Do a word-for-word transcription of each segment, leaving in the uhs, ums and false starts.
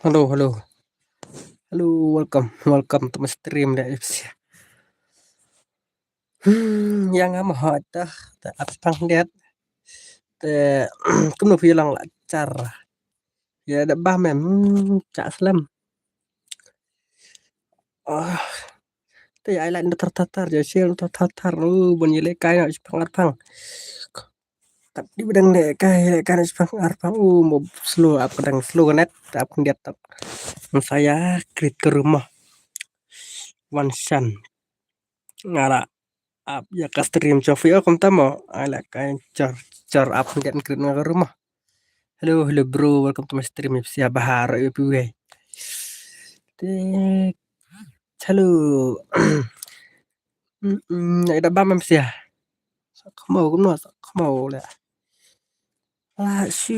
Hello, hello. Hello, welcome, welcome to my stream da ipsia. Hmm, yang ama hot dah, da ap pang diat. Te kumno phi lang la char. Ya da ba mem, hmm, cha slem. Ah, te ai lai na tar tar tar, ya share tar tar tar. Oh, bon ye le kai na ipang ar pang. Kat di bedang le kai le kai na ipang ar pang. Oh, mo slow up kadang slow net, ap kan diat tap. Saya krit ke rumah. Wan shan. Ngara ap ya ka stream chofi o kumta mo. Ai la kai char char ap kan diat krit nga ke rumah. Hello, hello bro, welcome to my stream. Ipsia bahar ipi wei. Te hello. Mm, mm, ida bam ipsia. Sa khmo kumno sa khmo le. Ah, shu.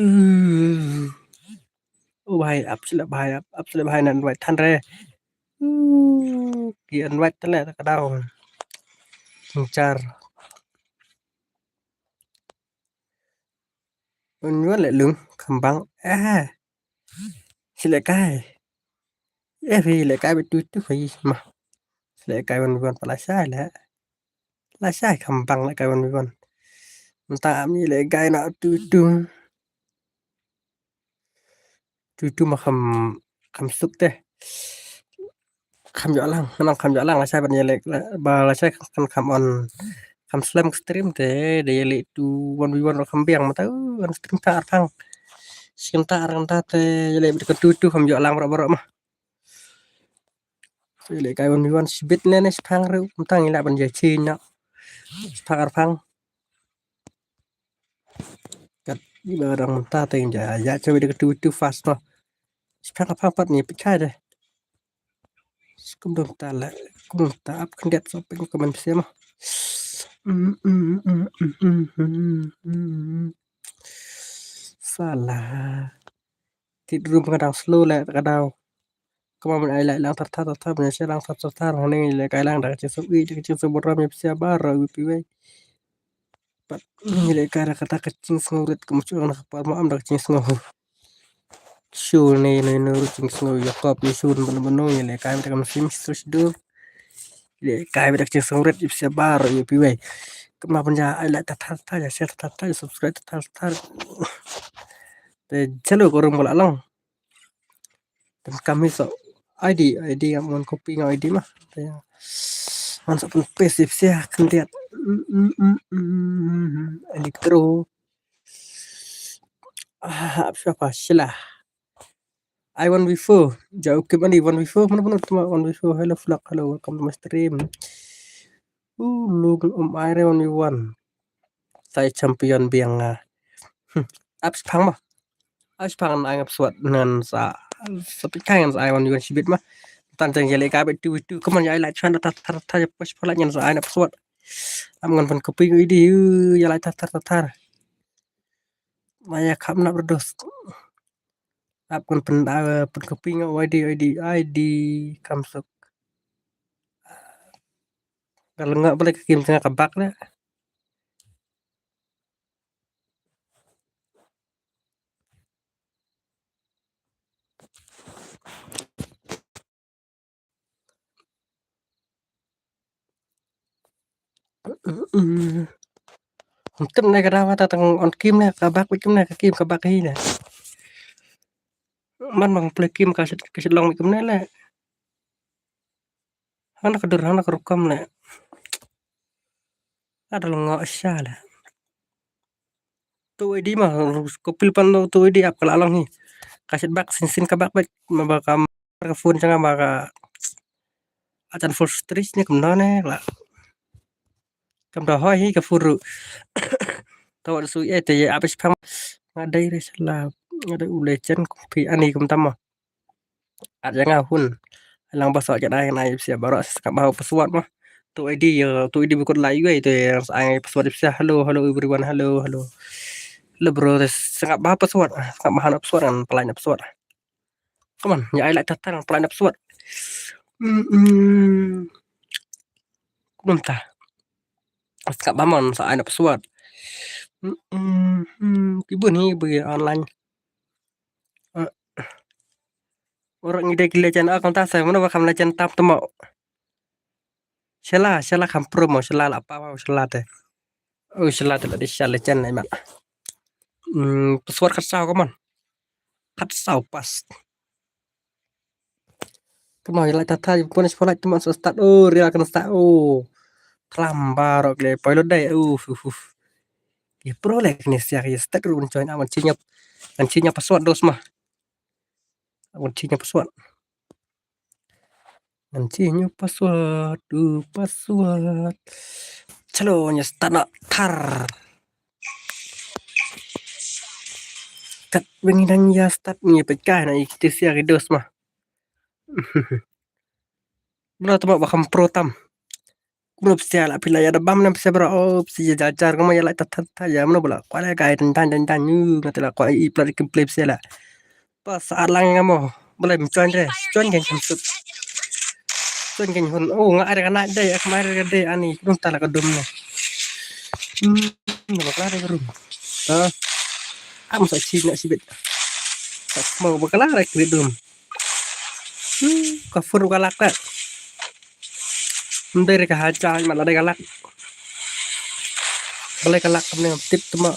Oh, bhai, ap sila bhai, ap, ap sila bhai nan invite than re. Uh, ki invite tele ta ka daw. Char. Un yuan le lung, kham bang. Eh. Sila kai. Eh, phi le kai betu tu phi ma. Sila kai wan wan pala shai le. La shai kham bang le kai wan wan. Nta mi le kai na tu tu. Tu tu ma kham, kham suk te. Kham ïoh lang, nang kham ïoh lang la shai ban ïaleh, ba la shai kan kham on. Kham slem stream te, de ïaleh tu wan wi wan kham biang ma ta, uh, kan stream ta ar thang. Skim ta ar kan ta te, ïaleh bit kan tu tu kham ïoh lang baroh baroh ma. Ïaleh kai wan wi wan shibit ne ne shipang reu, kum tang ïaleh ban jai chin na. Shipang ar thang. Kat iba dang mynta te ja ya chawi da ka tu tu fast no. Spek apa pat ni pichai de. Kum dong ta le, kum dong ta ap kan diat so pek ko man pse mo. Salah. Tit room ka dang slow le ka dang. Kama mun ai lai lang tar tar tar tar, mun ai lang tar tar tar, hone le kai lang da ka chingsum i, da ka chingsum boram ïa psia bar ra wi pi wei. Pat ni le kai da kata ka chingsum rit, ka muchu na ka par ma am da ka chingsum. Shul ne ne ne ru chingsum ïa kop ni shul ban ban ni le kai da ka musim sus dur. Le kai da ka chingsum rit ïa psia bar ra wi pi wei. Kama ban ja ai lai tar tar tar, ja share tar tar, subscribe tar tar. Te chalo ko room ko la long. Tem kami so I D, I D yang mon copy nga I D mah. Te man so pun paste sia kan diat. Electro. Ah, ap siapa sila. I one V four. Jauh ke mana one V four? Mana mana tu one V four? Hello vlog, hello, welcome to my stream. Uh, lung um ai re one V one. Sai champion biang nga. Hmm. Ap spang mah. Ap spang na ngap suat nan sa. Sa pikai nan sa ai wan yuan sibit mah. Tan jang jale ka bet tu tu. Kaman ya lai chuan ta ta ta ya pos pala nyan sa ai nap suat. Am ngan pan kopi ngi di. Ya lai ta ta ta ta. Maya kham nap redos. Ap ngan pan pan kopi ngi wai di wai di ai di kam suk. Kalau nggak boleh ke kim tengah kebak deh. Tem ne ka dawa ta tang on kim ne ka bak kim ne ka kim ka bak hi ne. Man bang play kim ka sit ka sit long kim ne le. Hana ka dur hana ka rukam le. Ada lengo sha le. Tu I D mah ko pil pan tu I D ap ka la long hi. Ka sit bak sin sin ka bak bak ma ba ka ka phone changa ba ka atan full stretch ne kumno ne la. Kam da hoi hi ka phone ru. Tawa da sui eh te ap spang. Nga dai re sala. Nga dai u le chen pi ani kum tama. At janga hun. Lang ba sa ka dai na ipsia baroh sa ka ba password mah. Tu I D ya, tu I D bikut la yue tu ya sa ai password ipsia. Hello, hello everyone. Hello, hello. Hello bro, sa ka ba password. Sa ka ba han password kan pelain password. Come on, ya ai lai tatar pelain password. Hmm. Kumta. Sa ka ba man sa ai password. Hmm. Kibun hi bagi online. Baroh ngi dei ki legend, ah, kumta sa, mano ba kham legend tam tu mo. Shala, shala kham pro mo, shala la pa, shala te. Oh, shala te la dei shala legend ai mat. Hmm, password khatsaw, come on. Khatsaw pass. Come on, ïa lai ta ta, ïa pun spotlight, come on, so start. Oh, ria kan start. Oh. Tram baroh le, poi lut dei. Uf, uf, uf. Ïa pro le kine sia, ïa start ru ban join, ah, ban chinya. Ban chinya password dos ma. Ban chinya password. Ban chinya password, tu password. Chalo, nya start na thar. Kat wengi dang ïa start ni pekai na ikti sia ki dos ma. Bro, tama ba kham pro tam. Kumno psia la phi la ïa da bam nam psia bro. Oh, psia jar jar kumno ïa la ta ta ta ïa mano bala. Kwah la kai tan tan tan tan. Ngat la kwah i plat ki play psia la. Pas arlang nga mo. Bala mi join re. Join geng kam sut. Join geng hun. Oh, nga ada kana dei, ak mai re dei ani. Kumno ta la ka dum ne. Hmm, na bakla re ka rum. Ha. Am sa chi na sibit. Tak mau bakla re ka dum. Hmm, ka phone ka lak ka. Ndai re ka haja ma la dei ka lak. Balai ka lak ne tip tu ma.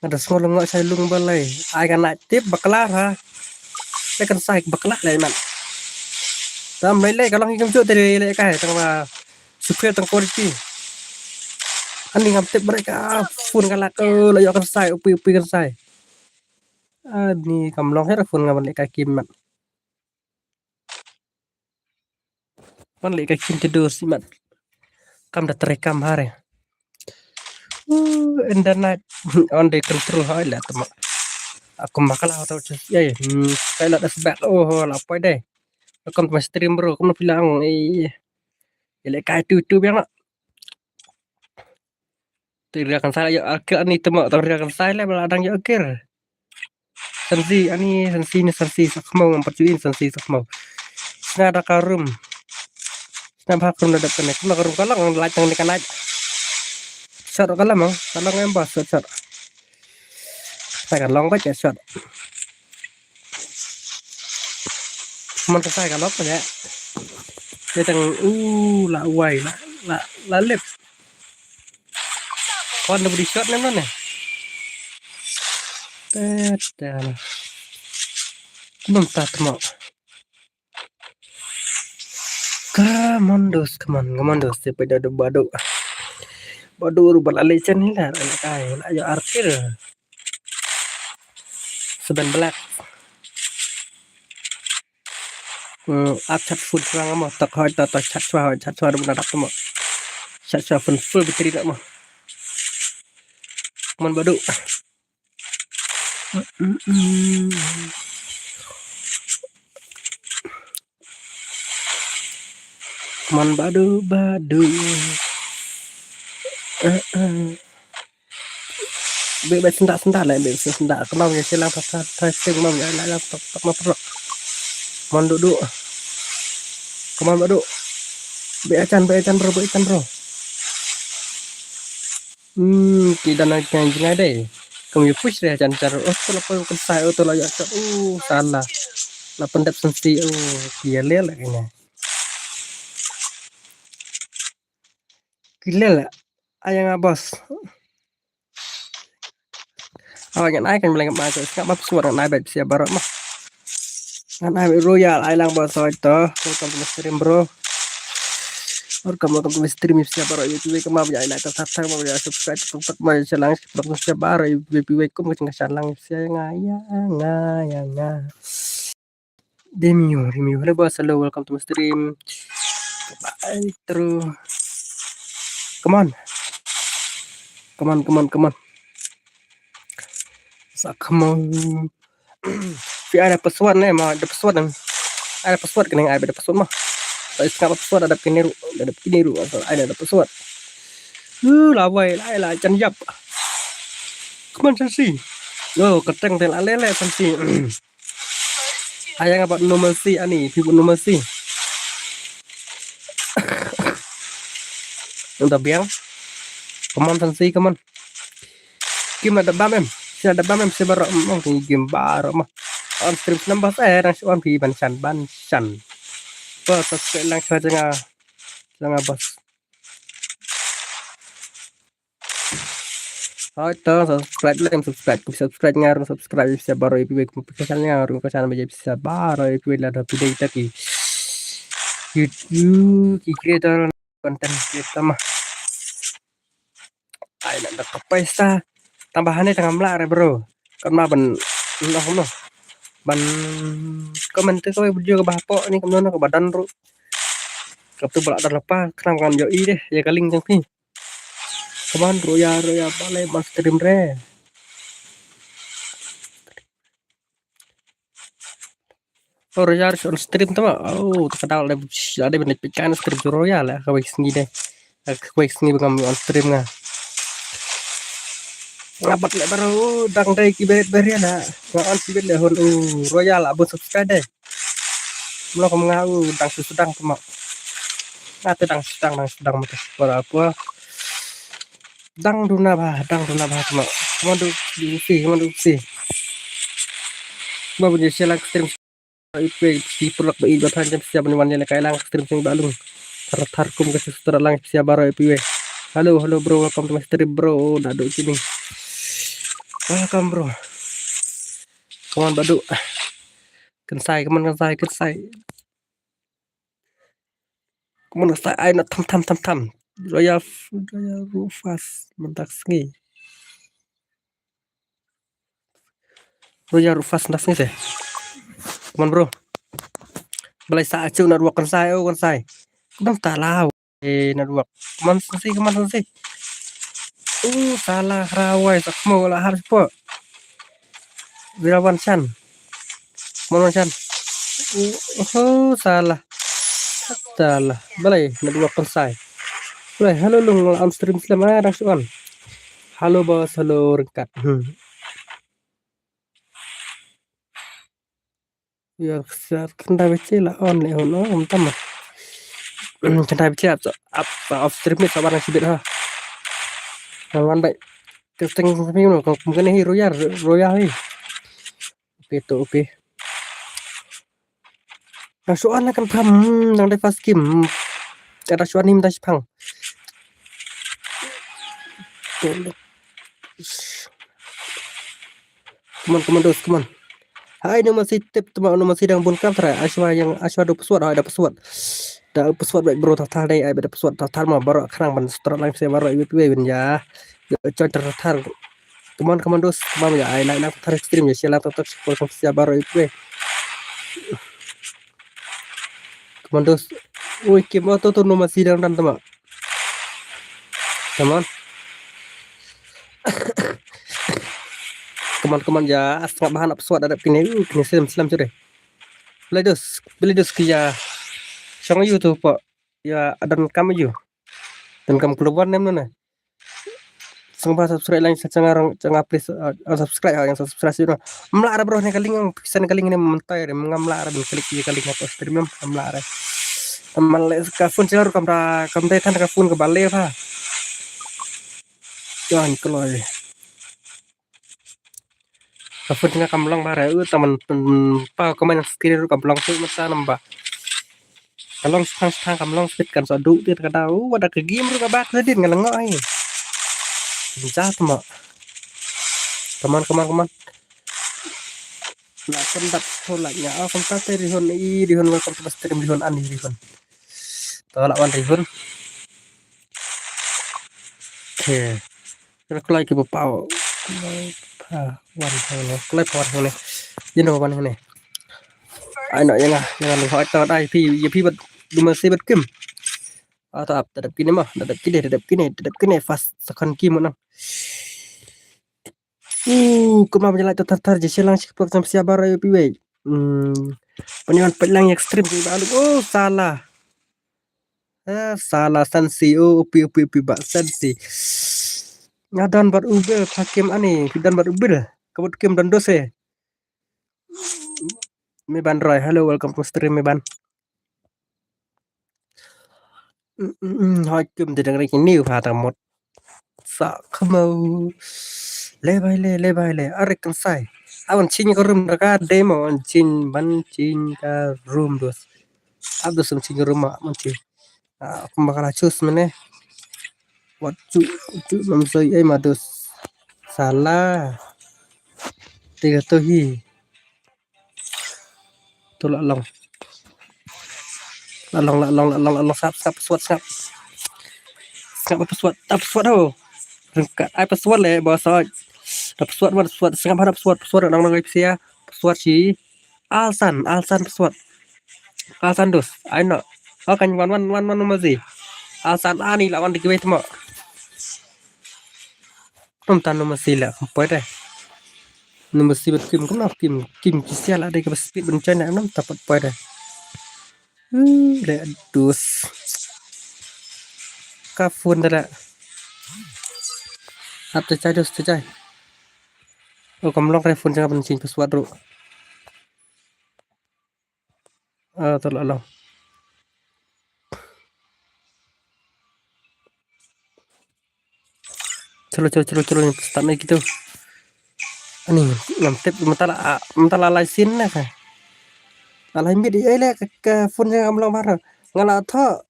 Ada sngol ngak sai lung balai. Ai ka na tip bakla ha. Dei kan sai bakla lai man. Tam lai lai ka long i kam jo te lai kai tang ba. Super tang quality. Ani ngam tip balai ka phone ka lak, oh, la ïoh kan sai, upi upi kan sai. Ani kam long her phone ngam lai ka kim man. Man leh ka kin te dos i mat. Kam da trei kam hare. Uh, in the night. On the control hai la tama. Aku makala tau chus. Ya, ya. Hmm, kai la das back. Oh, la poi dei. Welcome to my stream, bro. Kamu bilang, eh. Ile kai tu tu biang. Tang ria kan sai la ïoh akir ani tama, tang ria kan sai la bala dang ïoh akir. Sansi ani, sansi ni sansi sa khmau ngam pat ju in sansi sa khmau. Sna da ka room. Sna ba ka room da dep kane. Kumno ka room ka long, light tang ni ka night. Shot ka long, ka long em ba shot, shot. Sa ka long ba shot. Mon ka sai ka long ba. Dia tang, uh, la wai, la, la, la lip. Kon da budi shot ne mane. Tata. Num tat mo. Come on, dos, come on, come on, dos. Siapa dah ada badu. Badu ru bala lecen ni lah. Anak ai, lah ya arkir. Seven black. Hmm, ak chat full terang mo. Tak hoi, tak, tak chat swa, hoi chat swa, dah benar tak mo. Chat swa full, full battery tak mo. Come on, badu. Come on, badu, badu. Eh, eh. Be, be, sendak, sendak lah, be, sendak. Kemam ya silang tak, tak, tak, sing, mam ya, lah, lah, tak, tak, tak, tak. Come on, duduk. Come on, badu. Be, acan, be, acan, bro, be, acan, bro. Hmm, ki dan ai kan jingai dei. Kam ïa push dei jan jar. Oh, tu la poi kan sai, oh, tu la ïa jar. Oh, salah. La pyndep sensi, oh, ki ïa lel la kine. Ki lel la. Ai nga boss. Awa ngan ai kan meleng ma ka. Sngap ma password ngan ai bad sia baroh ma. Ngan ai Royal, ai lang bad soi to. Welcome to my stream, bro. Welcome, welcome to my stream, sia baroh ïa phi wei kumba ïa like, tap, tap, tap, ïa subscribe, tap, tap, ma ïa share lang, tap, tap, sia baroh ïa phi wei kum ka jingkashar lang, sia nga, ïa nga, ïa nga. Demio, Demio. Hello, boss. Hello, welcome to my stream. Bye, through. Come on. Come on, come on, come on. Sa, come on. Phi ai da password ne ma, da password ne. Ai da password kane, ai da password ma. Sa, is ka password da kine ruh, da kine ruh, sa, ai da password. Uh, la wai, la, la, jan yap. Come on, Sansi. Oh, keteng te la lele, Sansi. Ai nga bad normalcy ani, phi bad normalcy. Nda biang. Come on, Sansi, come on. Kim la da bam em. Sia da bam em, sia baroh. Em, em, kim baroh ma. On stream slem boss, eh, dang shu on phi ban shan, ban shan. Boss, subscribe lang sha jong nga, jong nga boss. Hoi to, subscribe lang, subscribe, subscribe nga ruh, subscribe sha baroh ïa phi wei, kum phi shan nga ruh, kum shan ba ïa phi sha baroh ïa phi wei lada phi dei kita ki YouTube, ki creator, content creator ma. Ai, na da ka paisa. Tang ba hane tang amla re bro. Kan ma ban noh noh. Ban comment te ka video ka ba hapoh ni kam noh noh ka ba done ruh. Ka tu ba la done lypa, khnang ban ïohi deh ïa ka link jong phi. Ka ban ruh ïa, ruh ïa balei ban stream re. Oh, Royal on stream tama. Oh, ta ka dal de, de ben pik kan stream tu Royal la ka wei sngi de. Ka wei sngi ba ngam on stream nga. Nga bat le baroh dang dei ki beret beret la. Nga on sibit le hon u Royal la bun subscribe de. Mlo kam nga u dang su sdang tama. Nga te dang sdang, dang sdang mata para apa. Dang duna ba, dang duna ba tama. Kaman du, du si, kaman du si. Ba bu je share lang stream. Ip pe si pulak ba i ba than jam sia ban wan ïa la kai lang stream sing ba lung. Thar thar kum ka sister lang sia baroh ip pe. Hello, hello bro, welcome to my stream bro. Oh, da du kini. Welcome bro. Kaman ba du. Kynsai, kaman kynsai, kynsai. Kaman kynsai ai na tham tham tham tham. Royal, Royal Rufus mynta ka sngi. Royal Rufus mynta ka sngi te. Kaman bro. Balei sa achu network kynsai, oh kynsai. Dang ta law. Eh, network. Kaman snsi, kaman snsi. Uh, salah rawai sa kmo la har spo. Virawan Chan. Kaman Wan Chan. Uh, oh, salah. Salah. Balei network kynsai. Balei, hello lung la on stream slem ah dang shu on. Hello boss, hello ryngkat. Hmm. Ya, sa kynda bichi la on le hon, oh, mynta ma. Kynda bichi ap, ap, off stream ni sabar nang sibit ha. Nang wan bai. Testing sami no, kong kum kene hi Royal, Royal hi. Oke to, oke. Nang shu on la kan pham, hmm, nang dei first game. Ada shu on ni mynta shipang. Come on, come on, dos, come on. Hai, no masi tip tuma, no masi dang bun kap tara. Ashwa yang, Ashwa do password, hai da password. Da password baik bro, tatar dai, ai da password, tatar ma baroh khnang ban start lang se baroh iwei iwei ban ya. Yo, coy tatar. Come on, come on, dos, come on ya, ai like lang tatar stream ya, share lang tatar, share lang sia baroh iwei iwei. Come on, dos. Ui, kim auto to no masi dang dan tuma. Come on. Come on, come on, ya, as tengah bahan ap suat adap kini, uh, kini slem, slem curi. Beli dos, beli dos ki ya. Shong yu tu pa. Ya, adan kam yu. Dan kam keluar nem nana. Sngewbha subscribe lang sa channel rong, channel please, uh, subscribe ha, yang subscribe sih. Mla ada bro ni kaling, pisa ni kaling ni mentai, ngam la ada bin klik ye kaling apa stream, mla ada. Mala ka phone channel kam da, kam da than ka phone ka bale ha. Jan kloi. Ka phone nga kam long ba re, u taman pa ka man screen ru kam long tu mata namba. Ka long stang stang kam long speed kan so du ti ka da, u wada ka game ru ka bak sedin nga lengo ai. Jat ma. Kaman, kaman, kaman. La kan dat to la nya, ah, kan ta te rihon i, rihon welcome to stream, rihon an rihon. To la wan rihon. Okay. Kena kloi ki ba pau. Kloi pa wan hene. Kloi pa wan hene. You know wan hene. Ai no, yang ah, yang ah, hoi to dai pi, ye pi bat duma se bat kim. Ah, to ap, tadap kini mah, tadap kini, tadap kini, tadap kini, fast second kim nang. Uh, kuma ba jalai to tar tar je selang sik pok sam sia bara yo pi wei. Hmm. Paniwan pelang extreme ki ba alu. Oh, salah. Ah, salah sansi. Oh, upi, upi, upi ba sansi. Nga don bat ubil pakim ani, don bat ubil. Kabut kim don dose. Meban Roy, hello, welcome to stream Meban. Mm, mm, mm, hoi kim de dang rek ni ha ta mot. Sa kamo. Le bai le, le bai le. Arek kan sai. Awan ching ka room ka demo, awan ching ban ching ka room dos. Ab dos ching ka room awan ching. Ah, kumba ka la chus mene. Wat chu chu nam soi ai ma dos. Sala. Tiga to hi. To la long. La long, la long, la long, la long, sngap, sngap, password, sngap. Sngap password, ta password ho. Ryngkat ai password le, bos oi. Ta password, wat password, sngap ha password, password, nang nang ai psia. Password shi. Alsan, alsan password. Alsan dos. Ai no. Oh, kan wan, wan, wan, wan, wan, mazi. Alsan ani la wan dikwe tmo. Nom ta nom si la, poi de. Number si bat kim, kena kim, kim kisia la de ka speed ban chai na nom ta pat poi de. Hmm, le dus. Ka phone da la. Ap te chai dus te chai. Oh, kam long re phone jang ban ching password ru. Ah, to la long. Chalo, chalo, chalo, chalo, start na gitu. Ani, ngam tip, mynta la, ah, mynta la lai sin na ka. La lai mit, eh, le, ka, ka phone jang am long mar. Nga la tho,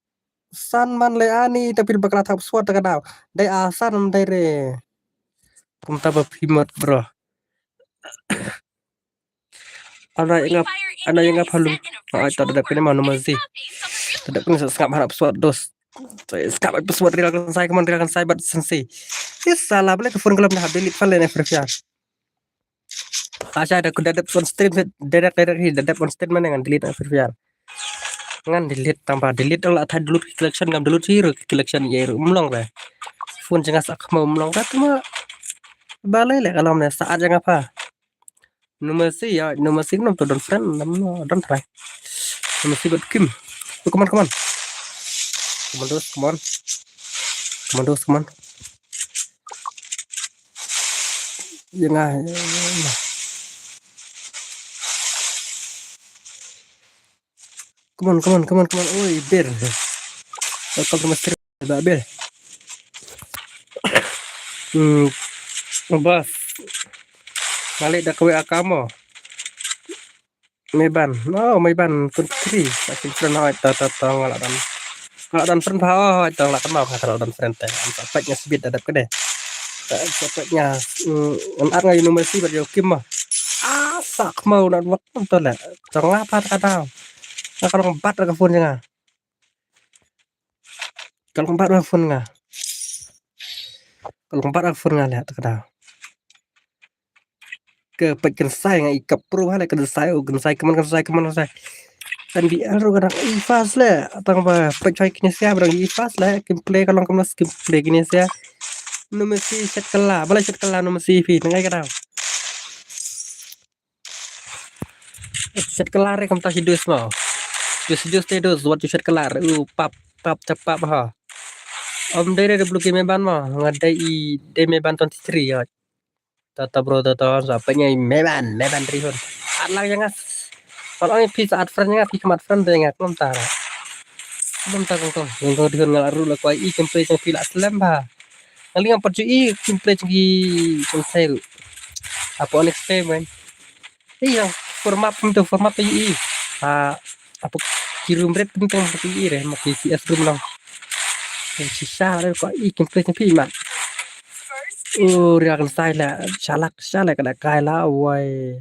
san man le ani, tapi bakla thap suat ka daw. Dai asan, dai re. Kumta ba phi mat, bro. Ana yang ap, ana yang ap halu. Ah, ta dep kene manu masih. Ta dep kene sngap harap suat dos. Sngap ai password rila kan sai, kaman rila kan sai bat sensi. Is salah balik ke phone kelam dah delete file na Free Fire. Asha da ku da dep on stream direct, direct hi da dep on stream mana ngan delete na Free Fire. Ngan delete tang ba delete la thai delete collection ngam delete hi ru collection ye ru mlong re. Phone janga sak mau mlong re tuma. Balai le kalam ne saat janga pha. Number si ya, number si nam to don friend, nam no don try. Number si bat kim. Oh, come on, come on. Come on, dos, come on. Come on, dos, come on. Yang ah, yang ah. Come on, come on, come on, come on. Oi, ber. Welcome to my stream, ba ber. Hmm. Bas. Malik da kawei akamo. Meban. Oh, Meban twenty-three. Sa kin friend hoi ta ta ta ngala dan. Ngala dan friend ba hoi ta ngala kan mau ka ngala dan friend te. Am sa pek nga sibit adap kene. Sa pek nga, mm, an ar nga university ba yo kim ma. Ah, sak mau na wat to le. Tong apa ta daw. Nga ka long bat ka phone nga. Ka long bat ka phone nga. Ka long bat ka phone nga le ta ka daw. Ke pek kan sai nga i kap pro ha le kan sai, oh, kan sai, kaman kan sai, kaman kan sai. Kan bi aro kan i fast le. Tang ba pek chai kini sia, ba i fast le. Kim play ka long kaman kim play kini sia. Number si set kala, bala set kala number si phi, ngai ka daw. Set kala re kam ta si dus mo. Dus, dus te dus, wat set kala re. U pap, pap, chap pap ha. Om dei re blue game ban mo. Nga dei i, dei Meban twenty-three ya. Tata bro, tata sa pek nga i Meban, Meban rihun. At lang yang as. Kalau ni phi sa at friend nga, phi kam at friend dei nga, kam ta ra. Kam ta kong kong, kong kong rihun nga la ru la kwai i kam play jang phi la slem ba. Nga li ngam pat ju i kim play jong ki jong Thai ruh. Apo next time kan. Ei, yang format pun tu, format tu i. Ah, apo ki room ret pun tu i re, ma ki C S room lang. Yang sisa re ko i kim play jong phi ma. Oh, ria kan sai la, shalak shalak kada kai la wai.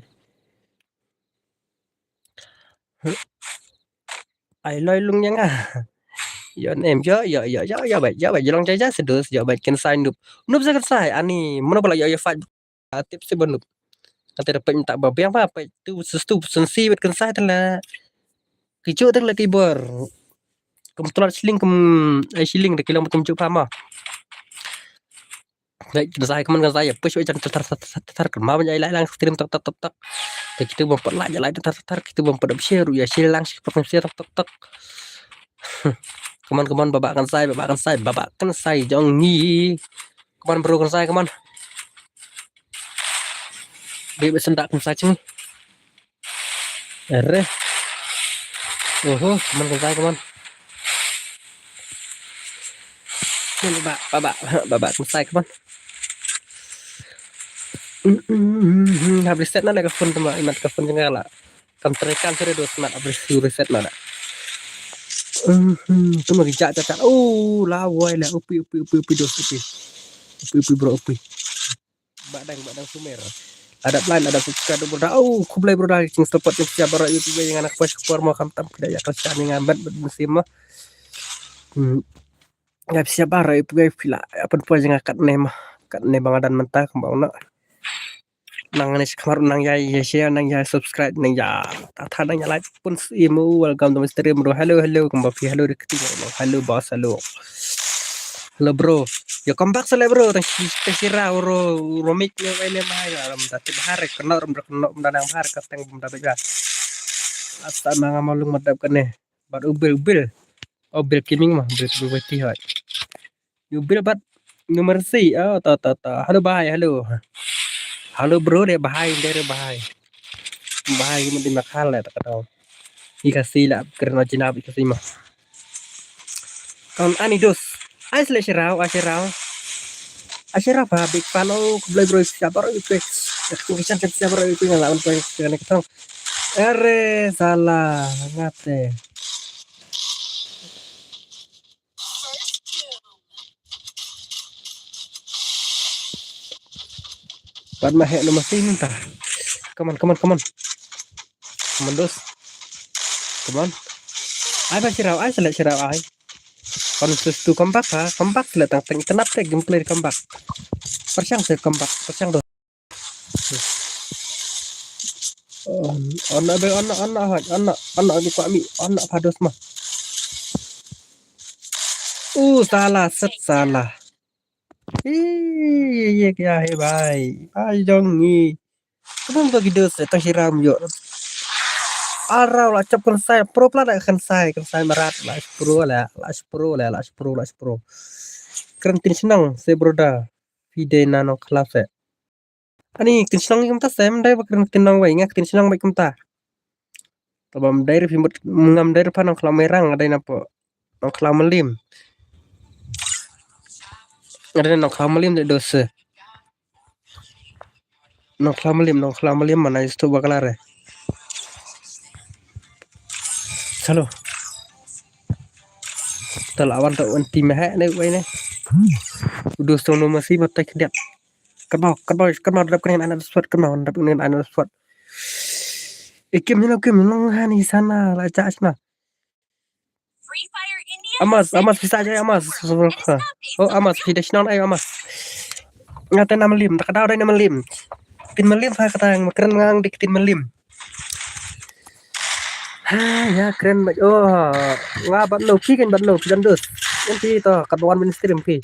Ai loi lung yang ah. Yo nem yo yo yo yo yo bai yo bai jolong jaja sedus yo bai kan sai nup nup sa kan sai ani mano bala yo yo fight tip si ba nup. Kata da pek minta ba biang ba pek tu sestu sensi bet kan sai tala. Kicu tala kibor. Kum tular siling kum ai siling da kilang kum cu pama. Ngai kan sai kaman kan sai ya push jan tar tar tar tar kan ma ban ai lai lang stream tak tak tak tak. Te kitu bam pat lai lai tar tar tar kitu bam pat share ya share lang share share tak tak tak. Kaman kaman baba kan sai baba kan sai baba kan sai jong ngi. Kaman bro kan sai kaman. Be be sendak kan sai cing. Ere. Oho, kaman kan sai kaman. Baba baba baba kan sai kaman. Hap reset na le ka phone tama, imat ka phone jong nga la kam trei kan sore dos, mat hap reset na le. Tama ki ja ja ja. Oh, la wai le, upi upi upi upi dos upi. Upi upi bro upi. Badang badang sumer. Ada plan, ada subscribe bro da. Oh, khublei bro da, jing support jing share bro, YouTube jing anak kuas kupor mo kam tam pida ya kerja ni ngamet bet musim mo. Hmm. Nga pisa barai pegawai pila. Apa pun jangan kat ne mah. Kat ne bang adan mentah kembang nak. Nang ne sekamar nang ya ya share nang ya subscribe nang ya tata nang ya like pun imu. Welcome to my stream bro. Hello hello kembang pi hello di keting bro. Hello boss hello. Hello bro. Ya come back sale bro. Tang si tang sira ro romik ne wai ne mah ya ram tati bahar kena ram kena ram danang bahar kateng bum dapat ya. Asa manga malung madap kene. Bad u Bill, Bill. Oh, Bill Gaming mah, Bill Gaming wati hoi. U Bill bad number si. Oh, ta ta ta. Hello bhai, hello. Hello bro, de bhai, de re bhai. Bhai, mo di makhal le ta ka tau. Ika si la kren na jinab ika si mah. Kam ani dos. Ai sele shirau, ai shirau. Ai shirau pa big fan oh, khublei bro, siapa bro itu. Aku kisan siapa bro itu yang lawan bro itu yang ketong. Ere salah ngate. Pat ma hek no masih minta. Come on, come on, come on. Come on dos. Come on. Ai ba shirau, ai select shirau ai. Kon sus tu comeback ha, comeback select tang tang tenap te gameplay comeback. Persiang se comeback, persiang dos. On on be on on hot on on di kwa mi on pados mah. Uh salah set salah. Ih, ye ye kya hai bhai? Bhai jong ni. Kemon to gidos tang hiram yo. Arau la chap kensai pro pla da kensai kensai marat la pro la la pro la la pro la pro. Kren tin shnong se broda. Phi dei na nongkhlaw se. Ani ktien shnong kumta sem dei ba kren ktien nongwei nga ktien shnong ba kumta. Tabam dei ri phi mut ngam dei ri pha nongkhlaw merang dei napo nongkhlaw malim. Dei nongkhlaw malim dei dose. Nongkhlaw malim nongkhlaw malim mana istu bakla re. Halo. Tal awan ta wan tim he ne wei ne. Udu stong no masi matai kdiat. Kemau, kemau, kemau dap kenen anak spot, kemau dap kenen anak spot. Ikim ni kim nong hani sana la cha sana. Amas, amas bisa aja amas. Oh amas, hidesh non ayo amas. Ngate nam lim, tak ada orang nam lim. Tin malim ha kata yang keren ngang dik tin malim. Ha ya kren ba oh nga bat no ki kan bat no ki dan dos. Nanti to kat wan min stream ki.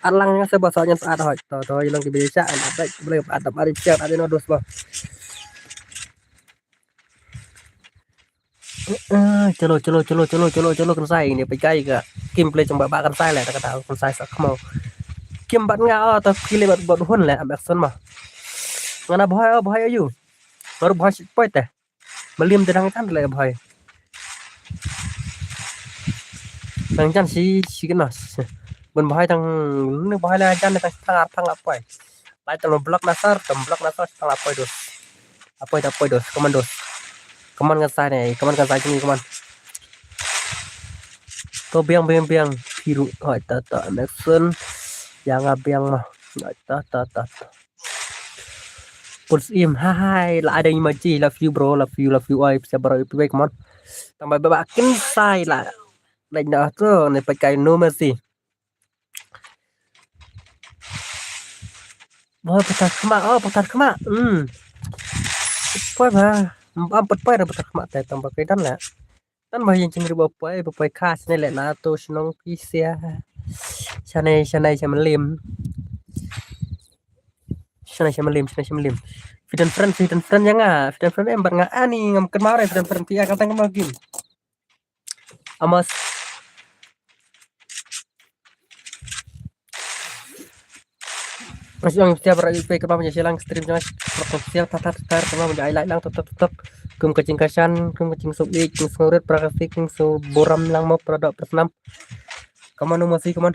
Alang nga sa ba sa nyan sa ada hoi to to ilang ki bisa an ada boleh ada mari siang ada no dos ba. Chalo chalo chalo chalo chalo chalo kan sai ni pai kai ka. Kim play chang ba ba kan sai le ta kata kan sai sa kmo. Kim bat nga oh to ki le bat bat hun le am action ma. Ngana boy oh boy ayu. Baru boy si poi te. Malim te dang chan le bhai. Dang chan si si kena. Bun bhai dang ne bhai le chan dang thang thang apoi. Lai tam block nasar, tam block nasar thang apoi dos. Apoi apoi dos, kaman dos. Kaman kan sa ne, kaman kan sa kini kaman. To biang biang biang piru hoi ta ta action. Yang abiang mah. Hoi ta ta ta. Pulse im hai la ada imaji love you bro love you love you ai pisa bro ipi wek mon. Tambah baba kin sai la. Like na to ne pakai no mercy. Boy putar khma oh putar khma. Hmm. Poi ba. Am putar khma te tambah kai dan la. Tan ba yin chingri ba poi ba poi khas ne le na to shnong pisia. Shane shane shamalim. Shane shamalim shane shamalim. Fit and friend fit and friend ya nga fit and friend em bar nga ani ngam kenmare fit and friend pia kata ngam game. Amas. Mas yang setiap rak ipe kebang punya silang stream jangan siap tatar tatar kebang punya ai like lang tutup tutup. Kum kacing kasan kum kacing sup ik kum sengurit prakasi kum suburam lang mau produk personam. Kaman masih kaman.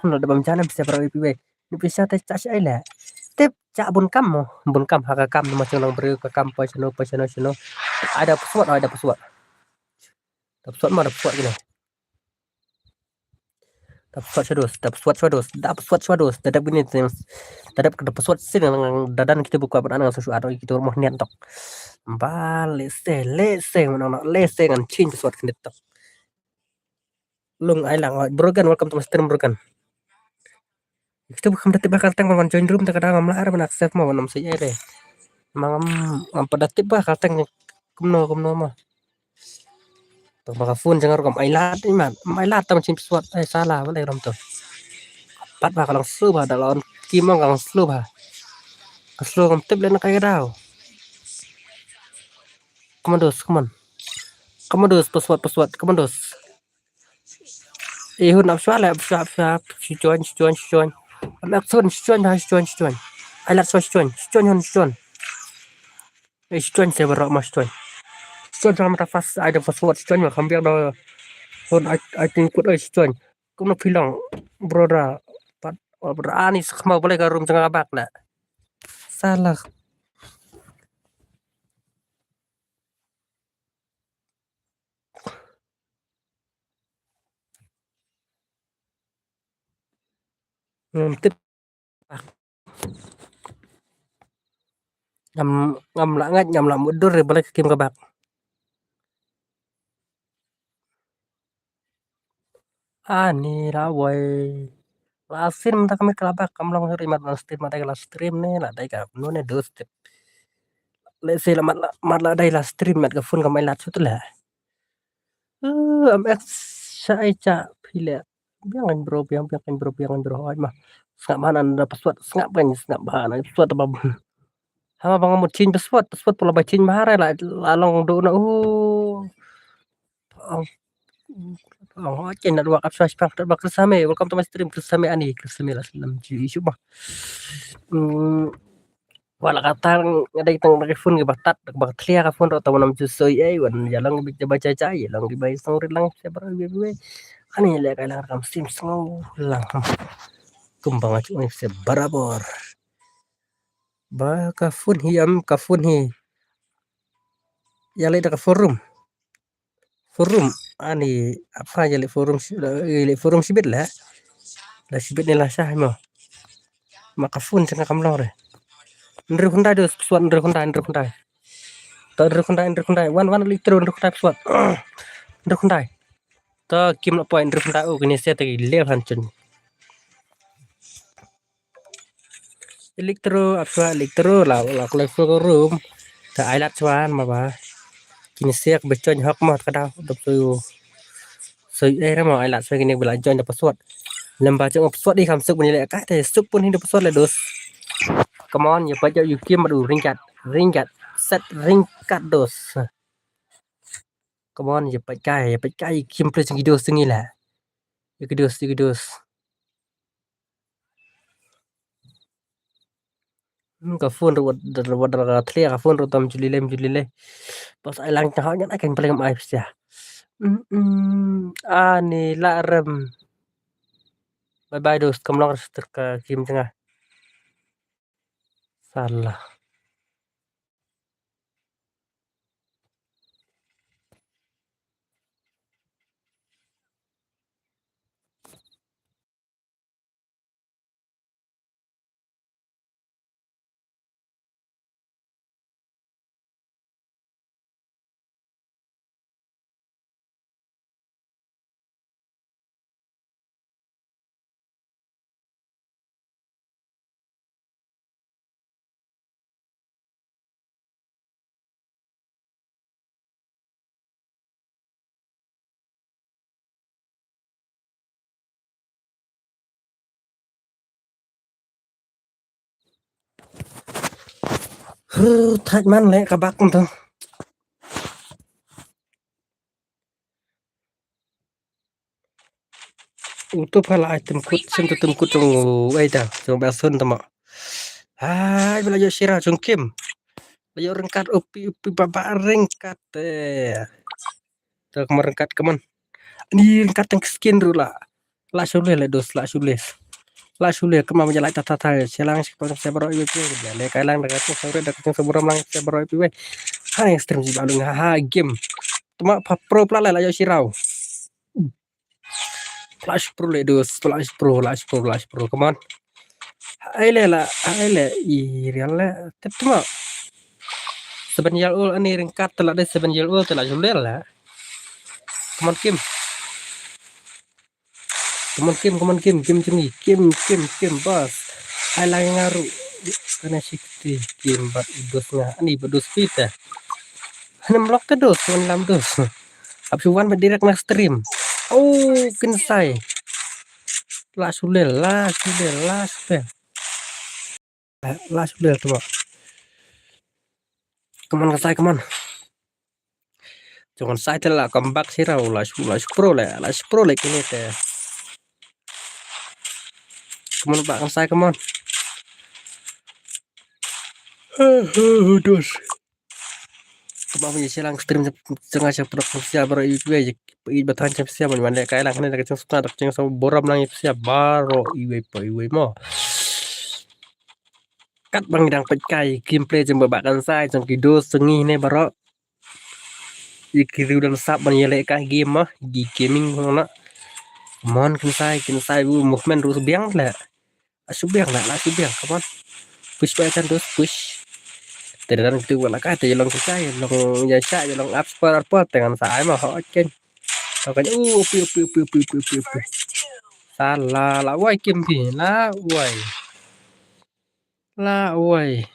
kumno da bam jana pisa bro ipi wei. Ni pisa te cha sha ai le. Tip cha bun kam mo. Bun kam ha ka kam mo chang nang bro ka kam pa shano pa shano shano. Ai da password, ai da password. Da password mo da password kine. Da password shadows, da password shadows, da password shadows, da dap kine te. Da dap da password sing nang da dan kita buka ban nang su shu ado kita rumah niat tok. Ba le se le se nang le se ngan change password kine tok. Lung ai lang. Brogan, welcome to my stream, Brogan. Kita bukan da tip ba ka teng ban join room te ka da ngam lah re ban accept mo ban nam sei ai re. Ngam ngam pat da tip ba ka teng kumno kumno mo. Tang ba ka phone jong nga ruh kam ai lad i mat, kam ai lad tang ban change password. Ai sala ba le ram to. Pat ba ka long slow ba da long ki mo ka long slow ba. Ka slow kam tip le na kai ka daw. Commandos, come on. Commandos, password, password, commandos. Eh, hun ap shwa le, ap shwa, ap shwa, ap shwa, join, join, join. Am ek sun, join, ha, join, join. Ai lat shwa, join, join, hun, join. Eh, join, se baroh ma join. Join, join, mata fast, ai da password, join, ma kham biang da. Hun, ai, ai ting kut, ai join. Kumno phi long, brother. Pat, oh, brother, ani sa khma boleh ka room jong nga bak le. Salah. Ngam tip. Ngam, ngam lah ngeit, ngam lah mutdur ïa balei ka kim ka bak. Ani la wei. La sin mynta ka miet ka la bak, kam long ri mat la stream, mat dei ka la stream ne, la dei ka mano ne, dos tip. Lehse la mat la, mat la dei la stream, mat ka phone kam ai lad shuh te la. Eh, am ek sha ai cha phi leh. Biang kan bro, biang, biang kan bro, biang kan bro. Oi ma. Sngap ba hanan da password, sngap kan sngap ba hanan password ba. Hama ba ngam mut change password, password pula ba change ba hara la, la long do na. Oh. Oh. Oh, okay, na dua kap shuwa shipang, ba Chris Same. Welcome to my stream, Chris Same ani, Chris Same la snem ji shu ba. Hmm. Wala ka tang nga dei tang na ka phone ki ba tat, ba thlia ka phone ro ta wan nam ju soi ei, wan ïa long ki ba chai chai, ïa long ki ba song rit lang se barabor. Ani le ka lang kam sim sngew lang. Kum ba nga chu se barabor. Ba ka phone hi am ka phone hi. Ïa le da ka forum. Forum, ani, apa ïa le forum shi-, ïa le forum shibit la. La shibit ni la shah mo. Ma ka phone jong nga kam long re. Hynriew khyndai dos, password hynriew khyndai, hynriew khyndai. To hynriew khyndai, hynriew khyndai. Wan, wan, hynriew khyndai password. Hynriew khyndai. To kim la poi hynriew khyndai, oh, kine se te ki le han chen. Elektro, ap shuwa elektro la, la kloi forum. Ta ai lad shuwa ma ba. Kine siak ba join hok mo ka dau, dop su. Su ei ra mo ai lad shuwa kine ba la join da password. Lem ba jong password di kam suk bun le ka te suk bun hin da password le dos. Come on, ïa peit ïa u kim ba du ringkat, ringkat, set ringkat dos. Come on, ïa peit kai, ïa peit kai, kim play jong ki dos jong ngi la. Ïa ki dos, ïa ki dos. Hmm, ka phone ruh wat, wat, wat, wat, thlia ka phone ruh tam juli lem, juli lem. Pas ai lang cha ha ngan ai kan play ngam ai pisa. Hmm, hmm. Ani la rem. Bye bye dos, kam long register ka game jong nga. Salah. Huh, thait man leh ka bak kumta. Utup hala ai tymkut, sim tu tymkut jong u, ai da, jong ba sun tama. Ai, ba la ïoh shira jong kim. La ïoh ryngkat upi, upi ba, ba ryngkat, eh. To, come on ryngkat, come on. Ani ryngkat tang skin ruh la. La shu leh, la dos, la shu leh. La shu leh, come on, ba ïa la ta ta ta. Sha lang shi ko se bro, ïa ïa. Le kai lang da ka tu, sawre da ka tu, sawre lang se bro, ïa ïa. Ha, stream ji ba lung, ha, ha, game. Tama pa pro pla la, la ïoh shira. Flash Pro le dos, Flash Pro, Flash Pro, Flash Pro, come on. Ai le la, ai le, i real le, tep tuma. Seven year old ani ryngkat te la dei seven year old te la julel la. Come on, Kim. Come on, Kim, come on, Kim, Kim jong ngi, Kim, Kim, Kim, boss. Ai la nga ruh. Kane shikti, Kim, bad dos nga, ani bad dos pita. Hynriew lok te dos, wan lam dos. Ap shu wan ba direct na stream. Oh, Kynsai. La shu lel, la shu lel, la shu lel. La shu lel tu. Come on, Kynsai, come on. Jong Kynsai te la comeback sira, la shu, la shu pro le, la shu pro le kine te. Come on, ba Kynsai, come on. Dos. Kaba ba ïa sha lang stream jong nga sha production sia bro, i we i ba than sha sia man man le kai lang ne da ka jong sukna da ka jong sa boram lang sia bro, i we pa i we mo. Kat bang dang peit kai gameplay jong ba ba Kynsai jong ki dos jong ngi ne bro. I ki riu dan sap ban ïa le kai game mo, gi gaming mo na. Mon Kynsai, Kynsai u movement ru biang le. Shu biang la, la shu biang, come on. Push ba ïa kan dos, push. Te dang tu la kai te long kai, long ïa cha, long up spot, up spot, te ngan sa ai ma ho ken. Tau kan, uh, upi, upi, upi. Salah, la wai kim phi, la wai. La wai.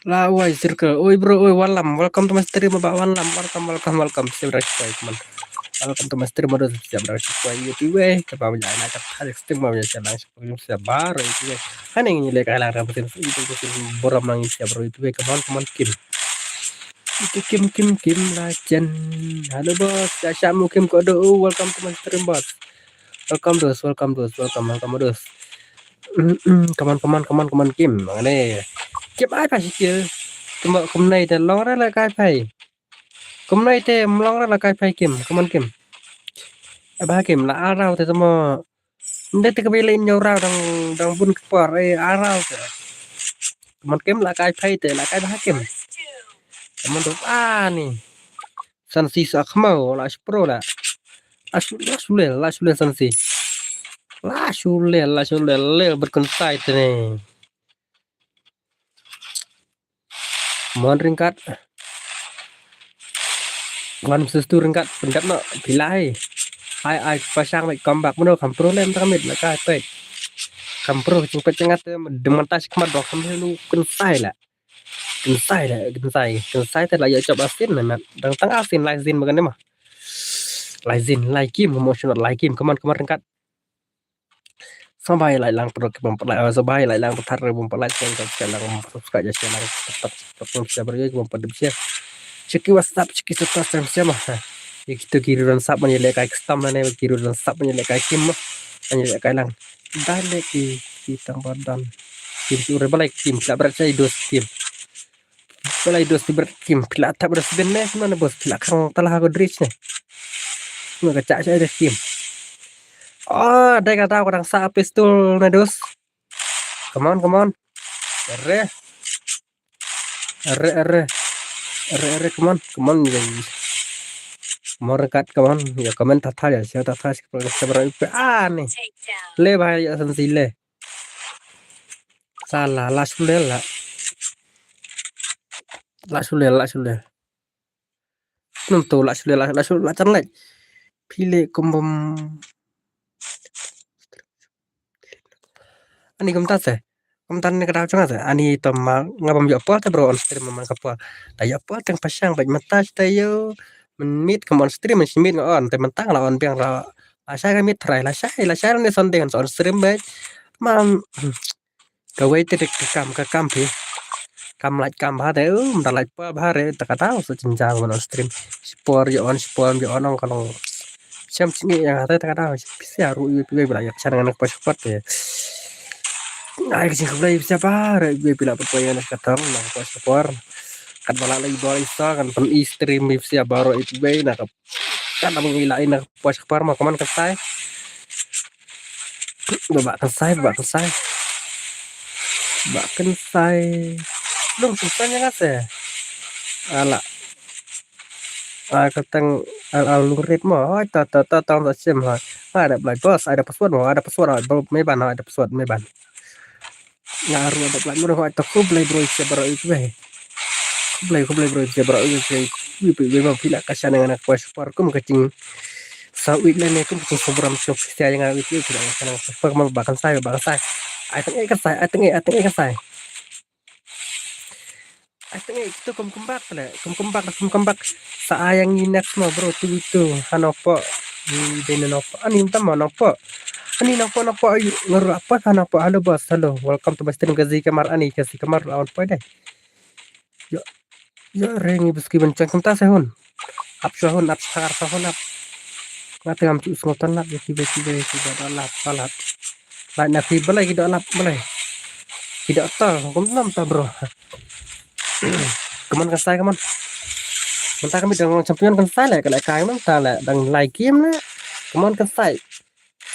La wai circle. Oi bro, oi Wanlam. Welcome to my stream, ba Wanlam. Welcome, welcome, welcome. Siap dah support, teman. Welcome to my stream, bro. Siap dah support YouTube, eh. Kaba bela na tak tak stream, ba bela siap dah support, siap baru YouTube, eh. Kan ini lek alang ram stream, itu stream boram lang siap baru YouTube, eh. Come on, come on, Kim. Itu Kim, Kim, Kim Lajen. Halo bos, ya syamu Kim kau do. Oh, welcome to my stream, bos. Welcome dos, welcome dos, welcome, welcome dos. Come on, come on, come on, come on, Kim. Mane. Kim ai pa sikil. Kumba kumnai te long ra la kai pai. Kumnai te long ra la kai pai Kim. Come on Kim. Aba Kim la arau te tamo. Nde te ka bela in nyau rau dang dang bun kepar eh arau te. Come on Kim la kai pai te la kai ba Kim. Come on dos ani. Sansi sa khmau la spro la. Asu la sule la sule Sansi. La sule la sule le berkentai tene. Mon ringkat. Wan sustu ringkat pendap no pilai. Ai ai pasang mai comeback meno kam problem tak mit la kai pet. Kam pro cingpet cingat demontas kemat dong kam lu kensai la. Kensai la, kensai. Kensai te la ïa chop asin na mat. Dang tang asin lai zin makan ma. Lai zin, lai kim, emotional lai kim. Come on, come on ringkat. Sabai lai lang pro kibam pelai, sabai lai lang petar bam pelai, subscribe lang subscribe ya share lang subscribe subscribe bam pedem share. Cheki WhatsApp, cheki status dan siapa. Ya kita kiri dan sap mana lekai custom mana kiri dan sap mana lekai kim mana lekai lang. Dah lek ki ki tang badan. Kim tu re balai kim tak berat saya dos kim. Balai dos ti berat kim pila tak berat ben ne mana bos pila kang telah aku dris ne. Nggak kacak saya dos kim. Oh, dai kata aku dang sa pistol ne dos. Come on, come on. Ere. Ere, ere. Ere, ere, come on, come on. More kat, come on. Ya comment ta tha ya, sia ta tha si kepala sabar ipe ah ni. Le bahaya sensi le. Salah, la sule la. La sule, la sule. Num tu la sule la, la sule la chan le. Pile kumbum. Ani kumta se. Kumta ni ka daw chang se. Ani to ma nga bam yo pol te bro on stream man ka pol. Ta yo pol teng pasang ba mata ta yo. Men mit kam on stream men mit nga on te mentang la on biang la. La shai ka mit trai la shai la shai ni Sunday on stream ba. Man kawei te dek kam ka kam phi. Kam lait kam bha de um da lait pa bha re ta ka daw sa jinjang man on stream. Spor yo on spor yo on ong ka long. Siam chingi yang hata ta ka daw. Pisa ru yu pi bai bla yak chan ngan pa support te. Ai ka jing khublei pisa ba re yu pi la pa yang ka tong nang pa support. Kat bala lai bol isa kan pen i stream pisa ba ro yu pi bai na ka kan abang ila ina pa support ma kaman ka sai. Ba ba kan sai ba kan sai. Ba kan sai. Lung susah nya ka se. Ala. Ai ka tang al al lung rit mo. Ai ta ta ta ta ta sim ha. Ai da blai bos, ai da password mo, ai da password ai bro me ban ai da password me ban. Nga ru da blai mo ai ta khublei bro sia bro ik be. Khublei khublei bro sia bro ik be. Wi pi be ma pila ka sana ngana kwa support kum ka ching. Sa wit lane kum ka ching sobram so pisa yang wit wit pila ka sana support ma ba kan sai ba kan sai. Ai tang ai kan sai, ai tang ai ai tang ai kan sai. Ai tang eh kitu kum kumbak pala kum kumbak kum kumbak. Sa ayang ni next mo bro tu tu hanopo. Ni de no po ani tam mo nopo. Ani nopo nopo ayu ngaru apa hanopo halo bos halo welcome to my stream kazi kamar ani kazi kamar lawan po dai. Yo yo rengi beski bencang kumta sehun. Ap sehun ap sakar sehun ap. Ngate ngam chu sngota nap ya kibe kibe kibe dalap dalap. Lai na ki balai ki dalap balai. Ki da ta kum nam ta bro. Kaman kan sai kaman. Manta kami dang champion kan sai le kala kai manta le dang lai game le. Kaman kan sai.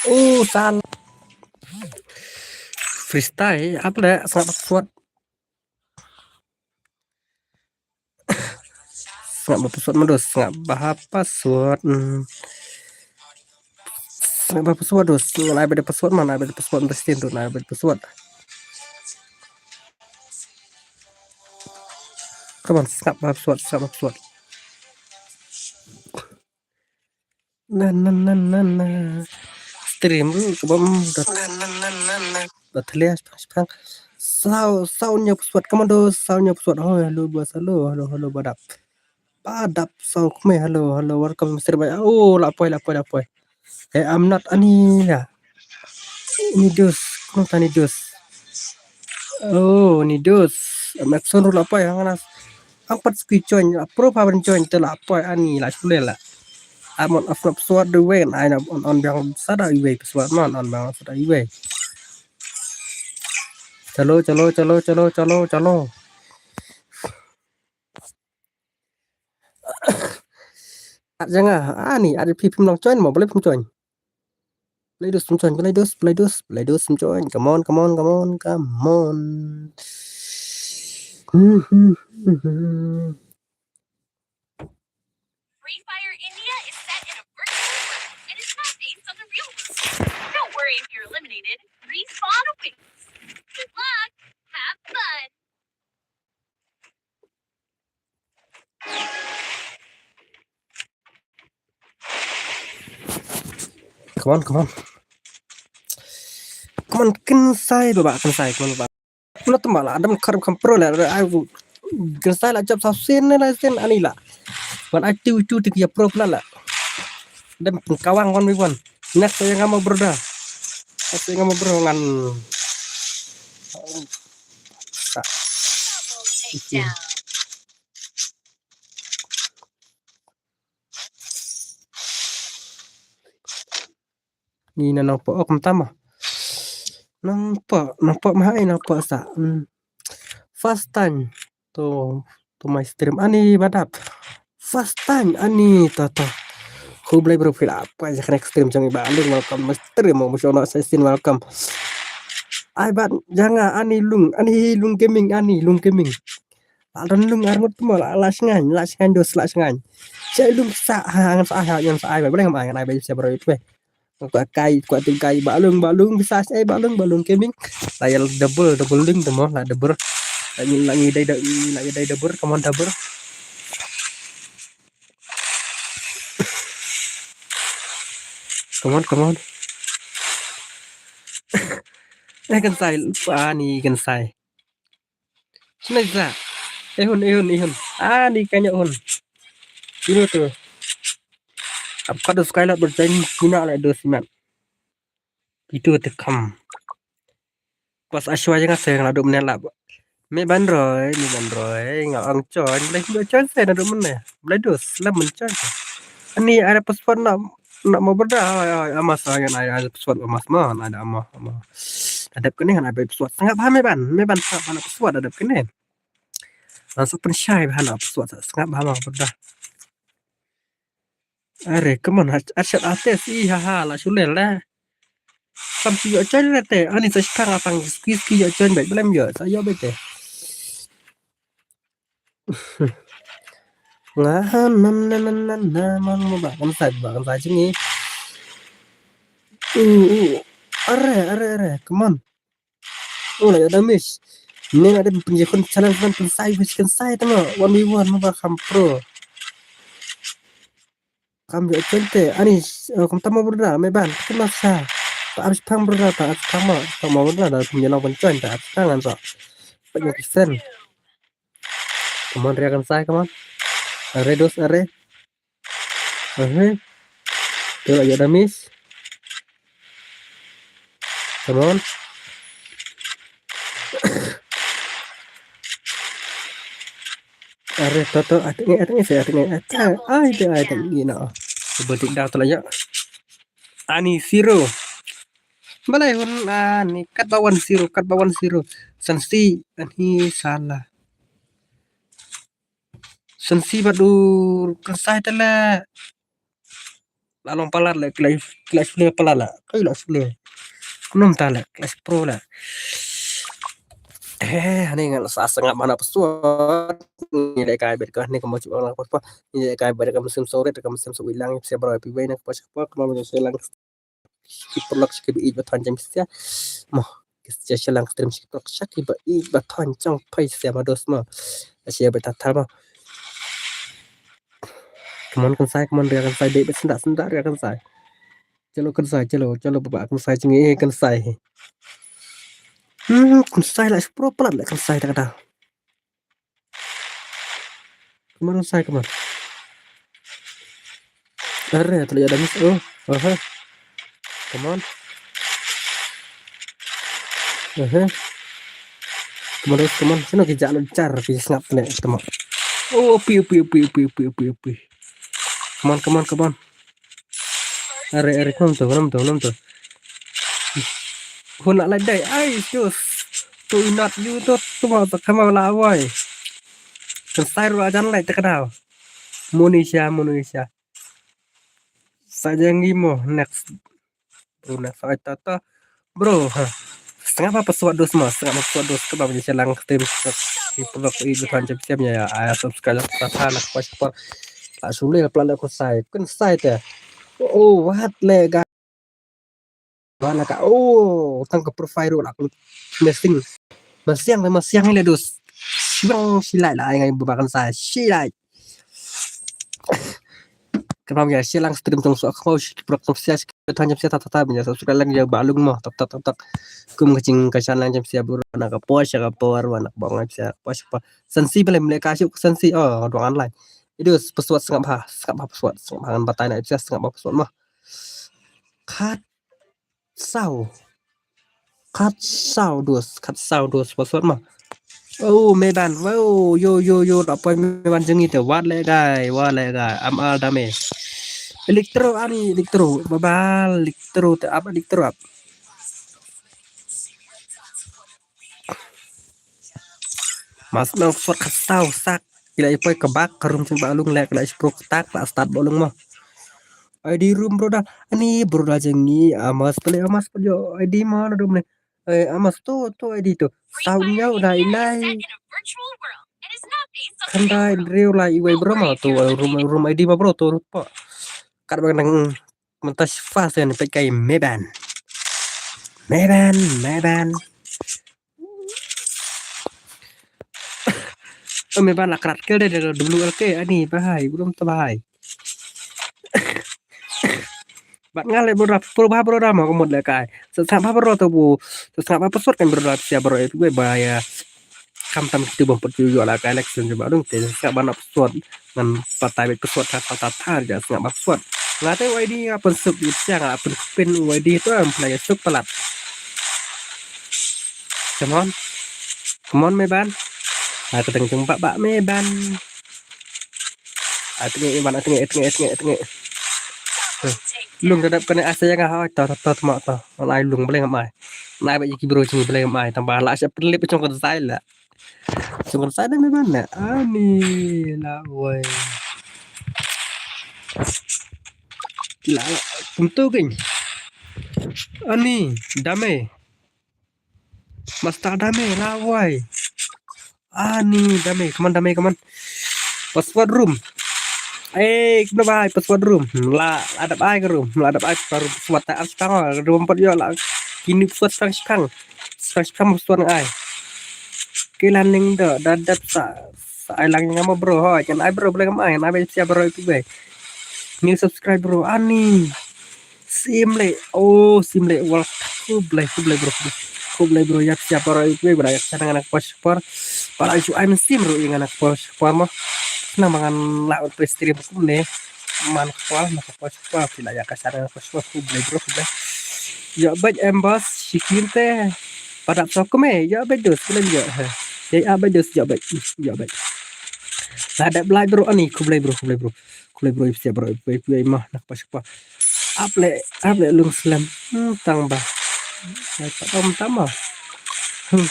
Uh sal. Freestyle apa le sngap suat. Sngap ba password ma dos sngap ba ha password. Hmm. Sngap ba password dos. Ngan ai ba da password man, ai ba da password, ngan ai ba da password. Come on, sngap ba password, sngap ba password. Na na na na na. Stream ruh ka bam da. Na na na na na. Da thlia shpang shpang. Saw, saw ñiew password, come on dos, saw ñiew password. Hoi, hello bos, hello, hello, hello, ba dap. Ba dap saw kmie, hello, hello, welcome, Mister Bai. Oh, la poi, la poi, la poi. Eh, I'm not ani la. Ni dos, kumta ni dos. Oh, ni dos. Am action ruh la poi, hang nas. Ang pat skui join, la pro pa ban join, te la poi ani la shule la. Am on off nap suat dei wei, ai na on on biang sada iwei, suat man on biang sada iwei. Chalo, chalo, chalo, chalo, chalo, chalo. At janga, ani, at phi phim long join mo, balei phim join? Balei dos phim join, balei dos, balei dos, balei dos phim join. Come on, come on, come on, come on. Free Fire India is set in a virtual world, and it's not based on the real world. Don't worry if you're eliminated. Respawn awaits. Good luck. Have fun. Come on, come on. Come on, kynsai ba, kynsai, come on ba. Kumno tma la, adam kar kam pro la, ai kynsai la jop sa sin la sin ani la. Wan ai tu tu tik ya pro la la. Dem kawang one by one. Next ya ngam brother. Next ya ngam bro ngan. Double takedown. Ni na nang po ok mtama. Nang po, nang po ma hai nang po sa. Hmm. First time to, to my stream. Ani ba dap. First time ani to to. Khublei bro, phi la poi sha ka next stream jong i Bah Lung, welcome my stream, mo mo shona sa sin welcome. Ai ba janga ani Lung, ani Lung Gaming, ani Lung Gaming. La don Lung ar ngut mo la, la sngaiñ, la sngaiñ dos, la sngaiñ. Sa Lung sa ha ngan sa ha ngan sa ai ba, ba ngan ai ngan ai ba sa bro itu eh. Kwah kai, kwah tu kai, Bah Lung, Bah Lung, bisa ai Bah Lung, Bah Lung Gaming. La ya double, double link tu mo, la double. La ngi, la ngi dei, la ngi dei double, come on double. Come on, come on. Eh, kynsai, ani kynsai. Sini sa. Eh, hun, eh, hun, eh, hun. Ani kanya hun. Ini tu. Ap kado sky la berjain guna la dos minit. Itu te kam. Pas aswa janga sa nga la dum ne la. Me ban roi, me ban roi, nga ang chon, le ngi chon sa na dum ne. Ble dos, la men chon. Ani ada password na, na mo berda, ai, ai, amas, ai, ai, ai, password amas ma, ada ama, ama. Adap kene kan ada password. Sngap ha me ban, me ban sngap ha na password adap kene. Langsung pynshai ha na password, sngap ha ma berda. Are, come on, ar shat ates, i ha ha, la shulel la. Kam ki yo join la te, ani sa shkang apang, ski ski yo join bek, belem yo, sa yo bek te. Nga ha nam na na na na, man mo ba, kam sa, ba, kam sa jingi. Uh, uh, are, are, are, come on. Oh, la ïoh damage. Ngi nga dei pynjah khun challenge ban pynsai, pyn kynsai tama one v one mo ba kham pro. Kam ïoh chente ani, eh, kumta mo brother, me ban kumta sa. Ta ap shipang brother, ta ap shipang mo, ta mo brother, da pynjah long pynchon, ta ap shipang an sa. Pynjah kisen. Come on, ria kynsai, come on. Are dos, are. Aha. Tu la ïoh damage. Come on. Are to to, ating ngi, ating ngi, ating ngi, ating. Ai te, ai te ngi na. Bedik dah tu la ïoh. Ani zero. Balei hun ani kat ba one zero, kat ba one zero. Sensi ani salah. Sensi bad u kynsai te la. La long palat la, kila, kila sule palat la. Kai la sule. Kumno mynta la, kila pro la. Eh, ani nga la sa sngap mana password. Ngi dei kai bet ka ni ka mo chuh lang password. Ngi dei kai bet ka mynsiem sorit, ka mynsiem sorit lang, se bro pi wei na ka password, ka mo lang. ki paralok sha kiba ïeit ba thon jong phi sha. Mo, ki sha shillang stream sha ki paralok sha kiba ïeit ba thon jong phi sha ma dos mo. Sha ba ta thar mo. Come on, Kynsai, come on, ria Kynsai, dei ba synda synda ria Kynsai. Chalo Kynsai, chalo, chalo baba Kynsai, jngi eh Kynsai. Hmm, Kynsai la shu pro palat la Kynsai ta kata. Come on, Kynsai, come on. Are, tu la ïa da miss. Oh, aha. Come on. Aha. Come on, come on. Sino ki jah lut jar, ki sngap ne, tama. Oh, upi, upi, upi, upi, upi, upi, upi. Come on, come on, come on. Are, are, nam tu, nam tu, nam tu. Hun la lai dai, ai, just. Tu inat yu tu, tu ma ta kama la wai. Kynsai ruh ajan lai ta ka daw. Munisha, Munisha. Sa jang ngi mo, next. Bro, next, ai ta ta. Bro, ha. Sngap ba password dos mo, sngap ba password dos kaba bani selang stream ki produk i bukan jam jam ya, ya, ai subscribe ta ta na kpa kpa. La sule la plan ko sai, Kynsai te. Oh, what le ga. Ba la ka, oh, tang ka profile ruh la ko missing. Masiang, masiang le dos. Shibang shilai la ai ngai ba Kynsai. Shilai. Kynmaw ïa share lang stream tang suk khmaw shi ki produk tang sia shi ki tang jam sia ta ta ta, ïa subscribe lang ïa ba lung mo, tak tak tak tak. Kum ka jing ka shan lang jam sia bur na ka por sha ka por wa na ka bong sia por sha por. Sensi bele mle ka shu sensi, oh, dong online. Idu password sngap ha, sngap ha password, sngap ha ngan batai na sia sngap ha password mo. Khat saw. Khat saw dos, khat saw dos password ma. Oh, Meban, wow, yo, yo, yo, da poi Meban jong ngi te, wat le gai, wat le gai, am al dame. Electro ani, Electro, babal, Electro te ap, Electro ap. Mas nang sot khat saw sak. Ki la ïa poi ka bak ka room jong ba lung lek la ïa pro tak la start ba lung mo. I D room broda. Ani broda jong ngi amas pele amas pele I D ma na dum ne. Eh, amas tu tu I D tu. Saw nyau da ilai. Khandai real lai iwei bro ma tu room room I D ma bro tu rut po. Kat ba nang mentas fast ni pek kai Meban. Meban, Meban. Ame ban la krat kel de de W L K ani bahai, belum ta bahai. Bat ngal le bro, pro ba bro da ma ko mot le kai. Sa sa ba bro to bu. Sa sa ba password kan bro da sia bro itu ba ya. Kam tam kitu bom put yu la kai election ba dong te sa ba na password. Ngan patai bit password ta ta ta ja sa ba password. Nga te Y D nga pun suk bit sia nga pun pin Y D tu am play suk palat. Come on. Come on, Meban. Ah, ka teng teng bak bak Meban. Ah, tengik Meban, ah, tengik, tengik, tengik, tengik. Lung dadap kane asa yang ah, to to to ma to. Nai lung bele ngamai. Nai ba iki bro sini bele ngamai tambah lah siap perlip cong kan sai lah. Cong kan sai dah Meban lah. Ani lah woi. Kila lah. Tentu kan. Ani, dame. Master dame lawai. Ani dame, come on dame, come on. Password room. Eh, kena bai password room. La adap ai ka room. La adap ai ka room. Password ta ar spang. Room pat yo la. Kini password spang spang. Spang spang password ai. Kilan ning do dadap sa. Sa ai lang ngam bro ho. Kan ai bro boleh ngam ai. Ngam ai siap bro itu bai. New subscribe bro. Ani. Sim le, oh, sim le, wal, khublei, khublei bro, khublei, khublei bro, yak siap bro, yak bro, yak sana ngana kpor kpor, pala ju ai men sim ro ngana kpor kpor mo, na mangan la un pe stream kum ne, man kpor, na kpor kpor, pila yak sana ngana kpor kpor, khublei bro, khublei. Ya baj em bas, shikin te, pada sok me, ya baj dos, khublei ya, ya baj dos, ya baj, ya baj. Ada belai bro, ani, khublei bro, khublei bro. Kule bro ipsia bro ipsia ipsia ima nak pas pa. Aple aple lung slem. Hmm, tang ba. Ai pa tam tam ba. Hmm.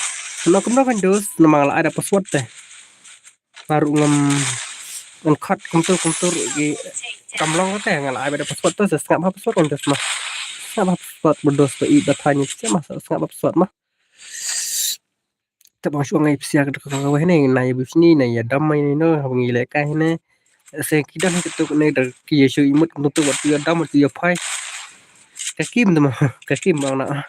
Nok nok kan dos namang la ada password te. Baru ngam ngam khat kumtur kumtur gi kamlong te ngal ai ada password te sngap ha password kan dos ma. Sngap ha password berdos ba i ba tanya sngap ha password ma. Te bang shuwa ngai psia ka ka weh ne na ya bus ni na ya dam mai ni no ha ngi le kai ne. Se ki dam ki tuk ne da ki ya shu imut kum tuk wat ya dam wat ya phai. Ka kim tu mo. Ka kim bang na.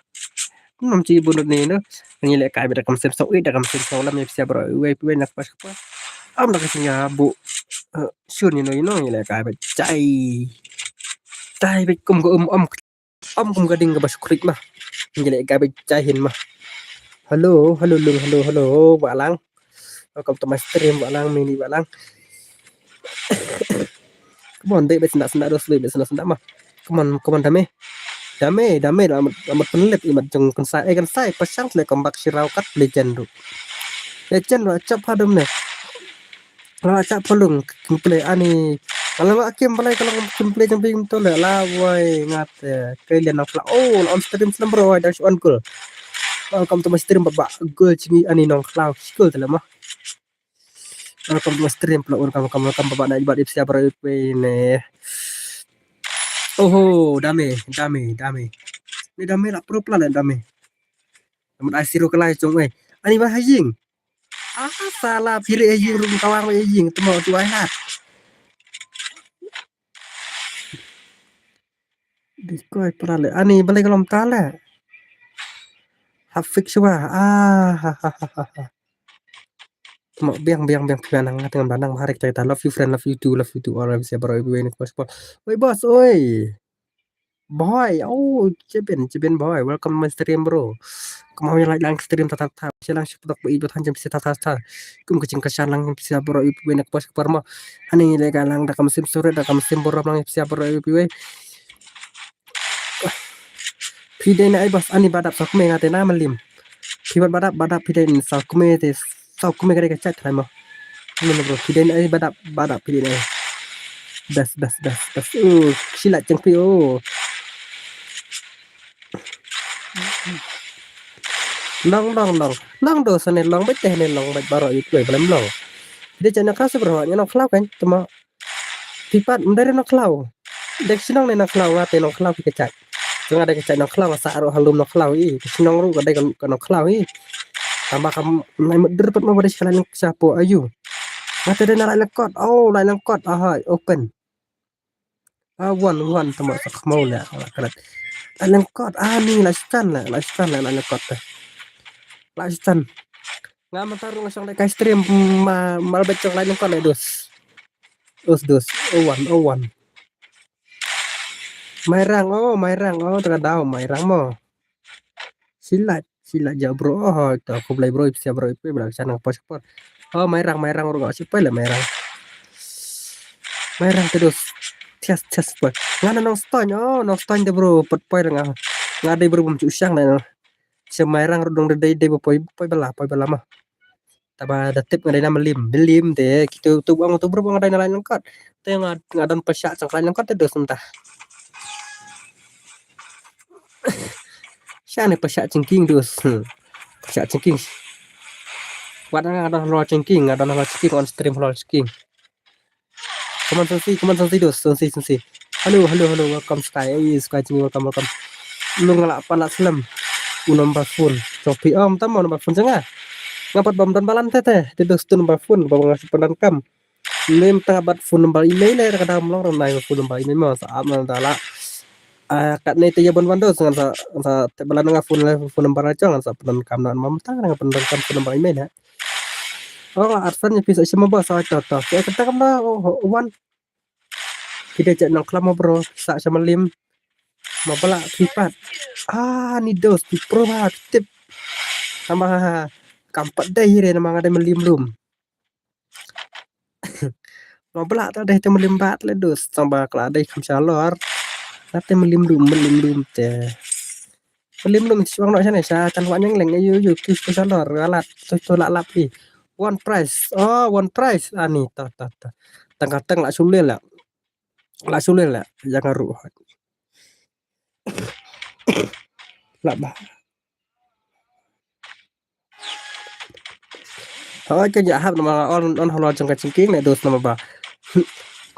Nam chi bunut ni no. Ngi leh kai bit da kam sem so i da kam sem so lam ïa pisa bro. Wei wei nak pas pa. Am da ka sing ya bu. Shun you know you know ngi leh kai bit chai. Chai bit kum ko um um. Am kum ka ding ka ba shukrik ma. Ngi leh kai bit chai hin ma. Hello, hello lung, hello, hello. Ba lang. Welcome to my stream, ba lang mini ba lang. Come on, dei bet sendak sendak dos, dei bet sendak sendak ma. Come on, come on dame. Dame, dame la amat amat penlip imat jong kensai. Eh kensai, pasang le comeback shirau kat legend tu. Legend tu acap hadam ne. Kalau acap pelung gameplay ani. Kalau ngak kim pelai kalau gameplay jong bing tu le la wai ngat eh. Kalian nak la oh la on stream selam bro dah on goal. Welcome to my stream baba goal chingi ani nong klau goal tu le ma. Welcome to my stream pula welcome welcome welcome baba nak ibat ipsia bro ipe ne. Oho dame dame dame. Ni dame la pro pula le dame. Namun ai siro kelai chong eh. Ani ba haying. Ah sala pire haying rum kawang haying temo tu ai hat. Dikoi pula le ani balai kalom tale. Hafik shuwa ah ha ha ha ha. Mo biang biang biang pian nang ngat ngan banang marik cerita love you friend love you too love you too all love you bro ibu ini kos kos. Oi bos oi. Boy oh cebin cebin boy welcome my stream bro. Kemau yang lang stream tata tata silang siapa tak ibu tan jam sita tata. Kum kecing kesan lang bisa bro ibu ini kos kos mo. Ani le ka lang da kam sim sore da kam sim boro lang pisa boro pi wei. Phi dei na ai bas ani badap sok me ngate na malim. Phi bad badap badap phi dei na sok me te sok me kare ka chat mo. Ni bro phi dei na ai badap badap phi dei na ai. Bas bas bas bas. Uh, sila cheng phi oh. Long long long long do sa ne long bet teh ne long bet baro yu kloi belem long. Phi dei chana ka se bro nya nong khlaw kan tama. Phi pat mdai nong khlaw. Dek sinong ne nong khlaw ngate nong khlaw phi kachak. Nga dek kachak nong khlaw sa aro halum nong khlaw i. Sinong ru ka dek ka nong khlaw i. Tama kam nai mder pat ma bade sa lai nong sapo ayu. Ngate dei na lai nong kot. Oh lai nong kot ahai open. Ah, wan wan tama sa khmau le la kalat. La lengkot ah ni la stan la la stan la la lengkot te. La stan. Nga mata rung song le kai stream ma mal bet chong la lengkot le dos. Dos dos. Oh wan oh wan. Mairang oh mairang oh tengah dau mairang mo. Silat silat ja bro oh to khublai bro ipsia bro ipe bla sana pos pos. Oh mairang mairang bro sipai la mairang. Mairang terus. Tias tias poi. Ngana nong stone oh nong stone de bro pet poi nga. Nga de bro bum chusang na. Se mairang rudong de de de poi poi bela poi bela mah. Taba da tip ngadai na melim melim de kitu tu bang tu bro bang ngadai na lain lengkot. Te nga nga don pasha chang lain lengkot te dos mentah. Sha ne pasha chingking dos. Hmm. Pasha chingking. Wat nga don lo chingking nga don lo chingking on stream lo chingking. Come on Sonsi, come on Sonsi dos, Sonsi Sonsi. Hello hello hello welcome Sky. Hey Sky chingking welcome welcome. Lu ngala pan la slem. U number phone. Chopi om tam number phone janga. Ngapat bam don balan tete. Te dos tu number phone bam ngasih pendan kam. Lim tang bat phone number email le ka dam long ram nai phone number email ma sa am na dala. Ah kat ne te ya bon ban dos ngan sa sa te balan nga phone le phone number la chong ngan sa pen kam na mam tang nga pen kam phone number email ha. Oh arsan ni pisa sima ba sa to to. Ke kata kam na oh wan. Kita cek nang kelama bro sa sama lim. Ma bala kipat. Ah ni dos di pro ba tip. Sama kampat dai re nama ngadai melim lum. Ma bala ta dai te melim bat le dos tang ba kla dai kham shalor. Na te melim lum melim lum te. Melim lum ti suang no shane sha tan wa nyang leng ayu yu ki shalor galat tu tu lap lap i. One price. Oh one price ani ta ta ta. Tang ka tang la sulil la. La sulil la yang aru. La ba. Hoi ka ja hap nama on on holo jong ka chingking ne dos nama ba.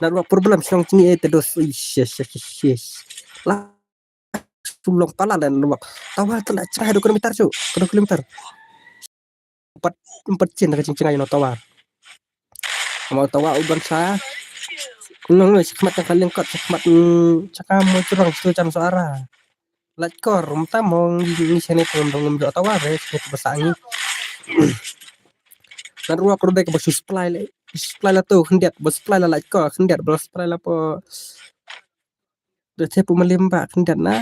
Na ruak problem song chingi e te dos. Yes yes yes yes. La sulong pala len ruak. Tawa tela chai do kilometer chu. Kado kilometer. Empat empat chin ka chingching ayo tawa. Mau tawa uban sa. Nong nong sikmat ka lengkot sikmat chaka mo churang situ chan suara. Lait kor mynta mo ngi shane tang dong ngam jot tawar re shane ba sa ngi. Nat ruwa kor dei ka ba shu supply le. Supply la tu khyndiat ba supply la lait kor khyndiat ba supply la po. Da che pu malim ba khyndiat na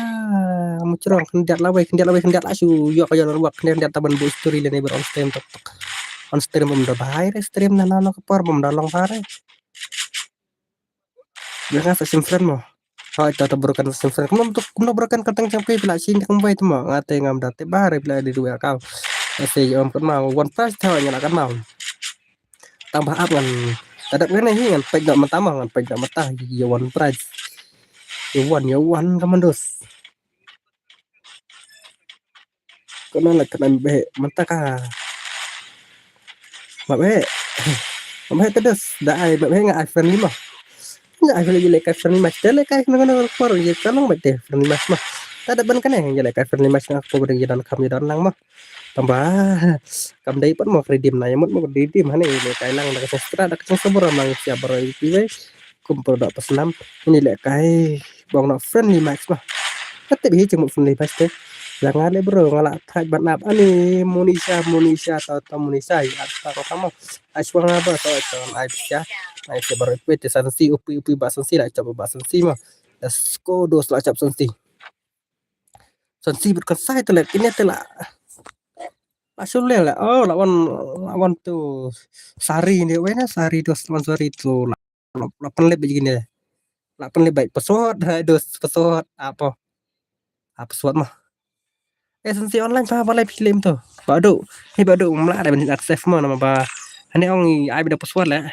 mu chrong khyndiat la wei khyndiat la wei khyndiat la shu yok yok ruwa khyndiat khyndiat taban bu story le ne ber on stream tok tok. On stream bum da bai re stream na na no ka por bum da long ba re. Nga sa sim friend mo. Hoi ta ta broken sim friend. Kumno tu kumno broken ka tang champi pila shin ta kumbai tu mo. Nga te ngam da te ba re pila di dua kau. Ese om kan ma one price ta nya la kan ma. Tang ba ap ngan. Ta dap kan hi ngan pek dot mata mo ngan pek dot mata. Ye one price. Ye one ye one commandos. Kena la kena be mata ka. Ba be. Ba be tedes da ai ba be nga ai friendly mah. Nga ai friendly le kai friendly mah. Tele kai kena kena kor ye kalong ba te friendly mah mah. Tada ban kene ye le kai friendly mah nga ko ba ye dan kam ye dan lang mah. Tamba kam dei pat mo redeem na ye mut mo redeem hane le kai lang da ka sestra da ka sestra bora mang siap bora ye kum pro da pasnam. Ini le kai bong na friendly mah mah. Kate bi cheng mo friendly mah te. Jangan le bro nga la thaj ban ap ani Monisha Monisha ta ta Monisha ya ta ko kamo. Ai suang ba so so ai pisa. Ai se bro pe te sansi upi upi ba sansi la chap ba sansi ma. Let's go dos la chap sansi. Sansi ber kan sai te le kine te la. La sule la oh la wan la wan tu sari ni wena sari dos wan sari tu la la la pen lep begini. La pen lep baik pesawat dos pesawat apa. Ah, pesawat mah. Eh, sensi online pa balai film tu. Badu. Ni badu mla ada bin accept mah nama ba. Hani ong ai bida pesawat lah.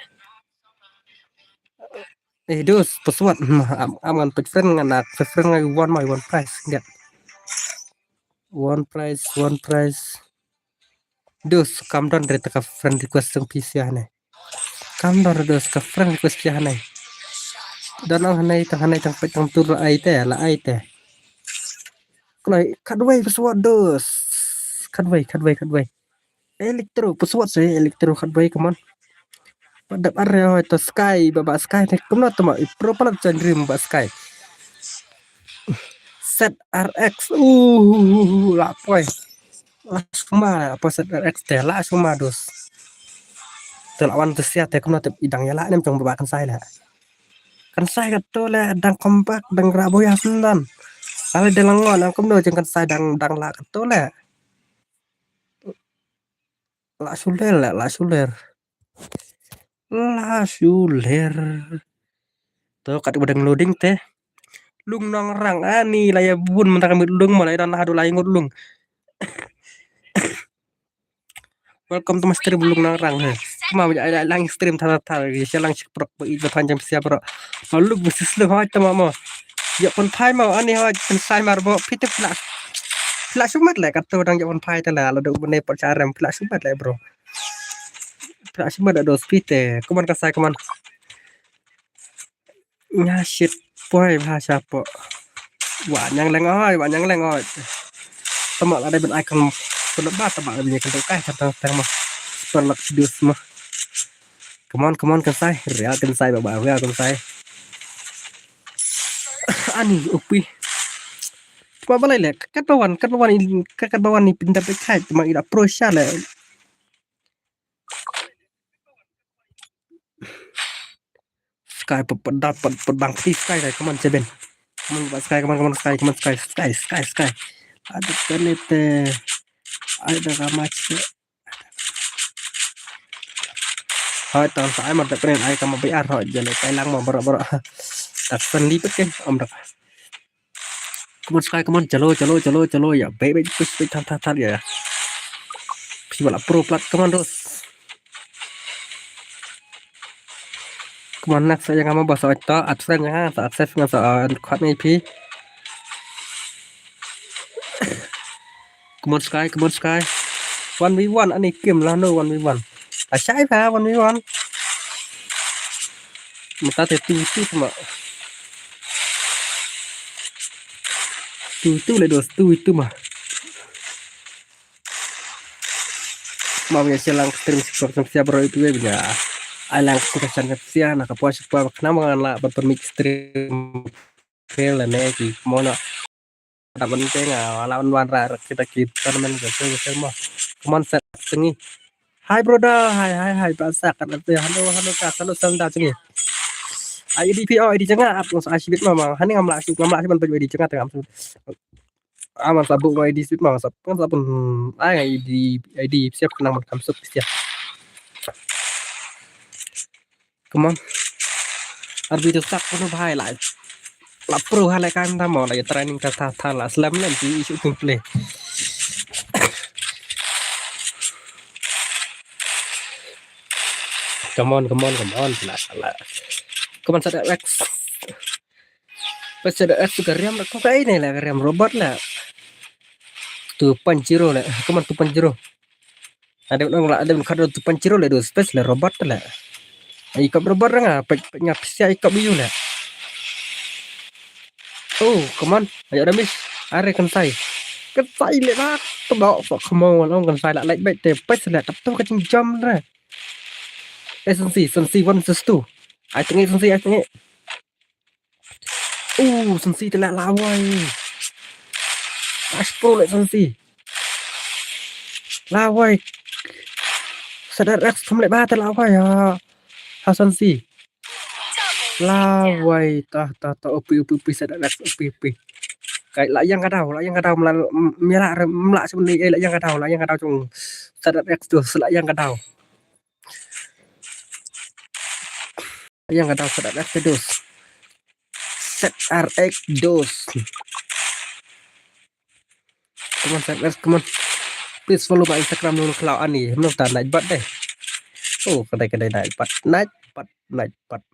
Eh, dos pesawat. Am am ngan pet friend ngan nak pet friend ngai one mah one price. Enggak. One price, one price. Dos kam don dari taka friend request sang P C ah ni. Kam don dos ka friend request ya hanai. Don ang hanai tang hanai tang pet tang tur la ai te la ai te. Kloi kadwai pesawat dos. Kadwai kadwai kadwai. Elektro pesawat se elektro kadwai come on. Padap are hoi to sky ba ba sky te kumno to ma pro pala chan dream ba sky. Z R X uh la poi. La suma la poi Z R X te la suma dos. Te la wan te sia te kumno te idang ya la nem tong ba kan sai la. Kan sai ka to le dang kompak dang rabo ya sendan. Ale de lang ngon ang kumno jeng kan sai dang dang la ka to le. La suler la la suler. La suler. To kat ba dang loading te. Lung nong rang ani la ya bun mentang mit lung malai dan hadu lai ngut lung. Welcome to my stream lung nong rang he. Kema ba ai lang stream thar thar ye lang sik prok ba i ba than jam sia bro. Maluk ba sis lung hoi tama mo. Ya pun phai mo ani hoi pun sai mar bo pite pla. Pla sumat le kat to dang ya pun phai te la la do bune pot charem pla sumat le bro. Pla sumat do pite. Come on ka sai come on. Nga shit poi bha sha po. Wa nyang leng oi wa nyang leng oi. Tama la dei ben ai kan pun ba tama la ben kan kai kan tang tang ma. Super luck seduce ma. Come on come on kan sai real kan sai ba ba real kan sai. Ani upi. Tama balai le kat bawan kat bawan kat bawan ni pindah dekat ma ila pro sha le. Sky pa pa da pa pa bang phi sky sky come on seven. Come on sky come on come on sky come on sky sky sky sky. Ada kene te ada kamach. Hai tang sa ai mar da pren ai kama bayar ho jale kai lang ma bara bara. Tak sen lipet kan om dak. Come on sky come on chalo chalo chalo chalo ya be be push be thar thar thar ya. Phi wala pro plat come on dos. Come on next ya ngam ba sa ta at friend ya sa at safe nga sa at khat ni phi. Come on sky come on sky. One v one ani kim la no one v one. A shai ba one v one. Mata te tu tu ma. Tu tu le dos tu tu ma. Ma ya silang stream si kor sia bro itu ya. Ai lang ku ta san sia na ka pos pa kna ma la ban permit stream. Fail la ne ki mono. Dapat ni tengah, wala wan wan ra kita kita tournament ke sel sel mo. Come on, set tengah. Hi brother, hi hi hi, ba sa kan ate, hano hano ka, hano sel da tengah. Ai di pi o, ai di janga, ap ngos ai sibit ma ma. Hani ngam la sibit, ngam la sibit ban paju ai di janga tengah. Am sa bu ai di sibit ma, sa ngam sa pun ai di ai di siap kenang ban kam suk siap. Come on. Arbi tu sak kono bhai lai. La pro ha lai kan ta mo lai training ta ta ta la slam lem ti isu tung play. Come on, come on, come on. La la. Come on, set X. Pas set X tu ka riam la ko kai ne la ka riam robot la. Two point zero la. Come on, two point zero. Ada nang la ada khadar tu panciro le do space le robot le. Ai kap robot nga pek pek nga psia ai kap yu le. Oh, come on. Ayo ramis. Are kan sai. Kan sai le na. Tebak sok kemau long kan sai la like back te pas le tap tu kacing jam re. Eh, sensi, sensi one versus two. Ai tengik sensi, ai tengik. Uh, sensi te la lawai. Aspro le sensi. Lawai. Sadar X kum le ba te lawai ha. Ha sensi. Lawai tah tah tah upi upi upi sadar X upi upi. Kai la yang kadau, la yang kadau mla mla mla sebenarnya la yang kadau, la yang kadau cung sadar X tu la yang kadau. Yang kadau sadar X tu. Set R X dos. Come on, set R X, come on. Please follow my Instagram nung klau ani. Nung ta naik bat deh. Oh, kedai kedai naik bat, naik bat, naik bat.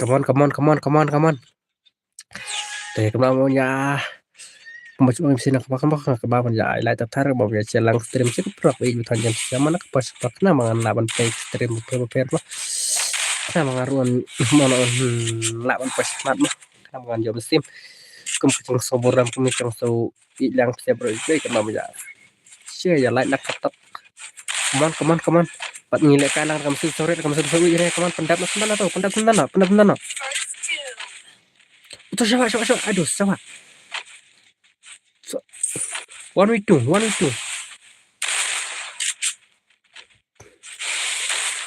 Come on, come on, come on, come on, come on. Te kemla mo nya. Kemla mo nya sina kemla kemla kemla mo nya. Lai ta thar mo nya chelang stream sik prok i utan jan siama na kemla kemla kena mangan laban pay stream pay pay mo. Kena mangan ruan mo no laban pay smart mo. Kena mangan jom sim. Kum kacang sobor ram kum kacang so i lang siap bro i kemla mo nya. Sia ya lai nak ketok. Come on, come on, come on. Pat ngi le kalang kam sim sore kam sim sore re come on pendap na sendana tu pendap sendana pendap sendana. Uto shawa shawa shawa aduh shawa. One v two, one v two.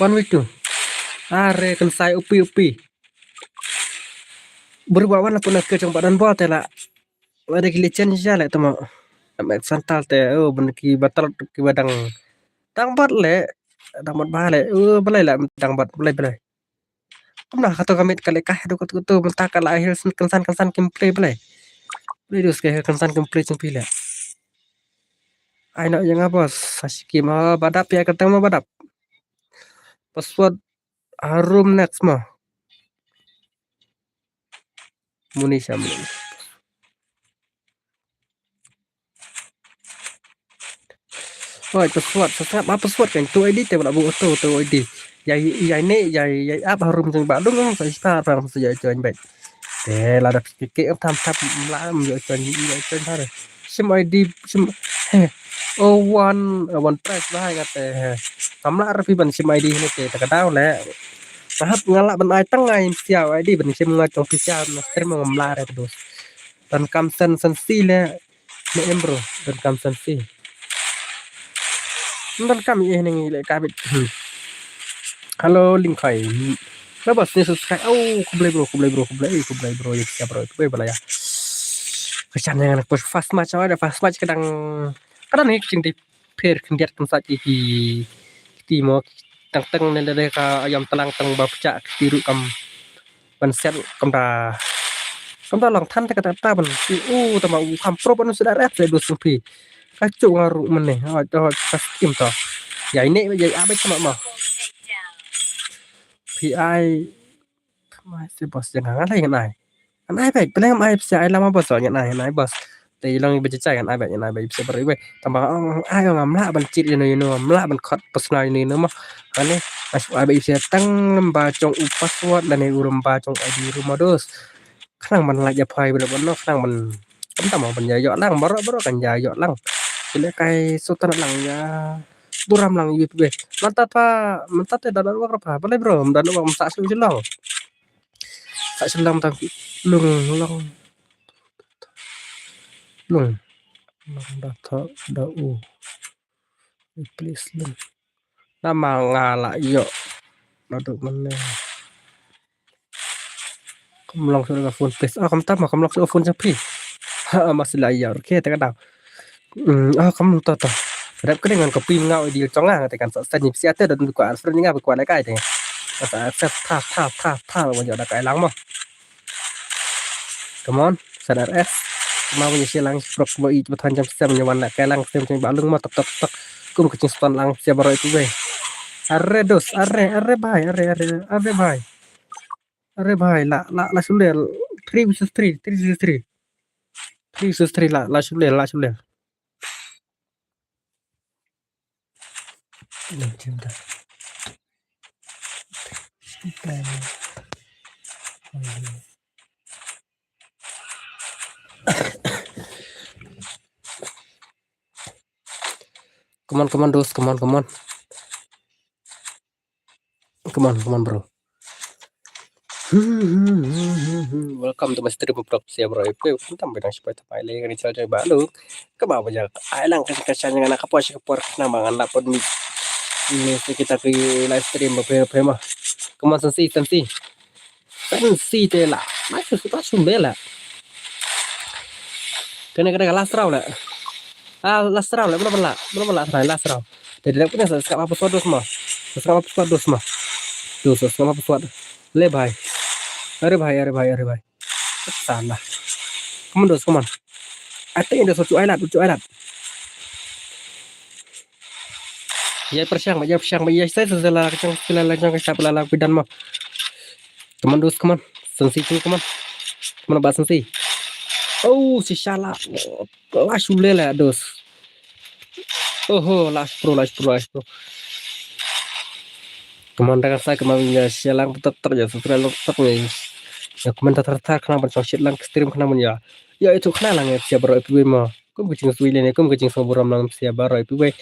One v two. Are kan sai upi upi. Berubah wan aku nak ke jong badan bol te la. Ada ki lecen sha le tama. Am ek santal te oh ben ki batal ki badang. Tang bat le. Tang bat ba le. Oh belai la tang bat belai belai. Kumna kato ka mit ka leh ka hedu kato kato mynta ka la hil kynsan kynsan kim play play. Play dus ka hil kynsan kim play chung phi leh. Ai no yang abos sa shikim ah badap ya katang ma badap. Password harum next ma. Muni sha muni. Oi, password, sa sngap ba password kan tu I D te wala bu tu tu I D. Yai yai ne yai yai ap harum jeng ba dung sa ista rang sa yai join back. Te la da ke ke tham tham la am yai join yai join har. Sim I D sim he. Oh one one price ba hai ngate he. Kam la rapi ban sim I D ne te ta ka daw le. Mahap ngala ban ai tang ai sia I D ban sim ngai tong pisa na stream ngam la re dos. Dan kam sen sen si le. Ne em bro, dan kam sen si. Dan kam ye ne ngi le ka bit. Hello Ling Khai. Ba bas ne subscribe. Oh, kublai bro, kublai bro, kublai, kublai bro, ya kya bro, kublai bala ya. Ka chan yang anak post fast match, ada fast match kadang kadang ni kicing di per kendiat kan sa ki ki ti mo tang tang ne le ka ayam telang tang ba pecah ki ru kam ban set kam da kam da long than te ka ta ta ban ti u ta ma u kam pro ban su da rep se du sung phi ka chu nga ru men ne ha to ka skim to yai ne yai a ba ma ma phi ai ma se bos jang nga lai ngan ai ngan ai ba peleng ai se ai lama bos ngan ai ngan ai bos te long ba chai ngan ai ba ngan ai ba se bar iwe tamba ai ngam la ban chit ino ino ngam la ban khot personal ino ino ma ane as ai ba se tang ba chong u password lane u rum ba chong I D rum dos khnang ban la ja phai ba ban no khnang ban kam tam ban ja yo lang baro baro kan ja yo lang ile kai sultan lang ya buram lang yu be mata pa mata te dan wa pa bale bro dan wa sa su long sa su long ta lung long lung. Long da tho da u. Replace lung. Nama nga la ïoh. Naduh mynne. Kam long shuh ka phone paste. Ah, kam tam, kam long shuh ka phone jong phi. Ha, ma shu la ïoh. Okay, te ka dang. Hmm, ah, kam to to. Rep ka dang ngan copy nga ïa ïa jong nga te kan sa send ni phi ïa te don ko ar friend nga ko la kai te. Ka sa accept tha tha tha tha lo ïoh da kai lang mo. Come on, send R S. Kynmaw ban ïa share lang, prok ba ïeit ba than jam sem ïa wan la kai lang sem jong ba lung mo tok tok tok. Kum ka jingstad lang sia baroh ïa phi wei. Are dos, are, are bhai, are, are, are bhai. Are bhai, la, la, la shu leh three versus three, three versus three. Three versus three la, la shu leh, la shu leh. Come on, come on, dos, come on, come on. Come on, come on, bro. Welcome to my stream, bro. Sia, bro. Ipe, welcome to my stream, bro. Kaba ba ja ai lang ka shan nga na ka por sha ka por na ma ngan la pon mi. Ni si kita ki live stream ba phe phe ma. Come on, Sensi, Sensi. Sensi te la. Ma su su su bela. Kene kene last round la. Ah, last round la. Belum la. Belum la last round. Te dep kene sa skap apa suat dos ma. Sa skap apa suat dos ma. Tu sa skap apa suat. Le bhai. Are bhai, are bhai, are bhai. Salah. Come on, dos, come on. Ate dos, cuai lat, cuai lat. Ya persiang, ya persiang, ya saya sesela kacang sila lajang kacang pela lagu dan mah. Come on, dos, come on. Sensi tu, come on. Come on, ba sensi. Oh, si shala. La shu leh la, dos. Oho, last pro, last pro, last pro. Come on, da ka sai, come on, ya shalang tok tok, ya subscribe tok tok ni. Ya comment tar tar, khnang ban shong shit lang stream, khnang ban ya. Ya itu khnang lang ya, sia baroh ïa phi wei ma. Kum ka jingsngewsih lane, kum ka jingsngewburom lang sia baroh ïa phi wei.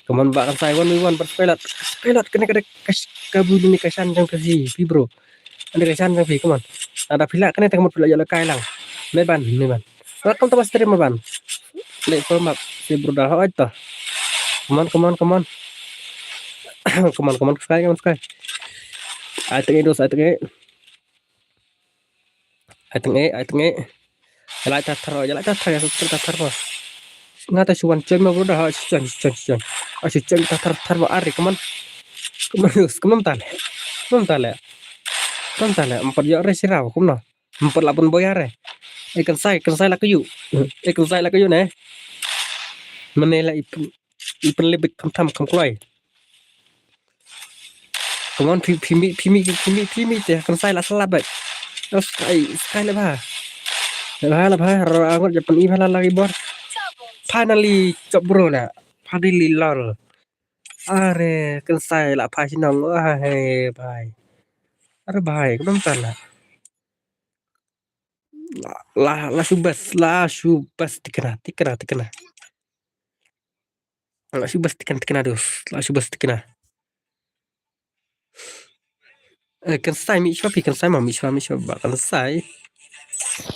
Come on, ba kan sai one v one, ba skylat, skylat, kane kane ka bu ni ka shan jong ka si, phi bro. Ane ka shan jong phi, come on. Ada phi la, kane tang mut phi la ïa la kai lang. Me ban, me ban. Welcome to my stream, me ban. Leh form up, si bro da hoi to. Come on, come on, come on. Come on, come on, sky, come on, sky. Ai tenge dos, ai tenge. Ai tenge, ai tenge. Ya la ta thar, ya la ta thar, ya ta thar, ta thar. Nga ta shu wan join ma bro da, ha, shu join, shu join, shu join. Ah, shu join ta thar, thar ba ari, come on. Come on, come on, tale. Come on, tale. Come on, tale. Empat ya re sirau, come on. Empat lapan boy are. Eh, kan sai, kan sai la kayu. Eh, kan sai la kayu ne. Mane la ip, ip lebek kam tham kam kloi. Come on, phi, phi mi, phi mi, phi mi, phi mi te, kan sai la sala bek. Oh, sky, sky le bha. Le bha, le bha, ro angot japan i bha la lagi bor. Finally, chop bro la. Finally, lol. Are, kan sai la pha shinong. Ah, hey, bhai. Are, bhai, kudum tan la. La, la, la shu bas, la shu bas tikna, tikna, tikna. La shu bas tikna, tikna dos. La shu bas tikna. Eh, kan sai mi shwa phi, kan sai ma mi shwa, mi shwa ba kan sai.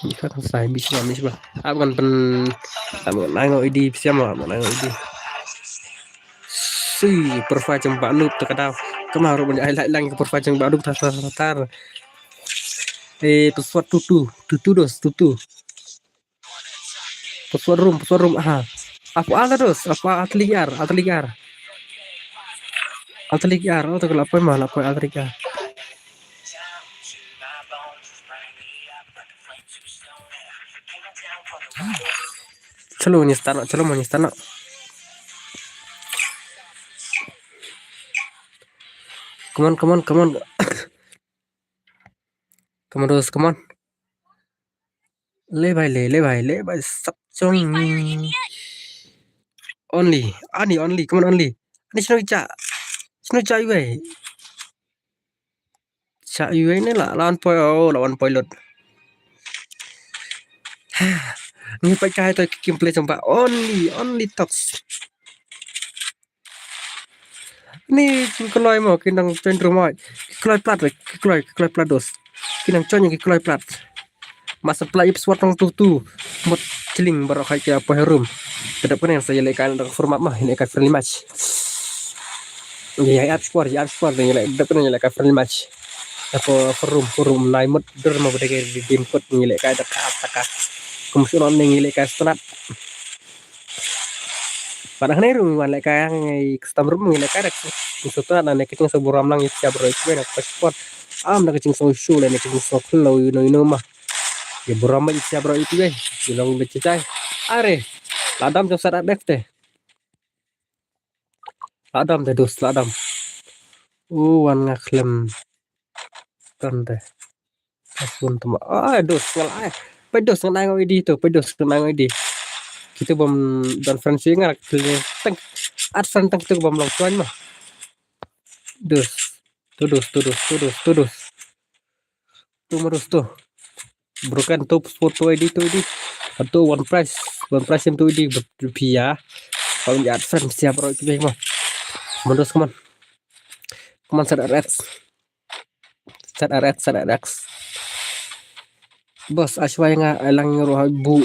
Mi shwa kan sai, mi shwa, mi shwa. Ap kan pen, ap kan nang no idi, phi siam ma, ap kan nang no idi. Si, profile jong ba nup ta ka daw. Kama ro ban ai lai lang ka profile jong ba nup ta ta ta ta. Eh, password tutu, tutu dos, tutu. Password room, password room, aha. Apa ada dos, apa atliar, atliar. Atliar, oh, tu la poi ma, la poi atliar. Chalo, ni start, chalo, mo ni start. Come on, come on, come on. Come on, dos, come on. Le bhai, le, le bhai, le bhai, sap chong. Only, ani, only, come on, only. Ani shino cha. Shino cha iwei. Cha iwei ne la, la one point, oh, la one point lut. Ngi pai kai to kim play jong ba. Only, only talks. Ni ki kloi mo, ki nang join room mo. Ki kloi plat, ki kloi, ki kloi plat dos. Ki nang join ki kloi plat. Masa pla ip sport tang tu tu. Mut chilling baroh hai ka poi room. Tadap kane sa ïalehkai dang format mah, ïalehkai friendly match. Ïa ap sport, ïa ap sport, ïaleh tadap kane ïalehkai friendly match. Ako forum, forum nai mut dur ma bade ke dim kut ïalehkai da ka taka. Kum suno ning ïalehkai stunat. Pat hangne ruh ngi wan lehkai ngi custom ruh ngi lehkai da. Ngi shu tnat na ne ka jingsngew burom lang ïa phi baroh ïa phi na ka sport. Am da ka jingsngew shu leh ne ka jingsngew khlo ïa uno ïa uno mah. Ïa burom ïa phi baroh ïa phi. Ïa long da jai. Are. La dam jong sa da dek te. La dam te dus la dam. U wan nga khlem. Kan te. Ka phone tama. Ai, dos ngal ai. Peit dos ngal ai ngai di tu, peit dos ngal ai ngai di. Kita bom don friend si ngal kle teng. At friend teng kita bom long tuan mah. Dos. Tu dos, tu dos, tu dos, tu dos. Tu ma dos tu. Broken tu sport tu ai di tu ai di. Tu one price, one price yang tu ai di berpia. Kalau ya at friend siap roi tu mah. Come on dos, come on. Come on set at Set R X, set R X. Bos, ashwai nga alang ruh bu.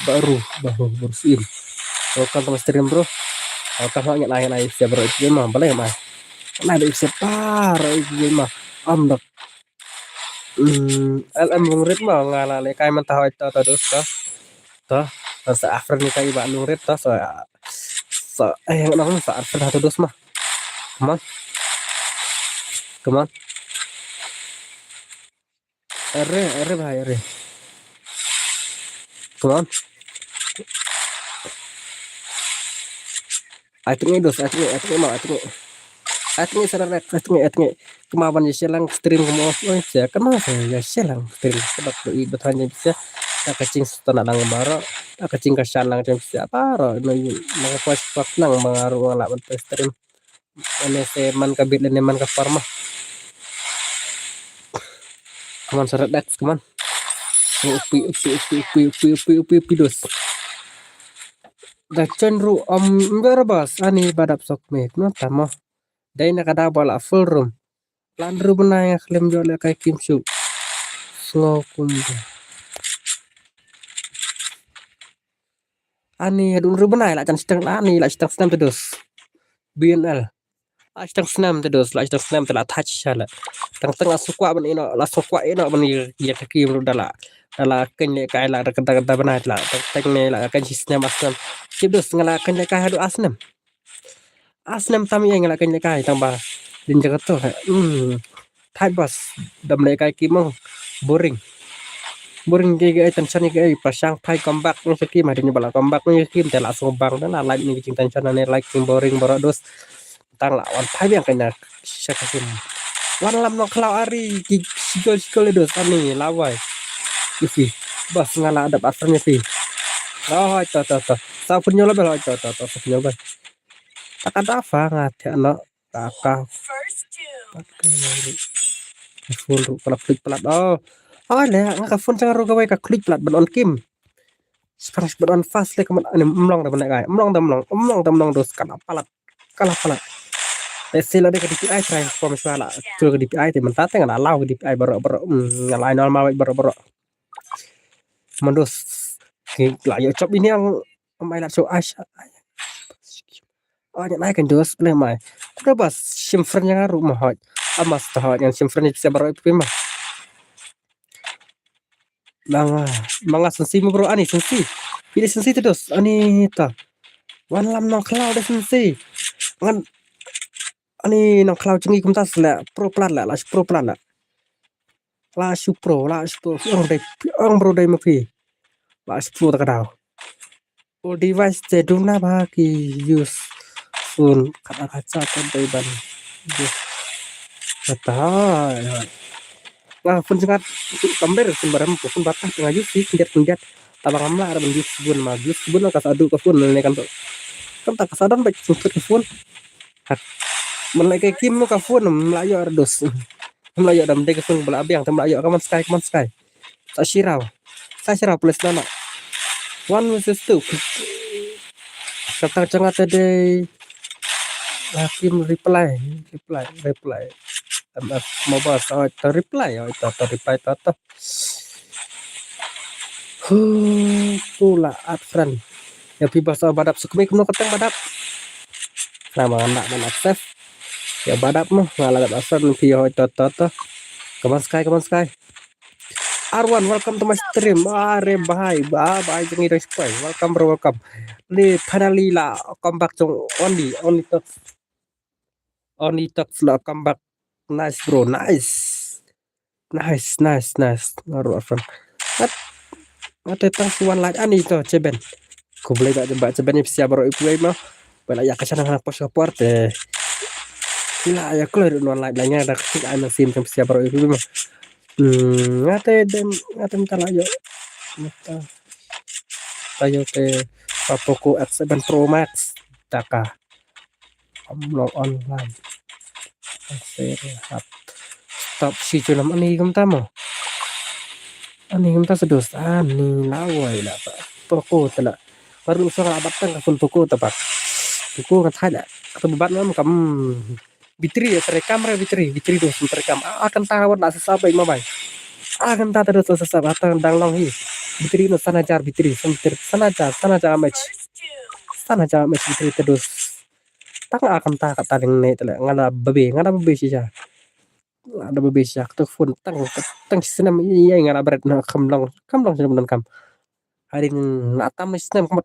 Baru, baru, baru sim. Welcome to my stream, bro. Welcome ha ngi nai nai sia bro itu mah, balai mah. Nai da sia par itu mah. Am dak. Hmm, L M Lungrit mah nga la lehkai mynta hoi to to dos to. To, sa after ni kai ba Lungrit to, sa sa eh nang sa after to dos mah. Come on. Come on. Are, are bhai, are. Come on. Ai tngi dos, ai tngi, ai tngi ma, ai tngi. Ai tngi sa dak, ai tngi, ai tngi. Kma ban ïa share lang stream kma off oi sia, kma sa ïa share lang stream. Ka dak do i bathan ïa sia. Da ka jingstad lang baroh, da ka jingkyrshan lang jong sia baroh. No ïa, na ka poi spot lang ma nga ruh nga lah ban poi stream. Ane se man ka bit lane man ka par mah. Come on, sa dak, come on. Upi, upi, upi, upi, upi, upi, upi, upi, dos. Da chen ruh, um, mber bas, ani badap sok me, no tamo. Dai na ka da bala full room. Lan ruh bnai nga khlem jot lehkai kim suk. Sngew kum. Ani haduh ruh bnai la jan siteng la ani la siteng snem te dos. B N L. La siteng snem te dos, la siteng snem te la thach sha la. Tang tang la sukwa ban ino, la sukwa ino ban ïa, ïa ka kim ruh da la. Da la keiñ lehkai la da ka da ka da bnai la. Tang tang ne la keiñ shi snem ar snem. Te dos nga la keiñ lehkai haduh ar snem. Ar snem tam ïa nga la keiñ lehkai tang ba. Din jaga to. Hmm. Thait bas. Dam lehkai kim mo. Boring. Boring ki ki tension ki pa shang thait comeback ni sa kim, hadien ba la comeback ni kim te la sngewbang da la like ni ki jing tension ne like jing boring baroh dos. Tang la wan thait biang kane sha ka kim. Wan lam no khlaw ari ki sigol sigol dos ani la wai. Isi. Bas nga la dap asal ni pi. Hoi to to to. Sa pun nyola bel hoi to to to sa pun nyola bel. Taka dafa nga te no. Taka. First two. Taka. Ka phone ruh ka la klik palat. Oh. Oh le nga ka phone jong nga ruh kawei ka klik palat ban on kim. Sekarang ban on fast le ka man ani mlong da ban gai. Mlong da mlong. Mlong da mlong dos ka la palat. Ka la palat. Te sila de ka D P I try pom swa la. Tu ka D P I te mynta te nga la law ka D P I baroh baroh. Hmm, nga la ai normal baroh baroh. Mandos. Ki la ïoh chop ini ang amai la so ash. Oh, nyan ai kan dos le mai. Kuda bas shim friend yang aru ma hot. Amas ta hot yang shim friend yang baroh pi ma. Manga, manga sensi ma bro ani sensi. Ini sensi te dos ani ta. Wan lam nong khlaw de sensi. Ngan ani nong khlaw chingi kumta sla pro plat la, la pro plat la. La shu pro, la shu pro. Ong dai, ong bro dai ma phi. La shu pro ta ka daw. All device te dum na ba ki use phone kat aka cha kan dai ban. Kata. Nga phone jngat kamber phone baram phone batah nga use si kendiat kendiat. Tabang amla ada ban use phone ma use phone ka sadu ka phone ne kan. Kan ta ka sadon ba phone phone. Man lai ka kim ka phone mla yo ardos. Mla yo dam de ka phone bla abiang tam mla yo ka man sky ka man sky. Sa shirau. Sa shirau plus nana. One versus two. Kata changa tade. Hakim reply, reply, reply. M F Mobile, oh, to reply, oh, to, to reply, to, to. Huh, tu la add friend. Ya, phi ba sa ba dap sukmi kumno ka teng ba dap. Nama nak, nak accept. Ya, ba dap mo, nga la dap add friend phi, oh, to, to, to. Come on, Sky, come on, Sky. Arwan, welcome to my stream. Are bhai, ba bhai jong i dei squad. Welcome bro, welcome. Ni finally la come back jong Only, Only Talks. Only Talks la come back. Nice bro, nice. Nice, nice, nice. Naru afan. Ngat, ngat tang si wan like ani to Cheben. Khublei ba ba Cheben ipsia bro ipwei ma. Bela ya ka channel hana post ka por te. Kila ya kloi wan like la nya da kik ai ma sim jong ipsia bro ipwei ma. Hmm, ngate dem, ngate mynta la ïoh. Mynta. Tayo te Poco X seven Pro Max. Taka. Amlo online. Ase rehat. Stop si junam ani kumta mo. Ani kumta sedos. Ani lawai la pa. Poco tela. Baru usah la batang ka phone Poco tapak. Poco ka thai la. Kata bebat mam kam. Bitri ya, terekam re bitri, bitri tu sem terekam. Ah, kan ta wan la sesap baik ma bai. Ah, kan ta terus sesap, ah, tang dang long hi. Bitri no sana jar bitri, sem ter-, sana jar, sana jar mech. Sana jar mech bitri terus. Tang ah, kan ta kat ta ding ne tele, ngala bebe, ngala bebe shisha. Ngala bebe shisha, tu phone tang, tang sinem iya ngala bret na kam long, kam long sinem dan kam. Hari na tam sinem kam.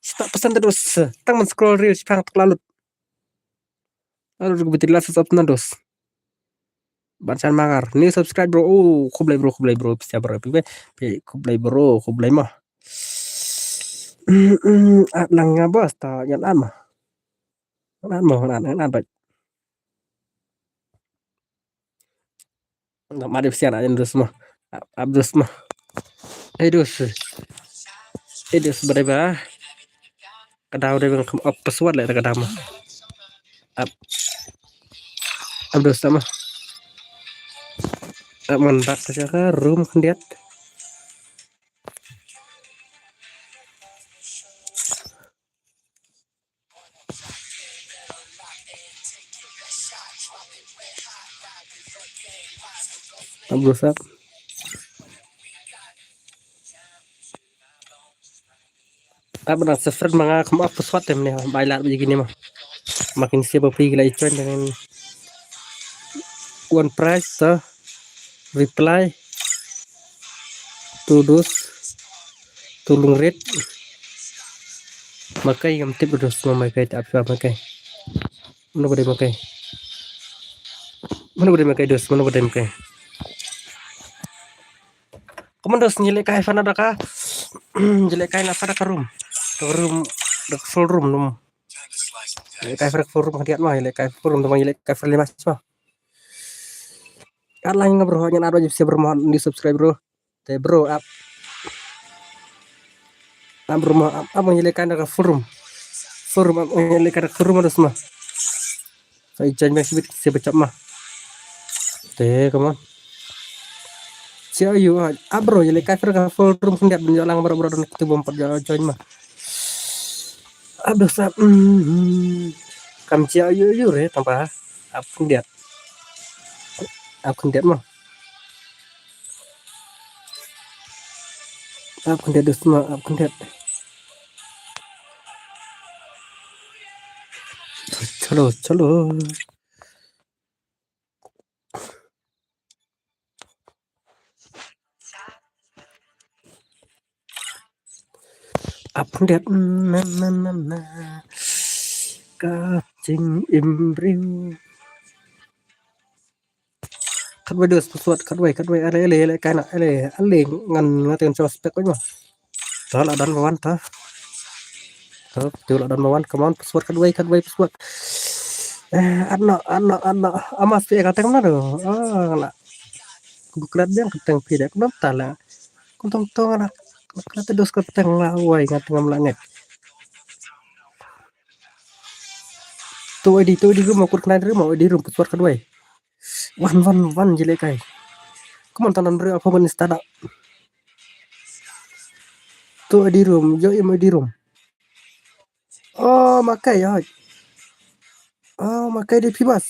Sita pesan terus, tang men scroll reel sipang tuk lalut. Lalu gue betul lah sesap nandos. Bansan mangar. Ni subscribe bro. Oh, khublei bro, khublei bro. Pisa bro. Pi, pi, khublei bro, khublei mah. At lang nga bos ta yan an mah. Yan an mah, yan an, yan an baik. Nggak mari pisa yan an terus mah. Ab-, ab terus mah. Eh, dus. Eh, dus, bade ba. Ka daw dei ban kam up password leh ka daw ma. Up. Up dos sama. Up man bak ka jaka room khyndiat. Up dos up. Ap na sefret ma nga kam up password te mne bai lar biji kini ma. Makin sia ba phi la i join dengan one price to reply to dos to lung red. Makai ngam tip dos ma makai tap sua makai. Mano bade makai? Mano bade makai dos? Mano bade makai? Komando ngi leh kai fana da ka. Ngi leh kai na fana ka room. Ka room, da full room num. Ngi leh kai fana full room khyndiat ma, ngi leh kai full room, ngi leh kai fana lima sma. Kat lang nga bro, ngan ado jip sia bro, mohon di subscribe bro. Te bro, ap. Ap bro, ma, ap, ap ngi leh kai na ka full room. Full room, ap ngi leh kai na ka full room dos ma. Sai jan bang sibit sia bachap ma. Te, come on. Sia ayu, ah, bro, ya le kai fer ka full room khyndiat ban jolang bro, bro, dan kitu bom pat join ma. Abro sa, mm, kam sia ayu ayu re, tanpa ap khyndiat. Ap khyndiat ma. Ap khyndiat dus ma, ap khyndiat. Chalo, chalo. Ap khyndiat na na na na. Ka jingim briew. Khatwei dus password, khatwei, khatwei, ale, ale, ale, kaina, ale, ale, ngan, ngan teng chos pek ko ma. To la don ba wan to. To, to la don ba wan, come on, password khatwei, khatwei, password. Eh, ano, ano, ano, ama spe ka teng na do. Ah, la. Kum klat biang ka teng phi de, kum ta la. Kum tong tong la. Klat dos ka teng la, wai, ngan teng la ngek. To I D, to I D room, aku kenal room, I D room, password khatwei. Wan, wan, wan, jilek kai. Come on, tanan bro, aku ban start up. To I D room, yo im I D room. Oh, makai, oi. Oh, makai de pibas.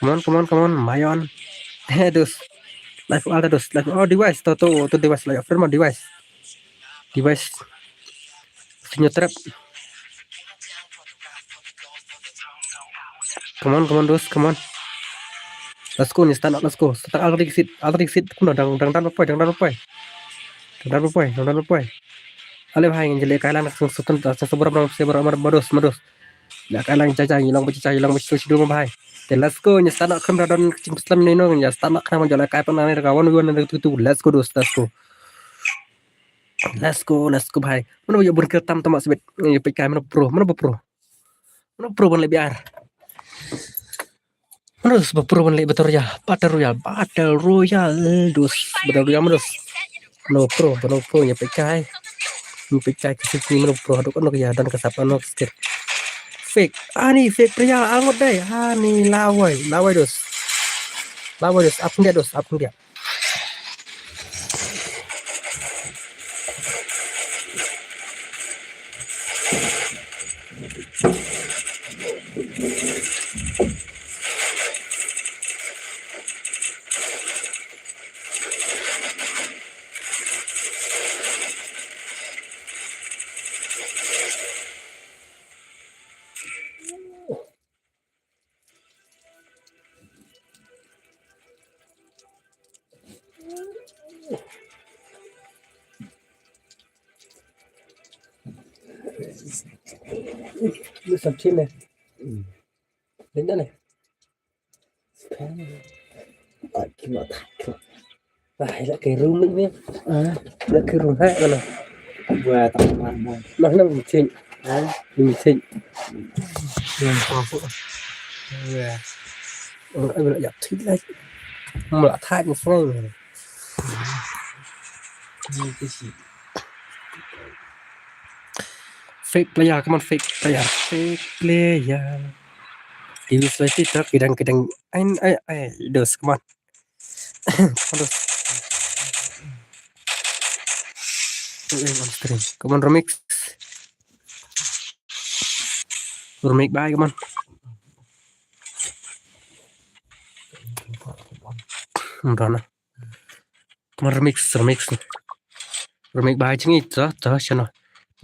Come on, come on, come on, Mayon. Heh, dos. Live alta dos. Live, oh, device. To, to, to device. Live friend mo device. Device. Sinyo trap. Come on, come on, dos, come on. Let's go, ni start, let's go. Start alta exit, alta exit. Kumno, dang, dang, dang, poi, dang, dang, poi. Dang, dang, poi, dang, dang, poi. Ale bhai, ngi leh kai lang, sung, sung, sung, sung, bor, bor, bor, bor, bor, dos, bor, dos. Leh kai lang, jai, jai, ngi long, jai, jai, long, jai, jai, jai, bhai. Te let's go, ni start, kham, dang, dang, chim, slam, ni, no, ni start, kham, jai, leh kai, pan, ni, ka, one, one, two, two. Let's go, dos, let's go. Let's go, let's go, bhai. Mano ïa bun kyrtam tama sibit. Ïa peit kai mano pro, mano pro. Mano pro ban leh biar. Mano dos ba pro ban leh battle royale, battle royale, battle royale, dos, battle royale mano dos. Mano pro, mano pro ïa peit kai. Ïa peit kai ka sik ni mano pro, hadok ano ka ïa dan ka sap ano ka skit. Fake, ani fake player, angot dai, ani lawai, lawai dos. Lawai dos, ap ndia dos, ap ndia. Lu sam chin ne. Ding da ne. Ai, ki ma ta. Ai, la ke room ni. Ah, la ke room ha mana. Buat apa mana? Nah, nang chin. Ah, ni chin. Yang apa? Ya. Oh, ai, la ya thik la. Mula thai ni sengai. Ni ke si. Fake player, come on, fake player, fake player. Ini slightly dark, kidang, kidang. Ain, ai, ai, dos, come on. Come on, dos. Eh, eh, on stream. Come on, remix. Remix, bye, come on. Mrana. Kemar remix, remix. Remix ba jing ita, ta chana.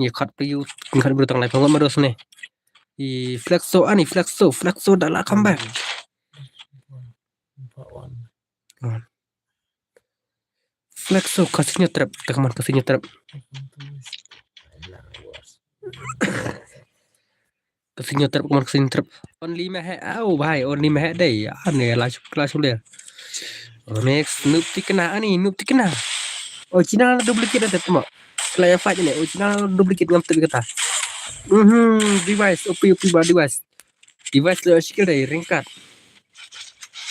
Ni kat pe yu, kat bru tang lai pangwan mados ne. I Flexo, ani Flexo, Flexo da la comeback. Flexo kasih nyetrep, teman kasih nyetrep. Kasih nyetrep, kemar kasih nyetrep. Only meh, oh bhai, only meh dei. Ani la suk, la suk dia. Next, noob tikna, ani noob tikna. Oh, Cina duplicate ada temo. Klaya fight ni, oh, Cina duplicate ngam tebi kata. Mhm, device, opi, opi ba device. Device le skill dei, ringkat.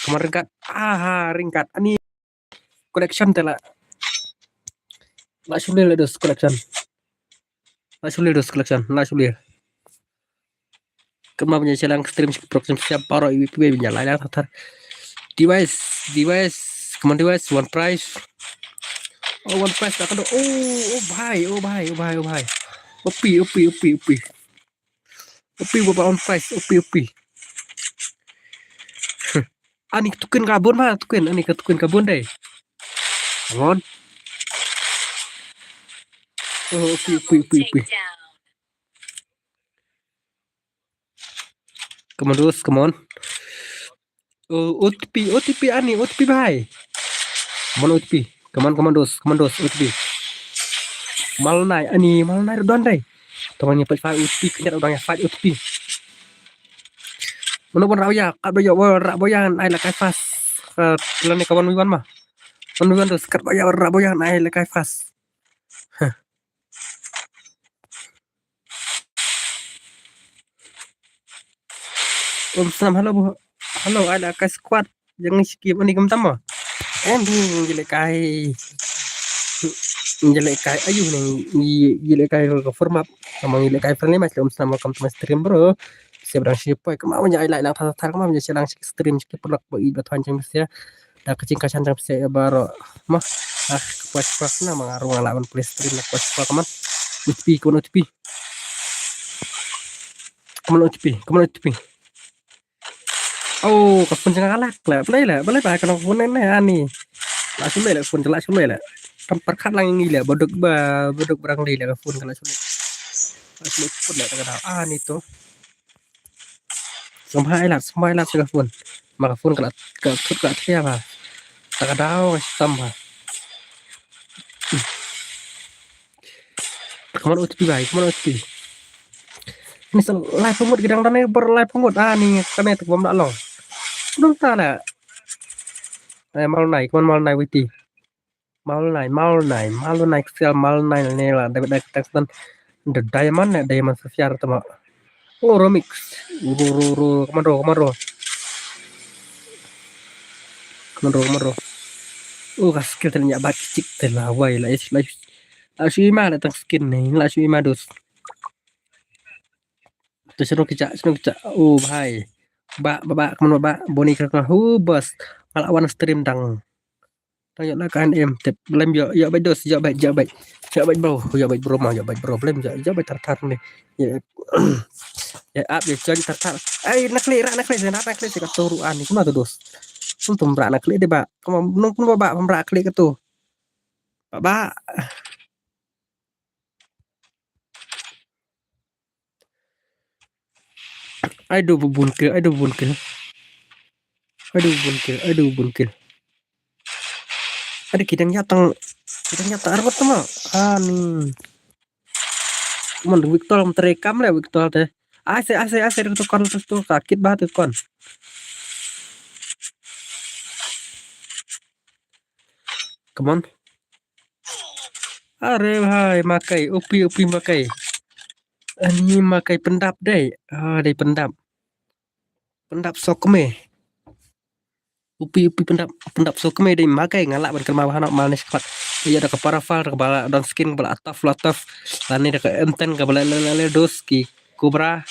Kemar ringkat, aha, ringkat. Ani collection te la. La sule le dos collection. La sule dos collection. La sule. Kemar punya chelang stream si proxim siap paro iwi piwe punya lai lang tatar. Device, device, kemar device, one price. Oh, one price tak ada. Oh, oh bhai, oh bhai, oh bhai, oh bhai. Opi, opi, opi, opi. Opi baba on price, opi, opi. Ani tukin kabun ma, tukin, ani ka tukin kabun dei. Come on. Oh, opi, opi, opi, opi. Come on, dos, come on. Oh, O T P, O T P ani, O T P bhai. Come on, O T P. Come on, come on, dos, come on, dos, O T P. Malnai ani, malnai don dei. Tong ni fight, fight, O T P, kena orang yang fight, O T P. Mana pun raya, kat boya, raya boya, ai la kai fast. Lane kawan wiwan ma. Wan wiwan dos, kat boya, raya boya, ai la kai fast. Huh. Um snam, hello, bro. Hello, ai la kai squad. Yang ni skim ni kem tama. Em, ni jele kai. Jele kai ayu ni, jele kai ko format. Amang jele kai friendly match, um snam, welcome to my stream, bro. Siap dang si poi, kemar punya ai la lang thar thar, kemar punya chelang si stream, si pelak bo i ba tuan jeng sia. Da kaching kachan jam se baro. Ma. Ah, kwas kwas na ma nga rung la ban play stream na kwas kwas, come on. O T P, come on, O T P. Come on, O T P, come on, O T P. Oh, ka phone jang alak la. Play la, play ba ka phone ne ani. La sule la phone la sule la. Kam perkat lang ngi la, bodok ba, bodok berang dei la ka phone la sule. La sule phone la ka da. Ani to. Sumbai la, sumbai la sa ka phone. Ma ka phone ka la, ka thut ka thia ba. Ta ka daw ka stam ba. Come on, O T P bai, come on, O T P. Ni sa lai pemut gidang dan ni ber lai pemut. Ah, ni kane tu bom dak long. Belum ta la. Eh, mal nai, come on, mal nai witi. Mal nai, mal nai, mal nai kesial, mal nai ni la. David Dyke Texton. The Diamond, eh, Diamond Sapphire tu ma. Oh, remix. Ro, ro, ro, come on, ro, come on, ro. Come on, ro, come on, ro. Oh, ka skill tanya ba chik te la wai la is la. La shu ima la tang skin ni, la shu ima dos. Tu sino kicha, sino kicha. Oh, bhai. Ba, ba, ba, come on, ba, ba. Boni ka ka. Oh, boss. Mal awan stream dang. Tang yo la ka N M tip. Blem yo, yo bai dos, yo bai, yo bai. Yo bai bro, yo bai bro ma, yo bai bro. Blem yo, yo bai tar tar ni. Yo, yo ap, yo join tar tar. Ai, nakli, ra nakli, ra nakli, ka turu ani. Kuma tu dos. Tum tum ra nakli de ba. Kuma nung kuma ba, ba ra kli ka tu. Ba, ba. Ai do bun kill, ai do bun kill. Ai do bun kill, ai do bun kill. Ada kidang ya tang, kidang ya tang arwat tama. Ani. Mon Victor, menteri kam le Victor te. Ai se, ai se, ai se, tu kon tu tu ka kit ba tu kon. Come on. Are bhai, makai, upi, upi makai. Ani makai pyndap dei. Ah, dei pyndap. Pyndap sok me. Upi, upi pyndap, pyndap sok me dei makai, nga lah ban kynmaw ba hano mal ne shakhmat. Ïa da ka Parafal, da ka ba la don skin, ka ba la tough, la tough. Lane da ka M ten, ka ba la, la, la, la, dos ki Cobra.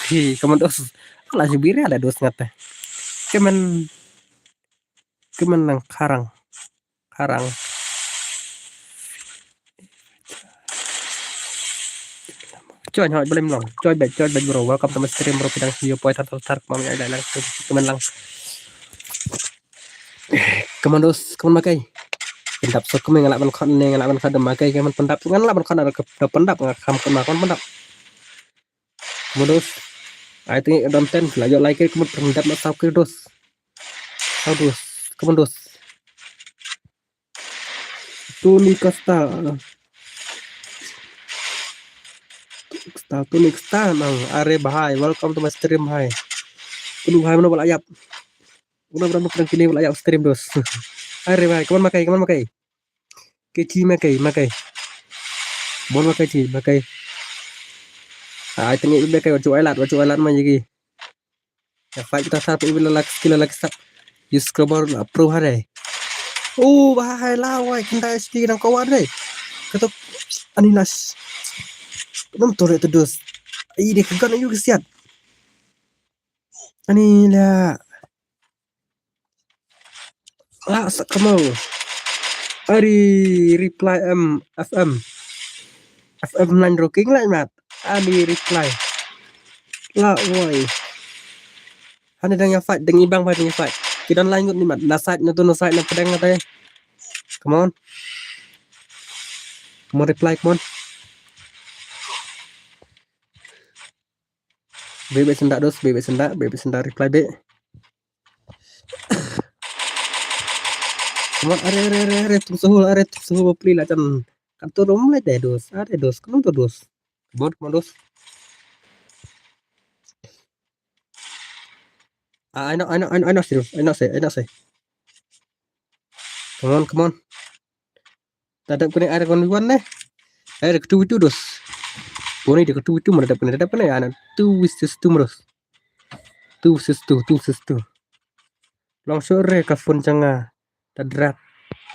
Hi, ka man dos. Ka la ju bira la dos ngat te. Ka man, ka man nang kharang. Kharang. Join hoi, boleh melong. Join back, join back, bro. Welcome to my stream, bro. Pidang video poi tar tar tar, kemang ya, lang. Temen lang. Come on, dos, come on, makai. Pyndap sok me, nga lah ban khot ne, nga lah ban khot da makai, come on, pyndap, nga lah ban khot da, da pyndap, nga kham kena, come on, pyndap. Come on, dos. Ai tengik dam ten, la ïoh lai kill, come on, pyndap na saw kill, dos. Saw, dos. Come on, dos. Tony Costa. Costa, Tony Costa, nang, are bhai, welcome to my stream, bhai. Kunu bhai mano ba la ïap. Una bra nuk dang kini ba la ïap stream, dos. Are bhai, come on makai, come on makai. Ke chi makai, makai. Bon makai chi, makai. Ai tengik makai, wat ju ai lad, wat ju ai lad ma jigi. Ya fight kita sat, iwila lak skill lak sat. Use scrubber la pro hare. Oh, bhai la wai, kinda H P dang kawan dei. Katok ani las. Nom tore tu, dos. Ai dei ka gun ayu kesiat. Ani la. La sa kamo. Ari reply M F M. F M nine rocking la mat. Ani reply. La woi. Hani dang ya fight, dang ibang fight, dang ya fight. Ki don lai ngut ni mat. Na side na tu, na side na pedang na tai. Come on. Come on, reply, come on. Be be senda, dos, be be senda, be be senda, reply be. Come on, are, are, are, are, tum suhul, are, tum suhul, bapli la chan. Kan tu rum le de, dos, are, dos, kan tu, dos. Bot, come on, dos. Ah, I know, I know, I know, I know, serious, I know, say, I know, say. Come on, come on. Ta dep kane, are kon wan ne. Are ka two v two, dos. Kone de ka two v two, mara dep kane, dep kane, ana two versus two, mara. Two versus two, two versus two. Long sure ka phone jong nga. Ta drat.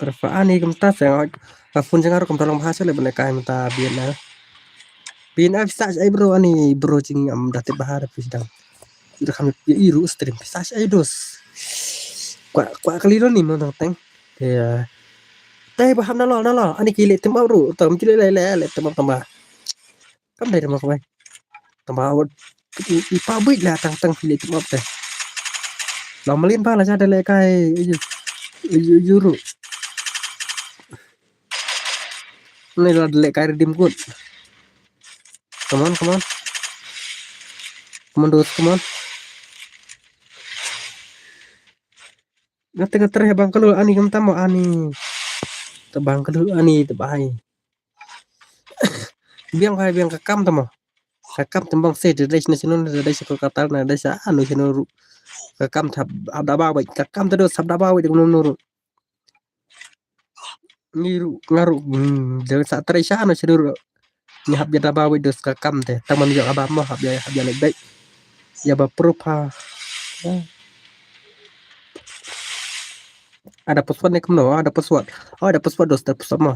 Terfa ani kumta sa ka phone jong nga ruh kumta long bha sa le bane kai mynta bian na. Bian ai sa ai bro ani bro jing am da te bha da pis dang. Ira kham ïa iru stream pisa ai dos. Kwa kwa kali lo ni mo tang teng. Ya. Tai ba ham na lo na lo. Ani ki le tem up ru. Tam ki le le le le tem up tamba. Kam dai ma kwai. Tamba wat i pa bit la tang tang ki le tem up te. Lo malin ba la ja da le kai. Yu yu ru. Ni la da le kai redeem code. Come on, come on. Come on, dos, come on. Ngate ngate bang kalu ani kam tamo ani. Te bang kalu ani te bai. Biang hai biang ka kam tamo. Ka kam tembang se de dai sini sini de dai se Kolkata na dai sa anu sini ru. Ka kam thap hap da ba bai ka kam te dos hap da ba bai de nuru. Ngi ru nga ru de sa trai sa anu sini ru. Ni hap ya da ba bai dos ka kam te. Taman yo aba mo hap ya hap ya lek bai. Ya ba pro pa. Ada password ne kumno, ada password. Oh, ada password dos, ada password mo.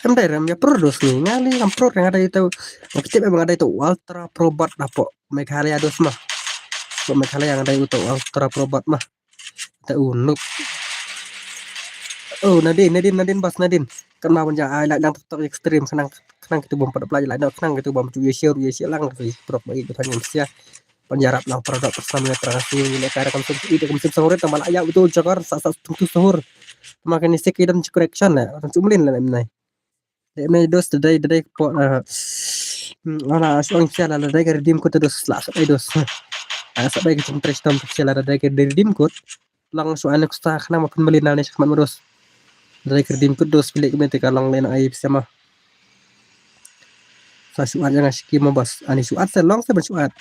Em dai rem ya pro dos ni, ngali lam pro nga dai tu. Nga tip em nga dai tu ultra pro bot dapo Meghalaya dos mah. Dapo Meghalaya nga dai tu ultra pro bot mah. Ta unuk. Oh, Nadine, Nadine, Nadine, bas Nadine. Kan ma ban ja ai lak dang tok tok extreme khnang khnang kitu bom pada pelaj lak dang khnang kitu bom tu ye share ye share lang tu prok bagi tu hanya sia. Pan yarap nang para dok persam le para nasi le kara kam sum i kam sum sahur tang bala ya betul jagar sa sa tum tu sahur. Makan isi ke dam correction le kan sum lin le nai. Le nai dos dai dai po. Ala song sia la dai ka redeem code dos la sa dai dos. Ala sa dai ka tum tres tam sia la dai ka redeem code. Lang su anak sa khna ma pun beli nal ne sakmat ma dos. Dai ka redeem code dos bilik me te ka long le na ai pisa ma. Sa shu add ïa nga shiki mo boss. Ani shu add se long se ban shu add.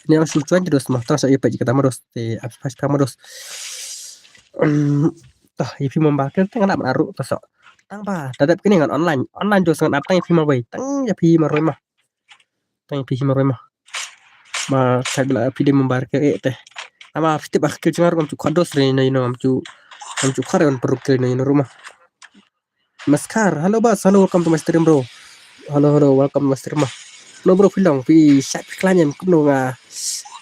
Ni long shu join te dos mo. Tang sa ïa peit kata mo dos. Te ap pas ka mo dos. Hmm, tah ïa phi mo barker te ngan ap naru tah so. Tang ba da dep kini ngan online. Online dos ngan ap tang ïa phi mo wei. Tang ïa phi mo roi mo. Tang ïa phi mo roi mo. Ma ka bila phi de mo barker eh te. Ama phi te ba kill jngar ngam chu khados re na ino ngam chu. Ngam chu khare on peruk kill na ino ruma. Maskar, hello boss, hello, welcome to my stream bro. Hello, hello, welcome to my stream ma. Hello bro, phi long phi shat phi klan ïa kumno nga.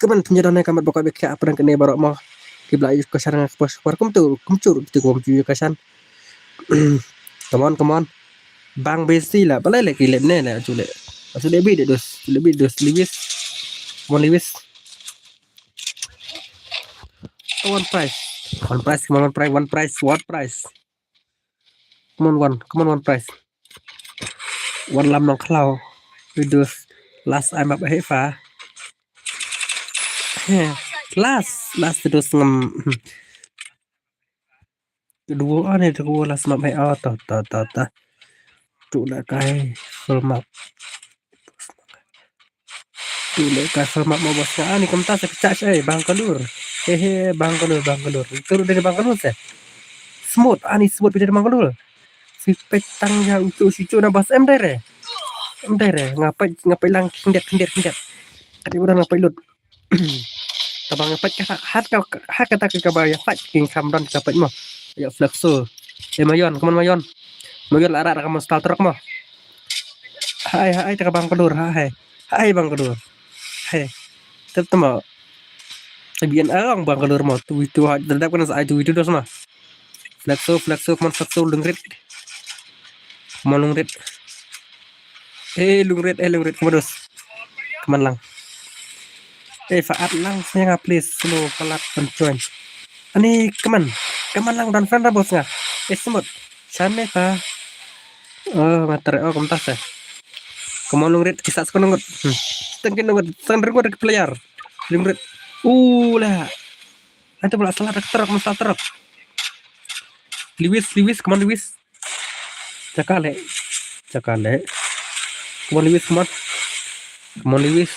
Kaman phi don ne kamat baka bik ka apa dang kene barok ma. Ki bla yu ka shar nga ka pos par kum tu kum chur tu kum chu ka shan. Come on, come on. Bang besi la, balai le ki lem ne la chu le. Chu le bi de dos, chu le bi dos, Lewis. Come on Lewis. One prize. One prize, come on, one prize, one prize, one prize. Come on, one, come on, one prize. One lam nong khlaw. Reduce. Last I'm up hefa. Last, last reduce ngam. Duo ane duo last map he oh to to to to. Tu la kai full map. Tu le ka sama mo bos nga ani kumta sa kecak eh Bangalore. He he Bangalore Bangalore. Turu dari Bangalore se. Smooth ani smooth dari Bangalore. Si petang ya ucu ucu na bas em dere. Em dere ngapai ngapai lang kindet kindet kindet. Kati udah ngapai lut. Tabang ngapai ka hat ka hat kata ka ba ya fight king kam don ka pet mo. Ya flexo. Eh mayon kaman mayon. Mayon la rak kaman stal truk mo. Hai hai ta ka Bangalore hai. Hai Bangalore. Hai. Tetap tama. Bian arang Bangalore mo tu itu hai. Tetap kena sa itu itu dos ma. Flexo flexo kaman flexo lungrit. Kaman lungrit. Eh lungrit eh lungrit kaman dos. Kaman lang. Eh faat lang saya nga please slow palat pen join. Ani kaman. Kaman lang dan friend rabos nga. Eh semut. Shan me pa. Oh, matar oh kumtas eh. Kamu lungrit kisah sekolah ngut. Hmm. Tengkin ngut, tengkin ngut player. Lungrit. Uh lah. Nanti pula salah truk, masalah truk. Lewis, Lewis, come on Lewis. Cakale. Cakale. Come on Lewis, come on. Come on Lewis.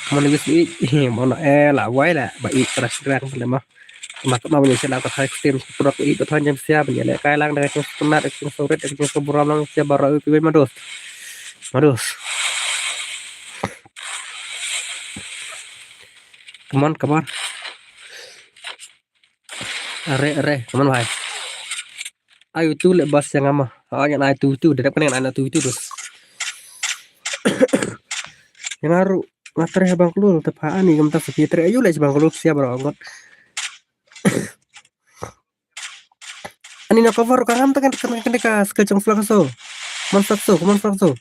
Come on Lewis, Lewis. Mana eh lah, wai lah. Baik, terus terang pada mah. Mak ma bani sila ka thai stem produk i ka thai jam sia bani le kai lang da ka stem na da ka stem red da ka stem buram lang sia bara u piwai mados. Mados. Come on, come on. Are are, come on bhai. Ai tu le bas yang ama. Ah yang ai tu tu, da kan ai tu tu dos. Yang aru ngatar ya Bangalore tepa ani kam tak sepi tre ayu le Bangalore sia bara angot. Ani na cover ka ngam takan kan kan ka skill jong Flexo. Man Flexo, man Flexo.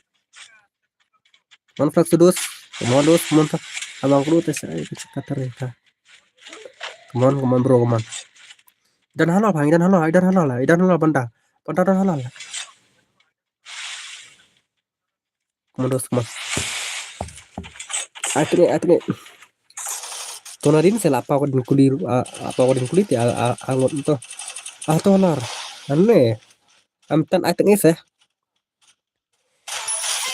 Man Flexo dos. Come on dos, man Flexo. Abang kudu tes ai ka cakap tadi ka. Come on, come on bro, come on. Dan halal bang, dan halal, dan halal, dan halal banda. Banda dan halal. Come on dos, come on. Atne, atne. Tona din sela apa ko din kuli, apa ko din kuli ti angot to. Ah to lar. Ane. Am tan atne se.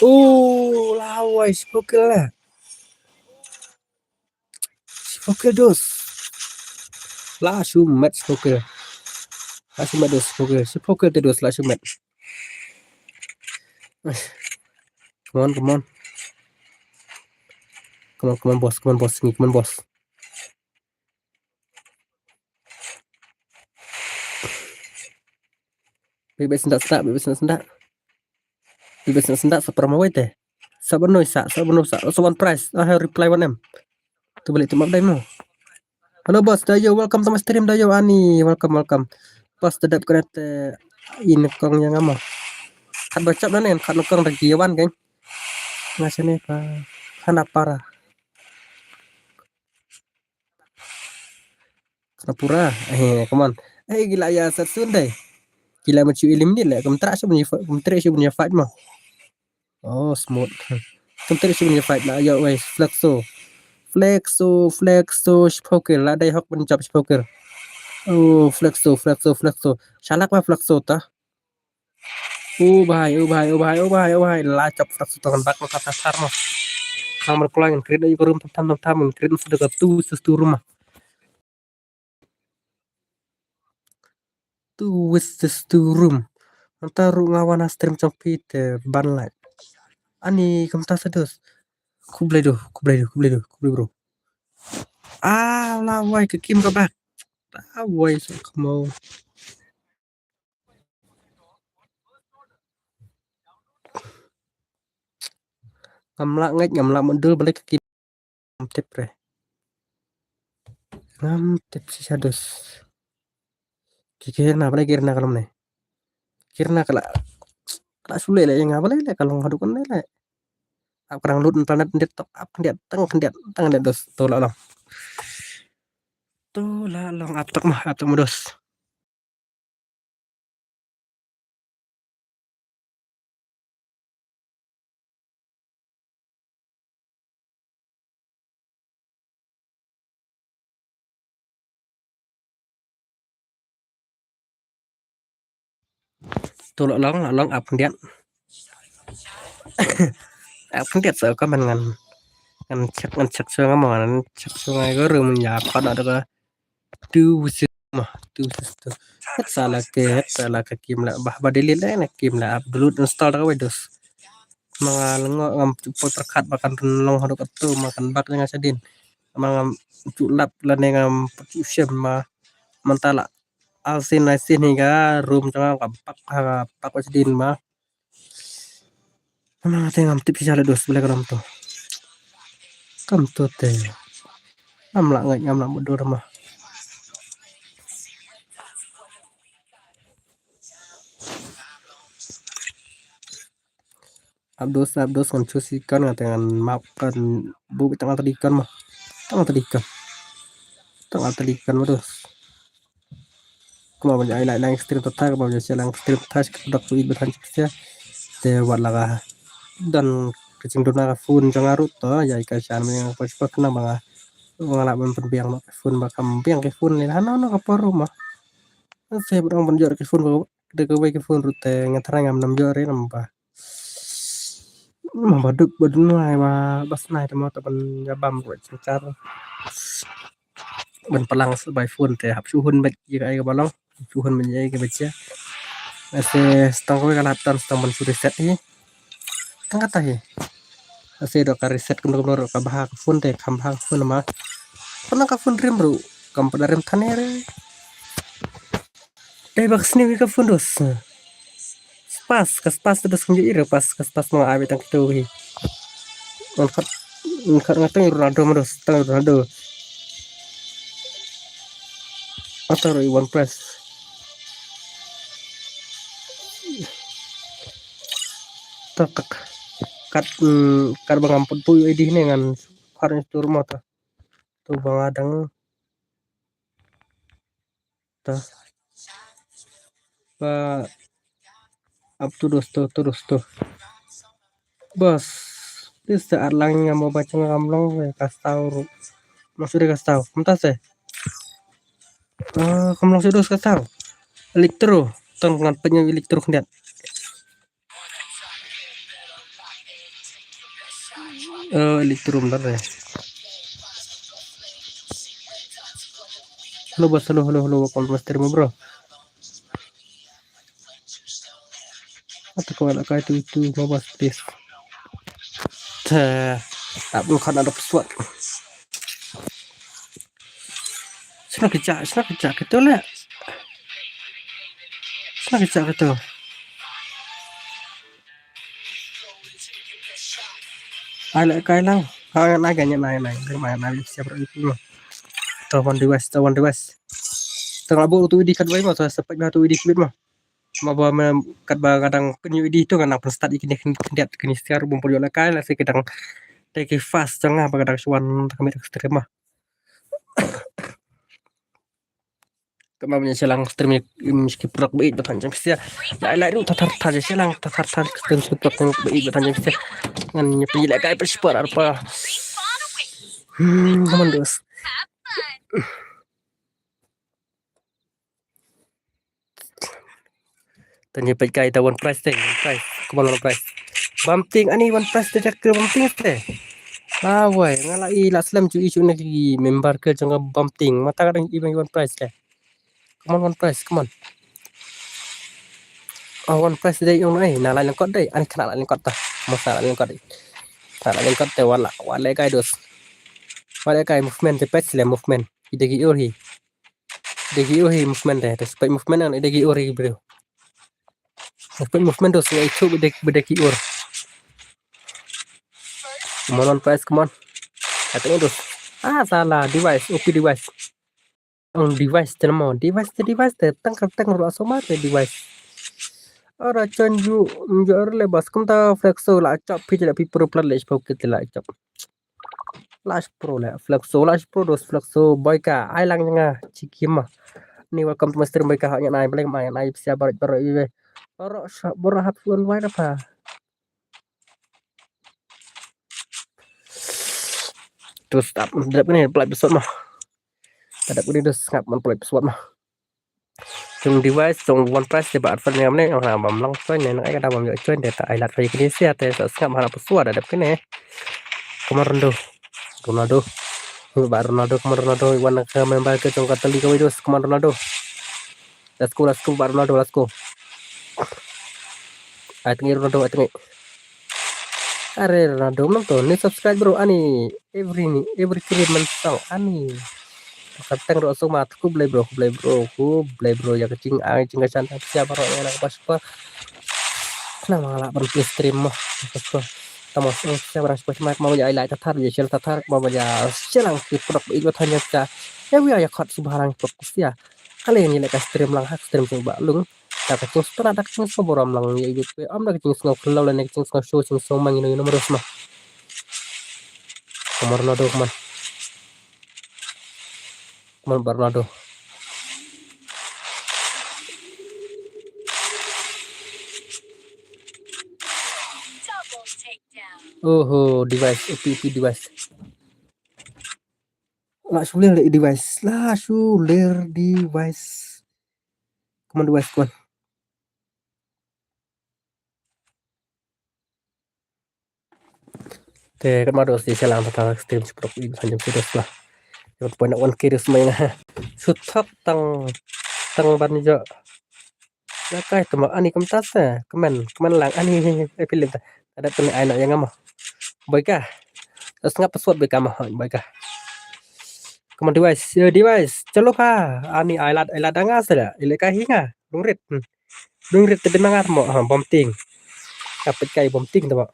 Oh, lawai smoke la. Smoke dos. La shumat smoke. La shumat dos smoke. Smoke te dos la shumat. Come on, come on. Come on, come on boss, come on boss, come on boss. Bibit sendak sendak, bibit sendak sendak. Bibit sendak sendak sa pramawai te. Sa banoi sa, sa banoi sa. Sa one price. Ah reply one em. Tu balik tu map dai mo. Hello boss, Dayo, welcome to my stream Dayo ani. Welcome, welcome. Boss tedap kena te in kong yang ama. Kat bacap na nen, kat nukong ragi yawan geng. Ngasane pa hana para. Kena pura. Eh, come on. Eh, gila ya sat sun dai. Gila macu ilim ni le. Kem terak shu punya fight, kem terak shu punya fight mah. Oh, smooth. Kem terak shu punya fight lah. Ayo, wes, Flexo. Flexo, Flexo, Spoker. Lah dai hok menjawab Spoker. Oh, Flexo, Flexo, Flexo. Shalak mah Flexo tah. Oh bhai, oh bhai, oh bhai, oh bhai, oh bhai. La chop frak sutong bak ma kata sar ma. Nang mar kulai ngan create ïa ka room tam tam tam tam, ngan create sutong ka two versus two room ma. Two versus two room. Mynta ruh nga wan ha stream jong phi te ban lait. Ani kumta sa dos. Khublei doh, khublei doh, khublei doh, khublei bro. Ah, la wai ka kim ka bak. La wai sa kamo. Ngam lah ngeit, ngam lah mendul balik ka kim. Ngam tip re. Ngam tip shisha dos. Ki kir na balik kir na ka lom ne. Kir na ka la, ka la sule le ïa nga balik le ka long haduh kan le. Ap ka dang lut internet ndit top up khyndiat tang khyndiat tang khyndiat dos. To la long. To la long ap tak ma, ap tak ma dos. To la long, la long ap khyndiat. Ap khyndiat sa ka man ngan, ngan check, ngan check sa nga ma, ngan check sa nga ka room ïa pat na da ka two versus two ma, two versus two. Het sa la ke, het sa la ka kim la bah ba delete la na kim la ap download install da ka wai dos. Ma nga la ngo ngam poi pyrkhat ba kan long haduh kato ma kan bak nga shadien. Ma ngam ju lap lane ngam ju shem ma mynta la al sin lai sin hi ka room jong nga ka bak ha bak shadien ma. Namar te ngam tip shisha le dos bale ka dam to. Kam to te. Ngam lah ngeit ngam lah mudor ma. Ap dos, ap dos ngan choose icon nga te ngan map kan bu tang tadi icon ma. Tang tadi icon. Tang tadi icon ma dos. Kumba ban ïa ai live stream to thak, kumba ban ïa share live stream to thak, ka dak ku it ba than chipsia. Te wat la ka don ka jingduna ka phone jong nga ruh to ïa ka shan me nga pas pas na ba nga. Nga la ban pynbiang no ka phone ba kam biang ka phone ni hano no ka por ruh ma. Te ba dang ban jor ka phone ba de ka wei ka phone ruh te nga thrang ngam nam jor re nam ba. Ma ba duk ba dun wai ba ba snai te mo ta ban ïa bam ruh jingchar. Ban plang sa bai phone te hap shu hun bad ïa ka ai ka ba long. Shu hun bad ïa ka ba chia. Ase stang ko ka lap tan stang ban shu reset hi. Tang kata hi. Ase do ka reset kum kum ka ba ha ka phone te kham ha ka phone ma. Pernah ka phone rim ruh kam pada rim thane re. Eh, bak sini ka phone dos. Spas, ka spas dos kan ira pas ka spas ma abi tang kitu hi. Angkat angkat ngatang Ronaldo ma dos, tang Ronaldo. Atau roi one plus. Tak tak. Kat mm, kat bangam pun tu edi ne ngan kar ni tu rumah ta. Tu bang adang ta. Ba ap tu dos tu tu dos tu. Bas. Tis ta arlang nga mo ba chang ngam long ka stau ru. Masuk ka stau. Kumta se. Ah, kam long se dos ka stau. Elektro. Tang ngan penyau elektro khyndiat. Eh, elektro mdar re. Hello bos, hello hello hello, welcome to my stream bro. Ata ko la kai tu tu mo bos please. Te tap lu kan ada pesuat. Sna kecha, sna kecha ketu le. Sna kecha ketu. Ai le kai lang. Ha ngan ai ga nyan ai nai. Ngan ai nai siap ri tu. To one device, to one device. Tang abu tu idi kat wai ma, to sepak ma tu idi kibit ma. Ma ba me kat ba kadang penyu idi tu kan nang pen start ikini khyndiat kini siar bum pun yo le kai la si kadang. Te ki fast jong nga ba kadang suan ta kami stream ma. Kama punya selang stream ni im skip prok bait batan jam sia. Lai lai ru tatar tar je selang tatar tar stream skip prok bait batan jam sia. Ngan nya penyi lai kai per sport arpa. Hmm, come on dos. Tang ïa peit kai ta one prize te, one prize. Come on, one prize. Bam Ting, ani one prize te, jak ke Bam Ting te. Ah, wai, nga la i la slem ju i ju na ki member ke jong ka Bam Ting. Mata ka dang i bang one prize te. Come on, one prize, come on. Oh, one prize dei ong ai, na lai lengkot dei. Ani khana lai lengkot ta. Masa lai lengkot dei. Ta lai lengkot te wala, wala kai dos. Wala kai movement te peit le movement. Ida gi ur hi. Ida gi ur hi movement te. Te peit movement an ida gi ur hi bro. Te peit movement dos ngai chu bida bida gi ur. Come on, one prize, come on. Ate dos. Ah, salah device, O P device. Ang device te mo, device te, device te, tang ka tang ro so ma te device. Ora chon ju, ju le bas kumta Flexo la chop phi la phi pro plat le chop kit la chop. Lash pro le Flexo, Lash pro dos Flexo, boy ka ai lang nga chiki ma. Ni welcome to my stream boy ka ha ngan ai blem ai ai sia bar bar iwe. Ora ora hap suan wai apa. Tu stop dep ni play episode ma. Dep ni tu sngap man play episode ma. Jong device jong one prize te ba advert ne amne ong na bam lang join ne nang ai ka da bam join te ta ai lat pai kini sia te sa sngap hana password da dep kene. Come on Ronaldo. Ronaldo. Ba Ronaldo, come on Ronaldo, wan ka member ke jong ka tali ka video, come on Ronaldo. Let's go, let's go, ba Ronaldo, let's go. Ai tengi Ronaldo, ai tengi. Are Ronaldo, nang to, ni subscribe bro, ani every ni, every kiri man tau, ani. Ka teng ro so ma, khublei bro, khublei bro, khublei bro, ïa ka jing ai jing ka chan, sia baroh ïa na ka bas pa. Khnang ma nga lah ban plie stream mo. Ka bas pa. Tamo so sia barang spa sma ma ïa ai lai ta thar, ïa share ta thar, ma ïa share lang ki produk ba i ba than ïa ka. Ïa wi ïa khot shu barang produk sia. Kale ni le ka stream lang ha, stream shu ba lung. Ta ka jing spa na ta ka jing spa borom lang ïa i bit pe. Am da ka jing sngaw khlo le ne ka jing sngaw show, jing sngaw mang ino ino merus ma. Kamar na do man. Come on, Bernardo. Oho, device, O P, O P device. La shu ler device, la shu ler device. Come on, device, come on. Te kat ma dos di selang ta ta stream chiprok i san jam serius lah. Yang pun nak one K dos main lah. Sutok tang tang ban jo. Ya kai tu ma ani kem tas eh. Kemen kemen lang ani eh film ta. Ada tu ni ai nak yang ama. Baik ah. Sengap password baik ama. Baik ah. Come on device, eh, device. Chalo pha. Ani ai lad ai lad danga sela. Ile ka hinga. Lungrit. Hmm. Lungrit te dei ma nga mo ha bom ting. Ka peit kai bom ting te mo.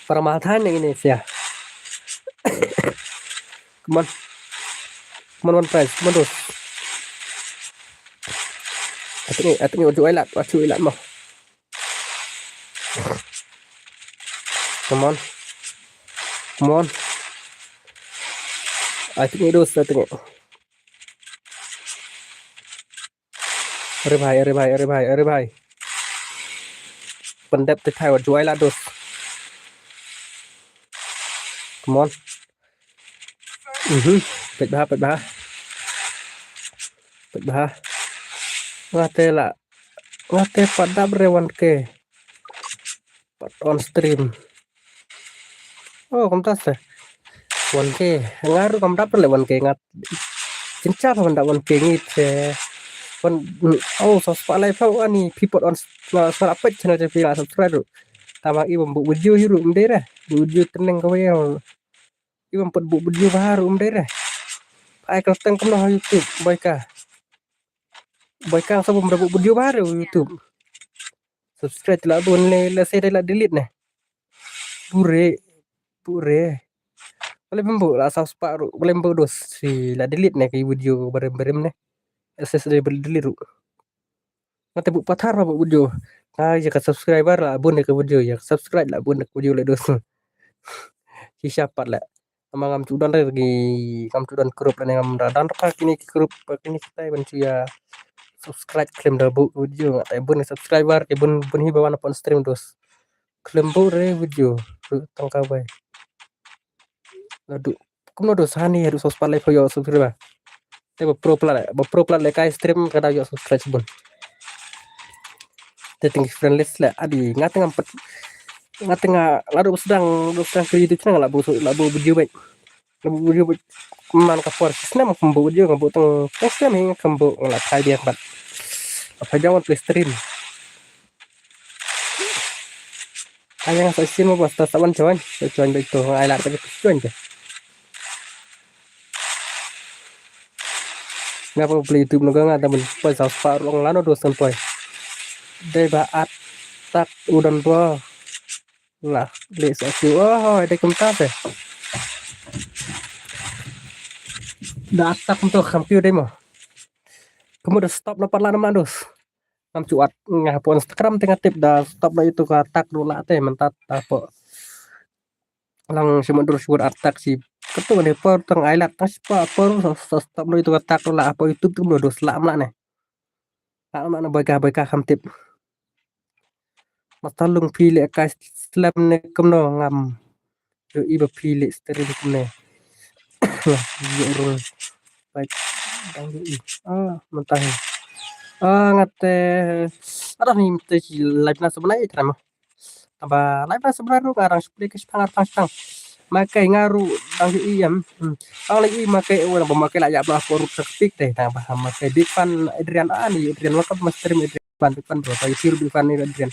Para ma than ne ine sia. Come on. Come on, one prize. Come on, dos. Ating ating waju ai lad, waju ai lad mo. Come on. Come on. Ating dos, ating. Are bhai, are bhai, are bhai, are bhai. Pyndep te thai waju ai lad dos. Come on. Mhm. Peit bha, peit bha. Peit bha. Nga te la. Nga te pat dap re one K. Pat on stream. Oh, kumta se. One K. Nga ruh kam dap le one K ngat. Chin cha pha ban dap one K ngi te. Wan, oh, sa spah lai pha ani phi pat on s-, sa, sa peit channel te phi la subscribe ruh. Tama i bam bu video hi ruh mdei re. Bu video teneng ka wei. I bam pat bu video bha ruh mdei re. Ai ka teng kumno ha YouTube, boy ka. Boy ka sa bam bu video bha re YouTube. Subscribe la bun le, le se dei la delete ne. Bure, bure. Boleh bambu la sa spah ruh, boleh bambu dos si la delete ne ki video barim-barim ne. S S D boleh delete ruh. Nga te bu pathar ba bu video. Nga ïa ka subscriber la bun ïa ka video, ïa ka subscribe la bun ïa ka video le dos. Ki shapat la. Ama ngam chu don re ki, ngam chu don group lane ngam da don pa kini ki group pa kini kita ban chu ïa subscribe khlem da bu video nga te bun subscriber ki bun bun hi ba wan pon stream dos. Khlem bu re video tang ka bai. Ladu kumno dos hani ïa dos spah lai pho ïa subscriber. Te ba pro plat, ba pro plat le kai stream ka da ïa subscribe bun. Te teng friend list la adi nga teng am pat. Nga teng la dok sedang dok sedang kri tu channel la bu la bu video baik. La bu video baik. Man ka por snem kam bu video nga bu teng teng snem hi kam bu nga la thai biak bat. Apa jangan play stream. Ayang sa sin mo basta saban join. Join baik tu. Ai la tak join ke. Nga pa play YouTube no nga ta mun poi sa pa rong lano dos kan poi. Dei ba at tak udan bo. Lah, le sa ki. Oh, dei kumta se. Da at tak kumta kam ki dei mo. Kamu da stop na pat la nam dos. Ngam chuat nga hapo Instagram te nga tip da stop la itu ka tak dula te mentat hapo. Lang si mundur si wad atak si ketu ne por tang ai lak tang si pa por sa stop no itu atak la apa YouTube tu no dos la mla ne. La mla ne baika baika kham tip. Mata lung phi le kai slem ne kumno ngam. Yo i ba phi le stream kumne. Yo rul. Baik. Dang yo i. Ah, mentah. Ah, ngate. Ada ni mesti si live na sebenarnya terima. Aba live na sebenarnya ru ngarang seplik ke sepang arpang sepang. Makai ngaru dang hi iyam. Hmm. Ang lagi makai wan ba makai la ya ba ko rup sepik te. Tang ba makai big fan Adrian ani Adrian welcome mas stream Adrian fan big fan bro. Bagi big fan ni Adrian.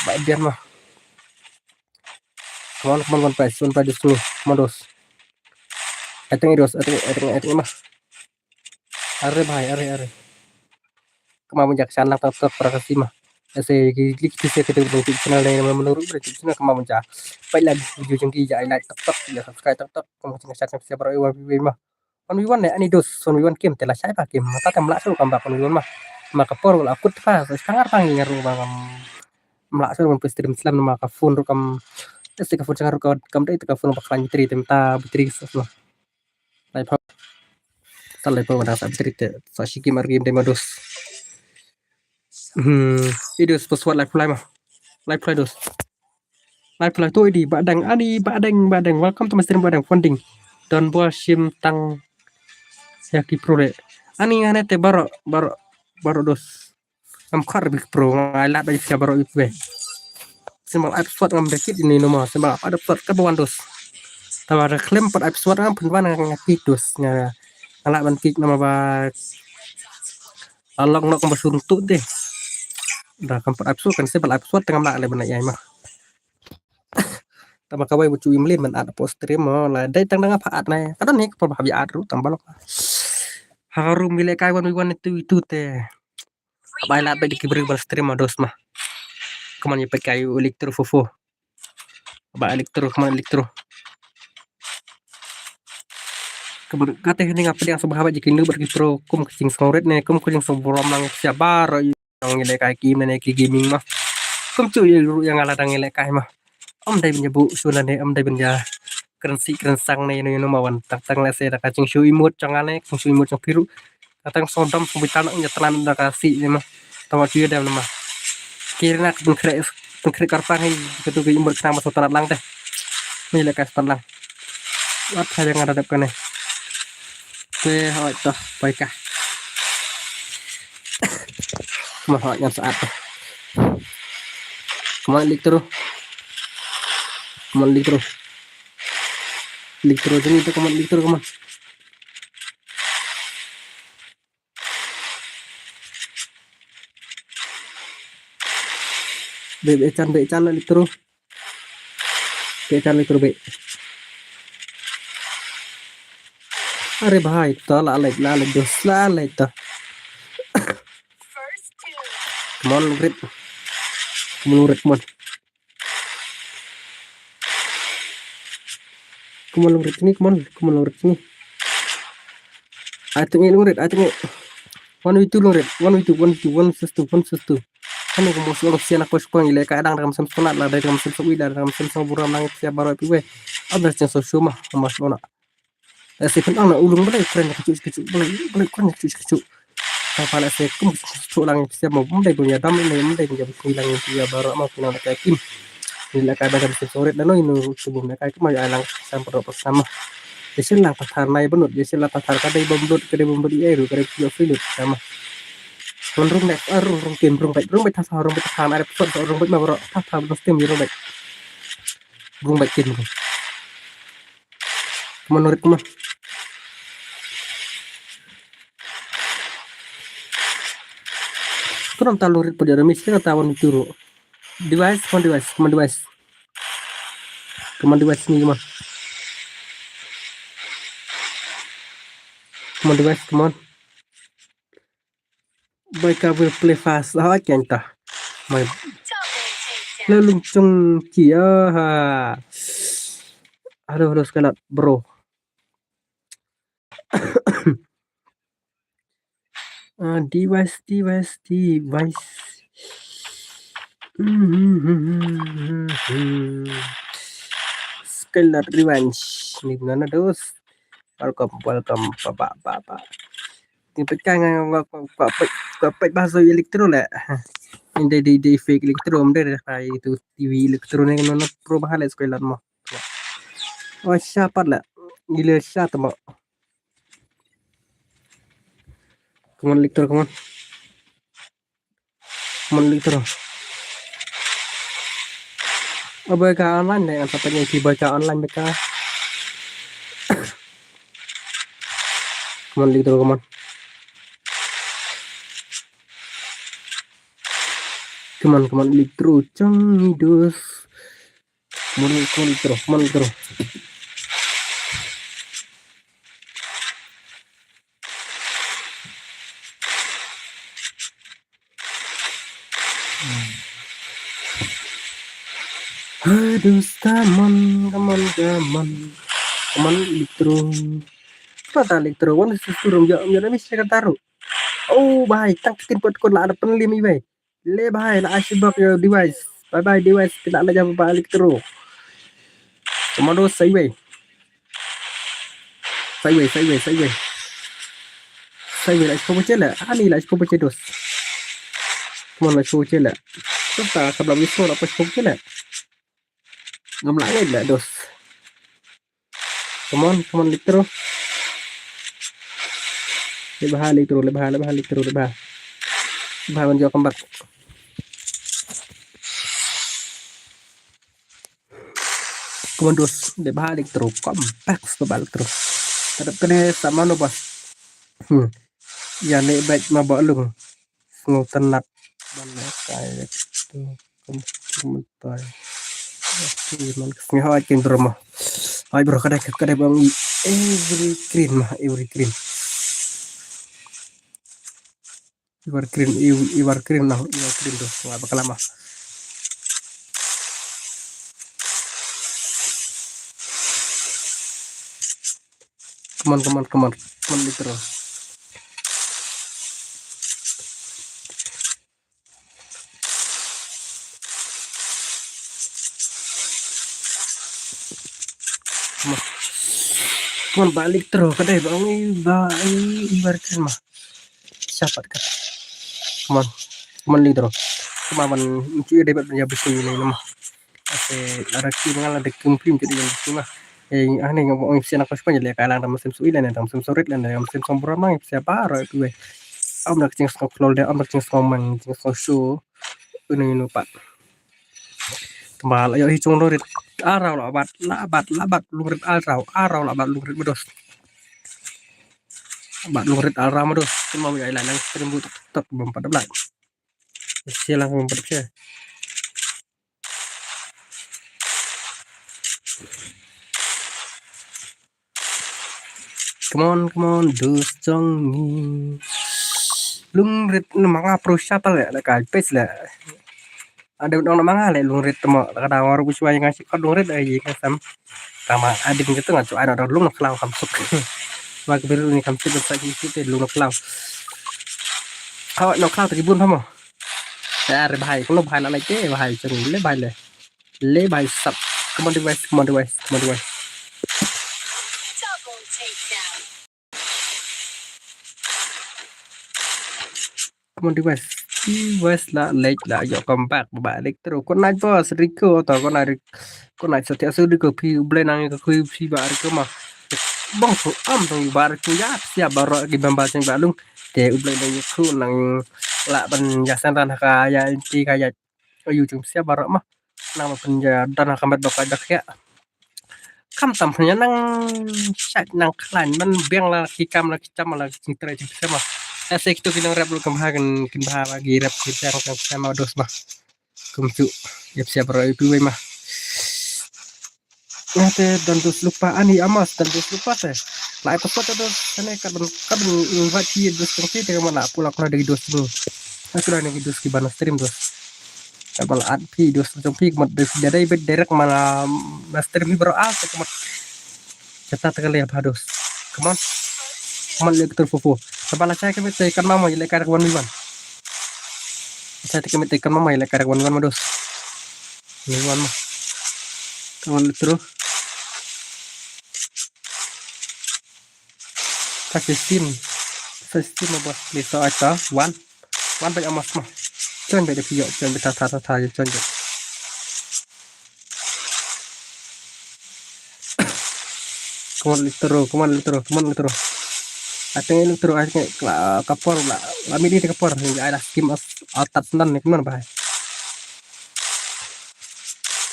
Ba Adrian mah. Come on, come on, one prize, one prize dulu. Come on, dos. Ateng dos, ateng ateng ateng mah. Are bhai, are are. Kama mun jak channel tak tak para kasi mah. Ese ki klik ki se kita bro channel ne menurut bro channel kama mun jak. Pai lagi video jengki ja like tak tak ya subscribe tak tak. Kama mun jak channel siapa orang iwan mah. One v one ne ani dos one v one game te la shai ba game mata tem la shu kam ba one v one mah. Ma ka por la kut pha so sangar pang ngar ru ba kam. Mla shu mun stream slam ma ka phone ru kam. Ese ka phone sangar ru kam dei ka phone ba klan battery tem ta battery so. Lai pha. Tal lai pha wana sa battery te sa shi game ar game dei ma dos. Hmm, i dos password lai pha lai ma. Lai pha lai dos. Lai pha lai to i di ba dang ani ba dang ba dang welcome to my stream ba dang funding. Don bol shim tang ya ki pro le. Ani ngane te baro baro baro dos. Am khar big pro ngai lat ba sia baro i pe. Simbal ai password ngam dekit ini nomor simbal ai password ka bawan dos. Tawa reklem pat ai password ngam pun wan ngai kik dos nga ngai ban kik nama ba along nok ba sun tu deh. Da kam pat ai password kan simbal ai password tengam la le bana yai mah. Tama kawai bu chu imlin man at po stream mo la dai tang dang apa at nai. Kadang ni kepal bahabi at ru tang balok. Haru mile kai wan wan itu itu te. Bai la bai dikibri bal stream mo dos mah. Kaman ye pekai elektro fofo. Ba elektro kaman elektro. Kaman kate hini ngapa dia sebab habat jikin lu berkipro kum kecing songret ne kum kecing songborom lang siabar. Dang ngi lehkai ki mane ki gaming ma. Kum tu ye ru yang ala dang ngi lehkai ma. Am dai bin jabu suna ne am dai bin ja. Keren si keren sang ne no no ma wan tang tang lese da ka ching shu imut chang ale ching shu imut chang piru. Tang song dam song bitan ya tlan da ka si ne ma. Tama tu ye dam ma. Kirna ka pun kre pun kre karpang hi ka tu ki imut kna ma so tanat lang te. Ni lehkai so tanat lang. Wat ha yang ada dap kane. Te hoi to pai ka. Come on, hoi ngam saat. Come on, elektro. Come on, elektro. Elektro jeni to, come on, elektro, come on. Be be chan be chan elektro. Be chan elektro be. Are bhai, to la lek la lek dos la lek to. Come on, Lungrit. Come on, Lungrit, come on. Come on, Lungrit, sini, come on, come on, Lungrit, sini. Ai tengok Lungrit, ai tengok. One v two Lungrit, one v two, one v two, one versus two, one versus two. Kan aku mau suruh sian aku suka ngile kadang dalam sem sunat lah, dalam sem sewi lah, dalam sem sewi buram nangis siap baru piwe. Ada sem sosuma, mas lona. Eh, si pun ana ulung balai kren ka chu ka chu balai balai kren ka chu ka chu. Ta pala se kum chu lang se mo bum dai bunya dam ne bum dai bunya bunya lang ya bara ma pina da kai kim. Ni la kai ba dam se soret da no inu chu bum da kai kim ya lang sam pro pro sama. Ye sin lang pathar nai bunut ye sin lang pathar ka dai bum lut ka dai bum lut ye ru ka dai chu free lut sama. Rung, rung beit, ah, rung, rung kim, rung beit, rung beit, tha, tha, rung beit, tha, nai, rung beit, rung beit, tha, tha, rung kim, rung beit. Rung beit kim, rung. Come on, Norit, come on. Kano ta Norit pud ïa remi, sino ta wan turu. Device, come on, Device, come on, Device. Come on, Device, ni, come on. Come on, Device, come on. Boy ka will play fast. Ah, kenta. Mai. Hello, Lung Chung Ki. Ah, ha. Hello, hello, Skylat, bro. Ah, Device, Device, Device. Skylat Revenge. Ni nana dos. Welcome, welcome. Ba, ba, ba, ba. Ni peit ka nga, nga, nga, nga peit, nga peit ba so Electro le. Inde di, di fake Electro, inde di, ha, itu T V Electro ne, no, no, pro ba le Skylat mo. Oh, sha pat le. Gila sha tama. Come on, Electro, come on. Come on, Electro. Oh, boy ka online deh, apa tanya si boy ka online mereka. Come on, Electro, come on. Come on, come on, Electro, cang ni dos. Come on, come on, Electro, come on, Electro. Hai, dos, come on, come on, come on. Come on, Electro. Kata Electro, wan susu rum, ya, ya, mi sila taruh. Oh, bhai, tang kitin pot kot la ada penlim i, bhai. Le, bhai, la ai sibak ya Device. Bye bye, Device, kita la jam ba Electro. Come on, dos, sideways. Sideways, sideways, sideways. Sideways, la sibak bacha le. Ani la sibak bacha, dos. Come on, la sibak bacha le. Terus tak, sebelum itu la sibak bacha le. Ngam la ngai le, dos. Come on, come on, Electro. Leh bha, Electro, leh bha, leh bha, Electro, leh bha. Leh bha, ban jop comeback. Come on, dos, leh bha, Electro, comeback, leh bha, Electro. Tadap kane sama no, bos. Hmm. Ya, ne back ma ba lung. Sngew tynat ban leh kai tu kum kum tai. Ki man ka sngew hoi kin drama. Hoi bro, kadai kadai bang i every green ma, every green. Evergreen, ev-, evergreen na, evergreen tu. Wa bakala ma. Come on, come on, come on. Come on, Electro. Come on. Come on, ba Electro, kadai ba ngi ba i, i bar kin ma. Siapa ka? Come on. Come on, Electro. Come on, man, cuy dai ba ya bisi ni nama. Ase lada ki ngal lada kim kim jadi yang bisi ma. Eh, ah, ni ngam ong sian aku sepan jadi kalang dalam musim suwi lah, dalam musim sorit lah, dalam musim sombra mang siapa ro tu weh. Am nak cing song klol deh, am nak cing song mang, cing song show. Unu unu pat. Tembal ayo hi cung lungrit. Arau la bat, la bat, la bat lungrit arau, arau la bat lungrit medos. Bat lungrit arau medos. Cuma ya ilang stream bu tok bem pada belak. Silang bem pada. Come on, come on, dus jong ngi. Lungrit na manga pro shuttle ya, la kai pes la. Ada dong na manga le lungrit temo, la kada waru ku shwa yang ngasih kod lungrit ai yang kasam. Tama ading gitu ngan tu ada dong lung na klau kam suk. Wa ke biru ni kam suk sa ki suk te lung na klau. Kau na klau te kibun tamo. Ya re bahai, kalau bahai na lai te bahai jong le bahai le. Le bhai sab. Come on, device, come on, device, come on, device. Come on, device. Device la lek la yo comeback ba lek terus. Kau naik bos, Rico atau kau naik Rik-, kau naik setia su Rico pi U Blei nang ke kui pi ba Rico mah. Bang su am tu ba Rico ya siap baru lagi bamba sing balung. Te U Blei nang ku nang lah ban ïa send ran ha ka ïa inti ka ïa ka yu jong psiah baroh ma. Nang ban pynïa don ha ka met ba ka dak ïa. Kam tam pynïa nang shait nang khlaiñ ban biang la ki kam la ki cham la ki jingtrei jong psiah ma. Ese kitu ki nang rep lu kam ha kin kin bha ba ki rep ki biang kam psiah ma dos ma. Kum tu ïa psiah baroh ïa tu wei ma. Nga te don dos lypa ani Amos don dos lypa te. Lai pa kot dos sene kat ban kat ban invite ki dos kong te te ma la pula kena dei dos tu. Aku dah ni dos ki ban stream dos. Kat ban la at pi dos jong pi mat dei dei bet direct mana na stream ni baroh al te mat. Jata te kali apa dos. Come on. Come on, lek tur fufu. Sabala chai kami te kan mama ile kar wan wan. Chai te kami te kan mama ile kar wan wan ma dos. Ni wan ma. Come on, lek tur. Sa sixteen. Sa sixteen ma bos. Ni so acha. One. One back Amos ma. Join back the pio. Join back ta ta ta ta. Join back. Come on, lek turu, come on, lek turu, come on, lek turu. I think lek turu, I think la ka por la la midi ka por ni ai la skim as atat nan ni come on bhai.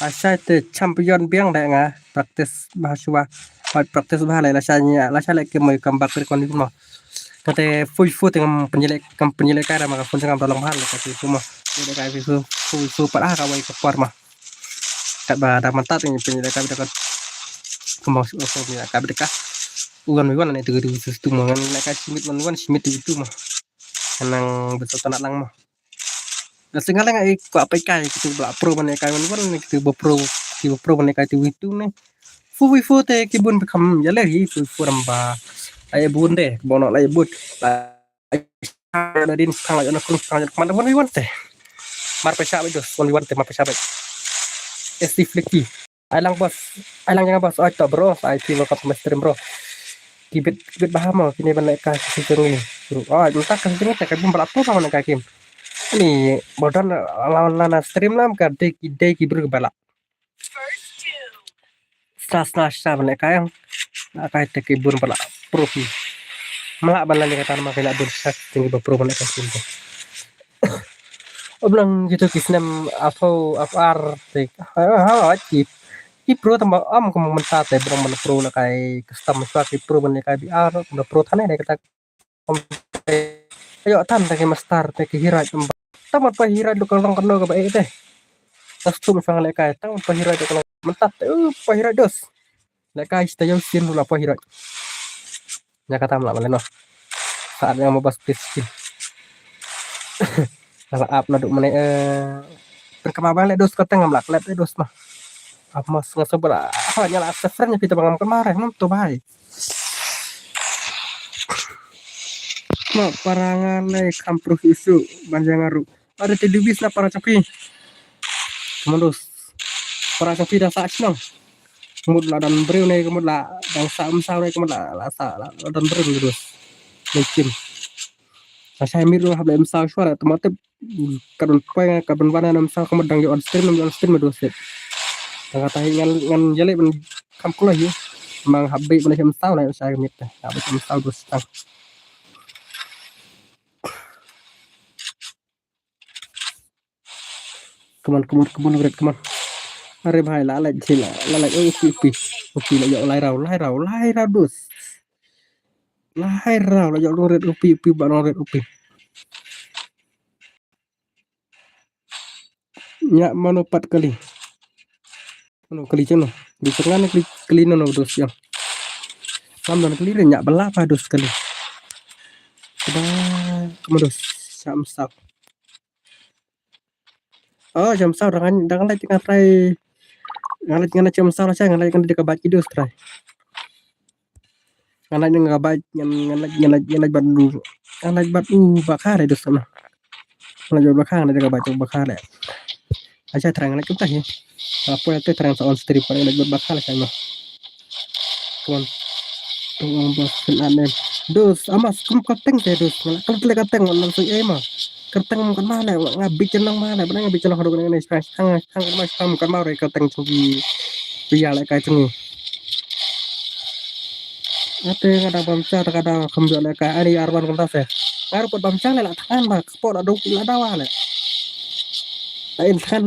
Asai te champion biang de nga practice ba shuwa. Ba practice ba le la sha ni la sha le ke moi comeback re kon ni mo. Kate fui fu te ngam penjele kam penjele kai ra ma ka phone ngam tolong bhal le ka fui fu mo. Ni de kai fui fu fui fu pat ah ka wai ka por ma. Kat ba da mantap ni penjele kai de ka. Kemau su ko ni ka de ka. Ugan ugan ni tu tu tu mo ngan le kai simit man ugan simit tu tu mo. Nang betul tanak lang mo. Nga singa leng ai kwa pai kai kitu ba pro ban kai wan wan ni kitu ba pro ki ba pro ban kai tu witu ni. Fu wi fu te ki bun ba kham ya le hi fu fu ram ba ai bun de bono lai but. Lai na din khang ya na krung khang ya man wan wi wan te. Mar pa sha ba dos wan wi wan te mar pa sha ba. Esti fliki. Ai lang bos, ai lang jangan bos, ai to bro, ai ti welcome to my stream bro. Kibit kibit bahama kini ban ka si jong ni. Bro, ai minta ka si jong ni ka bum bala tu ba ka kim. Ni bodan la la na stream lam ka dei ki dei ki bro bala. Sna sna sna ban ka yang. Na ka te ki bun bala pro ki. Mala ban la ni ka tan ma ka la bun sak jong ba pro ban ka kim. Oblang gitu ki snem apo apar te ha ha ki ki pro tamba am kum menta te bro man pro la kai custom swa ki pro man kai bi ar man pro thane ne kata. Ayo tan te ki master te ki hirai tamba tamba pa hirai lu kang kano ka ba e te. Custom swa le kai tamba pa hirai lu kang menta te pa hirai dos. Le kai sta yo sin lu la pa hirai. Nya kata mla malen noh. Saat yang mabas pis skin. Kala ap na duk mane eh. Perkama bang le dos kata ngam lak lep dos mah. Ap mas ngasa bala. Ha nya la sefren nya pita bang ngam kemare ngam tu bai. Ma parangan le kampruh isu banjang aru. Ada te dubis na para chapi. Kemandos. Para chapi da sa chnong. Kemut la dan briew ne kemut la dang sa um sa ne kemut la la sa la dan briew ne terus. Mungkin. Asai mir lu hab la um sa shwa la temat tep kadon poi kadon wana um sa kemut dang on stream on stream do set. Dang kata ngan ngan jale ban kam kula hi. Mang hab be ban um sa na asai mit. Hab um sa do setang. Come on, come on, come on, Red, come on. Are bhai, la la jila, la la oh, upi upi. Upi la yo lai rau, lai rau, lai rau dus. Lai rau la yo long Red upi upi ba long Red upi. Nya mano pat kali. Mano kali chano. Di tengah ni kali kali no no dos ya. Kam dan kali re nya bela pa dos kali. Ba kamu dos sam sap. Oh, jam saw dengan dengan lagi dengan try. Dengan lagi dengan jam saw lah saya dengan lagi dengan dia kebat kidus try. Dengan lagi dengan kebat dengan dengan lagi dengan lagi dengan lagi batu. Dengan lagi batu bakar itu sana. Dengan lagi bakar dengan lagi kebat bakar ya. Aja terang lagi kita ya. Apa itu terang soal strip dengan lagi bakar sana. Come on. Tong bos kin anem. Dos amas kum kateng te dos. Ngala kal tle kateng ngala soi ema. Kateng mung kan male nga bicen nang male bana nga bicen nang hadok nang nai sang sang sang kan mas sang kan mare kateng chungi. Pia le kai chungi. Ate kada bam cha kada kham jo le kai ani arwan kan ta se. Nga ruh pat bam chang le la thngan ba ka por la duk la dawa le. La in thngan,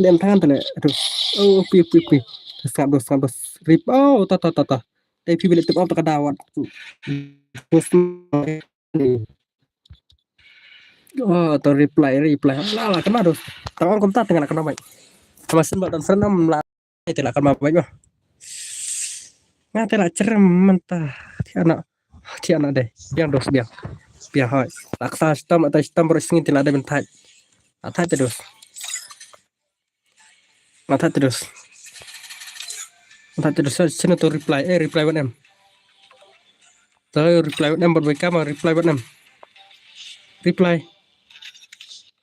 la in thngan te le. Aduh. Oh, pi, pi, pi. Sngap dos, sngap dos. Rip. Oh, ta, ta, ta, ta. Te phi ba leh tip ap ta ka dawa. Oh, to reply, reply. La, la, kynmaw dos. Tang ong kumta te nga la kynmaw bha. Tang shen ba don friend am la te la kynmaw bha. Nga te la cherem mynta. Thiah noh. Thiah noh de. Biang dos biang. Biang hoi. La ksa shitom, ata shitom baroh sngi te la dei ban thait. La thait te dos. La thait te dos. La thait te dos. Shen to reply. Eh, reply wan em. To reply wan em, bad bai ka ma reply wan em. Reply.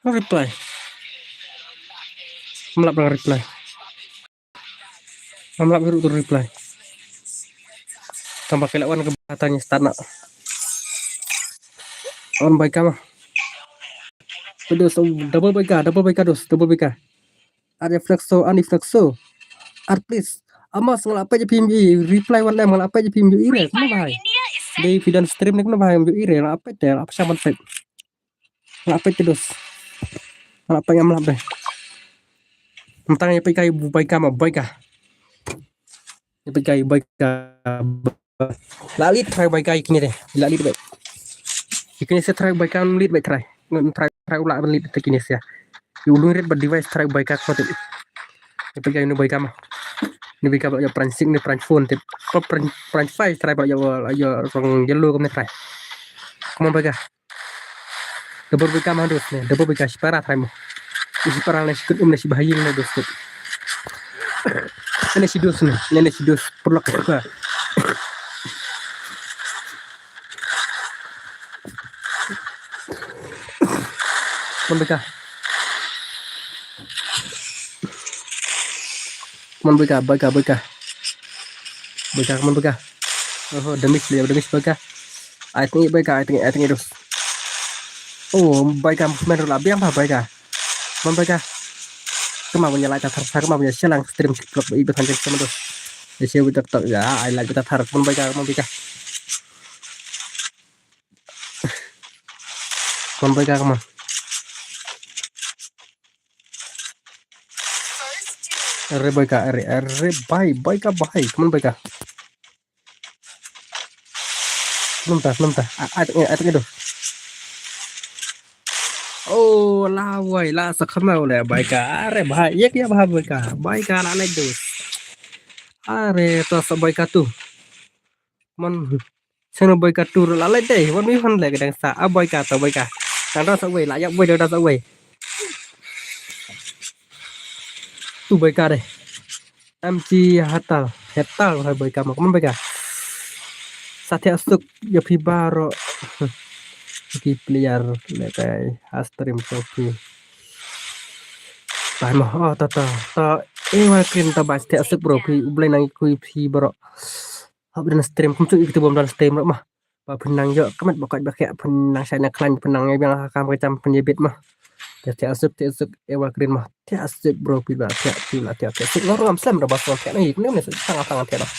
Reply. Ym lap dang reply. Ym lap ruh to reply. Tang ba ki la wan ka ba tang start na. Wan bai ka ma. Dos, double bai ka, double bai ka dos, double bai ka. Are Flexo, ani Flexo. Ar please. Amos nga la peit phim i reply wan em, nga la peit phim i re. Kumno bhai? Dei phi don stream ne kumno bhai, i re la peit te, la peit shaman peit. Nga la peit te dos. Nga la peit, ngam lap de. Mynta nga peit ka i bai ka ma bai ka. Ïa peit ka i bai ka. La leit try bai ka ïa kine de. La leit bai. Ïa kine se try bai ka, leit bai try. Ngan try, try u la ban leit te kine se. Ïa u lung rit ba device try bai ka ko te. Ïa peit ka ïa u bai ka ma. Ni bai ka ba ïa prank sing ni prank phone te. Ko prank, prank five try ba ïa, ïa rong yellow ko ne try. Come on bai ka. Double bai ka ma dos ne, double bai ka, shi para try mo. Shi para ne shi kut um ne shi bahaying ne dos kut. Ne shi dos ne, ne ne shi dos purlak ka. Come on bai ka. Come on bai ka, bai ka, bai ka. Bai ka, come on bai ka. Oh, damage dia, damage bai ka. Ai tengik bai ka, ai tengik, ai tengik dos. Oh, bai ka, man la biang ba bai ka. Come on bai ka. Kema punya like ta thar, kema punya share lang stream TikTok ba i ba than jeng sama dos. Ya share bai ta thar, ya ai like bai ta thar, come on bai ka, come on bai ka. Come on bai ka, come on. Are bai ka, are, are bai, bai ka bai, come on bai ka. Num ta, num ta. A, a, a, a, a, Oh, la wai, la sa kama le bai ka. Are bai, yek ya bai bai ka. Bai ka la naik dos. Are to sa bai ka tu. Mon, seno bai ka tu la le dei. Wan mi hon le ka dang sa. A bai ka to bai ka. Dang da sa wai, la yak wai, dang da sa wai. Tu bai ka de. Em ci hatal, hatal hai bai ka ma, come on bai ka. Sa thiah suk ïa phi baroh. Ki player le kai ha stream ko phi. Bai ma, oh ta ta ta. Eh, wal krim ta ba thiah suk bro phi, U Blei nang kui phi baroh. Hap dan stream kum tu ikti bom dan stream ma. Ba phin nang ïoh ka met ba koit ba khiah, phin nang shai na khlaiñ, phin nang ïa biang ha kam ka jam, phin ïa bit ma. Te thiah suk, thiah suk, eh, wal krim ma. Thiah suk bro, phi ba thiah, phi la thiah, thiah suk. Nga ruh ngam slem ruh ba suk thiah na ïa kane ne suk tang tang thiah ruh.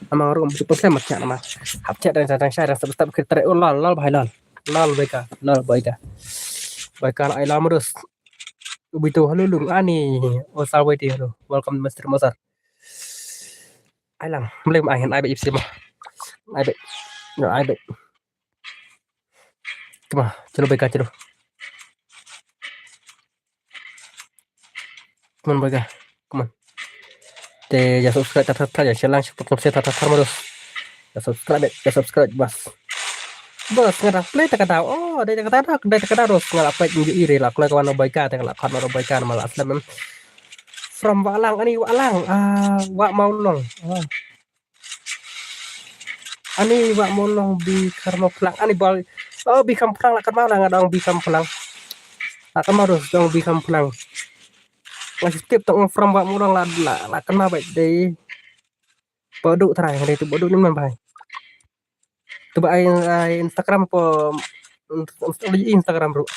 Ama nga ruh ngam suk slem thiah na ma. Hap thiah dang dang shai dang sub sub kir tre. Oh lol, lol bhai lol. Lol bai ka, lol bai ka. Bai ka la ai la ma dos. Ubito hello lung ani. Oh salwai ti hello. Welcome Mister Mosar. Ai lang, mlem ai, ai bai ipsi ma. Ai bai. No, ai bai. Come on, chalo bai ka, chalo. Come on bai ka. Come on. Te ïa subscribe ta ta ta, ïa share lang, share ta ta ta ta ma dos. Ïa subscribe, ïa subscribe bas. Bas, nga dang play ta ka daw. Oh, dei ta ka daw, dei ta ka daw dos. Nga la play ngi ire la, play ka wan bai ka, ta ka la khat ma bai ka, ma la slem em. From Wahlang, ani Wahlang, ah, Wah Mawlong. Ah. Ani Wah Mawlong bi khar mo phlang, ani bal. Oh, bi kham phlang la kama la nga dong bi kham phlang. La kama dos dong bi kham phlang. Nga shu tip tong from Wah Mawlong la, la, la kama bai dei. Bodu trai, dei tu bodu ni man bai. Tu ba ai, ai Instagram po, Instagram ru.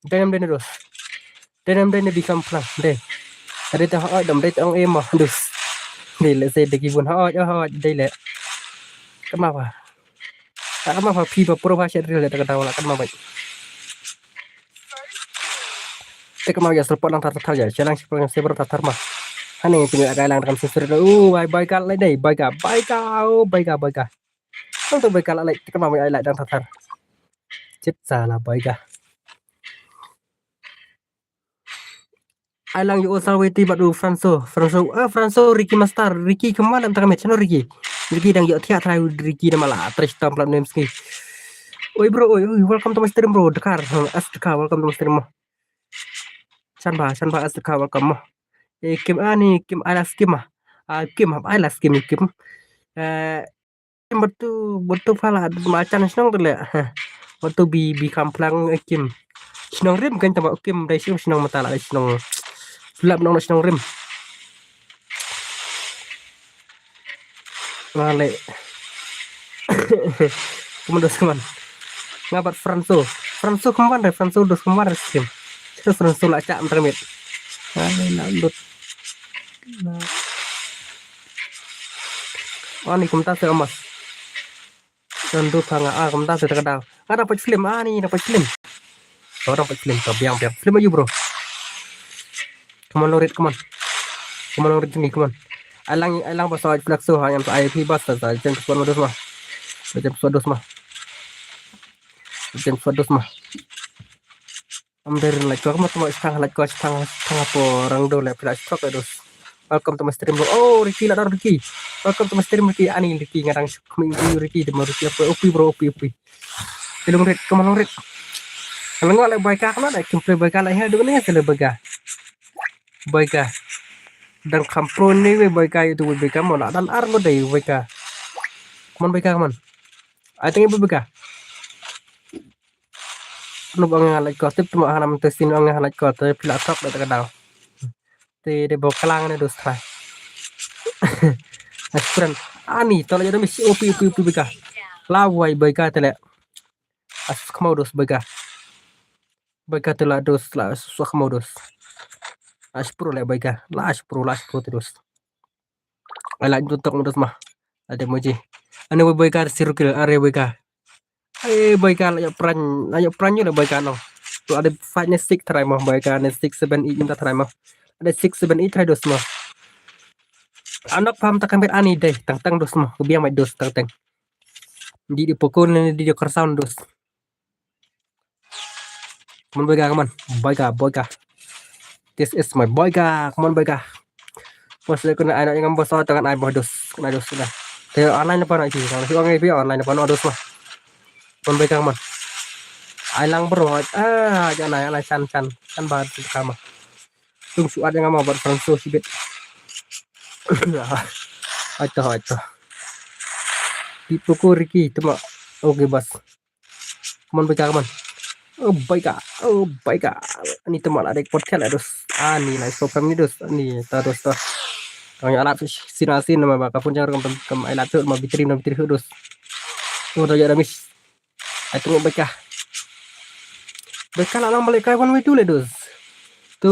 Dei nam dei na dos. Dei nam dei na bi kham phlang, dei. Dei tu hoi dam dei tu ong ema dos. Dei le se dei ki bun hoi, hoi, dei le. Kama ba. Kan ma phi ba pro ba shet ril da ka daw la kan ma bai. Te ka ma ya support lang tar tar ya. Chelang support lang support tar tar ma. Hane tu ya ka lang kan sensor. Oh, bai bai ka lai dai, bai ka, bai ka, oh, bai ka, bai ka. Kan tu bai ka lai, te ka ma bai lai dang tar tar. Chit sa la bai ka. Ai lang ïoh salweti bad u Franso. Franso, ah, Franso, Ricky Master, Ricky kemana tak kami channel Ricky. Ricky dang ïoh thiah try Ricky nama la tres tam plat nem ski. Oi bro, oi, oi, welcome to my stream bro. Dekar, as Dekar, welcome to my stream mo. Chan ba, chan ba as Dekar, welcome mo. Eh, Kim ani, Kim ai la skim ah. Ah, Kim ai la skim Kim. Eh, Kim batu batu phala ma chan shnong tu le. Batu bi bi kam plang eh, Kim. Shnong rim kan tama Kim dai shnong shnong mata la shnong. Lap nong shnong rim. Wale. Kemen dos kemen. Ngabat Franso. Franso kemen deh, Franso dos kemen deh skim. Terus Franso la cak mentermit. Wale nak lut. Ani kumta se emas. Tentu kanga ah kumta se terkadang. Ada apa film ani, ada apa film. Orang apa film, biang biang film aja bro. Come on, Lorit, come on. Come on, Lorit, sini, come on. Alang, alang bos awak flex so, hanya untuk I P bos, sa, sa, jangan kesuat modus mah. Jangan kesuat dos mah. Jangan kesuat dos mah. Am dari like ko, kamu tengok setengah like ko, setengah, setengah apa orang do like, like stroke dos. Welcome to my stream bro. Oh, Ricky lah dah Ricky. Welcome to my stream Ricky. Ani Ricky ngarang kami Ricky, dia mau Ricky apa? Upi bro, upi, upi. Long rit, come on, long rit. Kalau nggak like baika, kalau ada gameplay baika lah ya, dengan saya baika. Baika. Dan kampro ni we baika itu baika mau nak dan ar ngodai baika. Come on baika, come on. I think ibu baika. Lu bang ngan like ko tip tu mah hanam tu sin bang ngan like ko tu pila sok dah terkadang. Te de bok kelang ne dos trai. Aspran ani tolak jadi misi upi upi upi baika. Lawai baika tele. As kemau dos baika. Baika tele dos la susah kemau dos. Aspro le baika. La aspro la aspro terus. Ala jutok dos mah. Ada moji. Ane baika sirukil are baika. Eh, baika la ya pran, la ya pran yu la baika no. Tu ada five ne six try mah baika ne six seven eight minta try mah. Ada six seven eight try dos mah. Anak paham tak kambit ani deh, tang tang dos mah. Kebiang mai dos tang tang. Di di pokok ne di di kersaun dos. Come on baika, come on. Baika, baika. This is my baika. Come on baika. Bos le kena anak yang bos tang ai bos dos. Kena dos sudah. Te online apa nak itu? Kalau si orang itu online apa nak dos mah. Pun baika man. Ai lang bro. Ah, jangan ai, ai chan chan. Kan ba tu kama. Tung suat yang ama buat Franso sibit. Aita, aita. Di poko Ricky tu mah. Okay bos. Come on baika, come on. Oh baika. Oh baika. Ani tu mah la dek pot kala dos. Ani la so kam ni dos. Ani ta dos ta. Kang ya alat sina sin nama ba kapun jangan kam kam ai la tu ma bitri na bitri dos. Tu ta ya da mis. Ai tengok baika. Baika la lang balik kai wan wetu le dos. Tu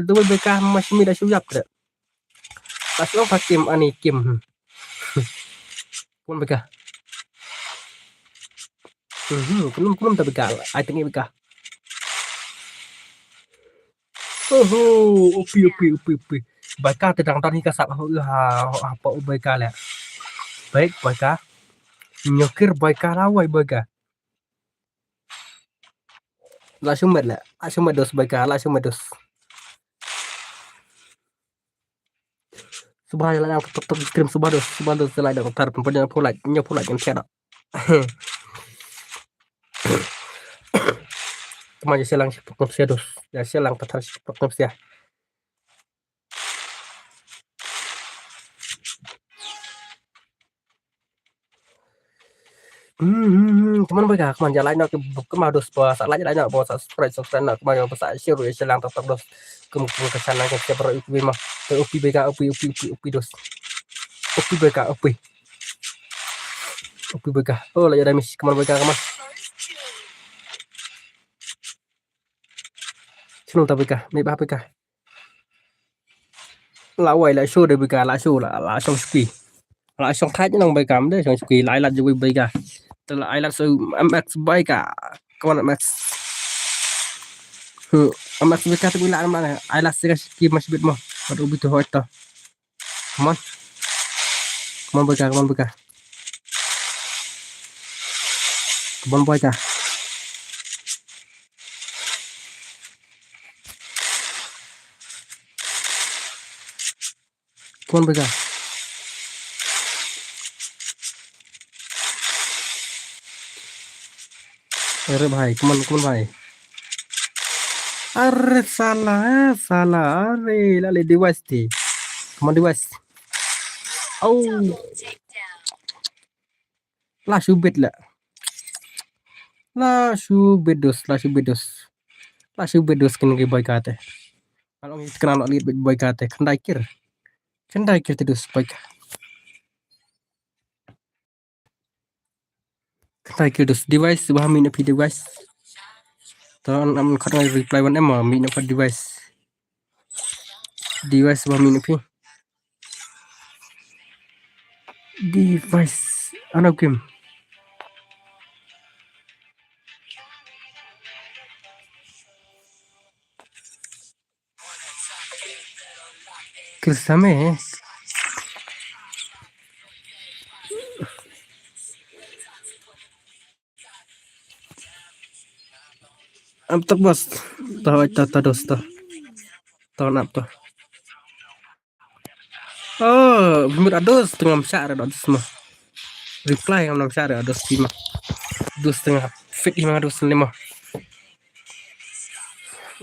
tu baika masih mi da suyap tak. Pas long pakim ani kim. Pun baika. Hmm, kunum kunum ta baika. Ai tengok baika. Oho, upi upi upi upi. Baika te dang tani ka sap ha ha ha pa u baika le. Baik baika. Nyokir baika lawai baika. La shumet le. La shumet dos baika, la shumet dos. Subah la yang tok tok stream subah dos, subah dos la dang tar pun pun pulai, nyo pulai kan tiada. Cuma je selang si pokok sia dos. Ya selang patar si pokok sia. Hmm, hmm, hmm. Come on baika, come on ja like no ke ma dos ba sa like like no ba sa subscribe subscribe no ke ma ba sa share ya selang tok tok dos. Kum kum ke sana ke siapa ro ipi ma. Upi baika upi upi upi upi dos. Upi baika upi. Upi baika. Oh la ya da mis, come on baika, come on. Sino ta baika, mi ba baika. La wai la show de baika, la show la la show spi. La show thaj nang baika, de show spi la la jui baika. Te la ai lad sa u M X Boyka. Come on, M X. Hmm, M X Boyka te u la ai lad sa ka shiki ma shibit mo. Bad u Obito hoi to. Come on. Come on, Boyka, come on, Boyka. Come on, Boyka. Come on, Boyka. Arre bhai, come on, come on bhai. Arre sala, eh, sala, arre, la le Device te. Come on, Device. Oh. La shu bit la. La shu bit dos, la shu bit dos. La shu bit dos kine ki Boyka te. Nga ong ïa kane la lead Boyka te. Khyndai kill. Khyndai kill te dos Boyka. Khyndai kill dos. Device, ba mih na phi Device. To am khot ngai reply wan em, mih na phi Device. Device, ba mih na phi. Device, ano kim. Kill sa me. Ap tak bos. To, to, to, dos, to. To, nap, to. Oh, bimut ados tengah msyak re dos mo. Reply ngam msyak re dos ti mo. Dos tengah fit hi ma dos ni mo.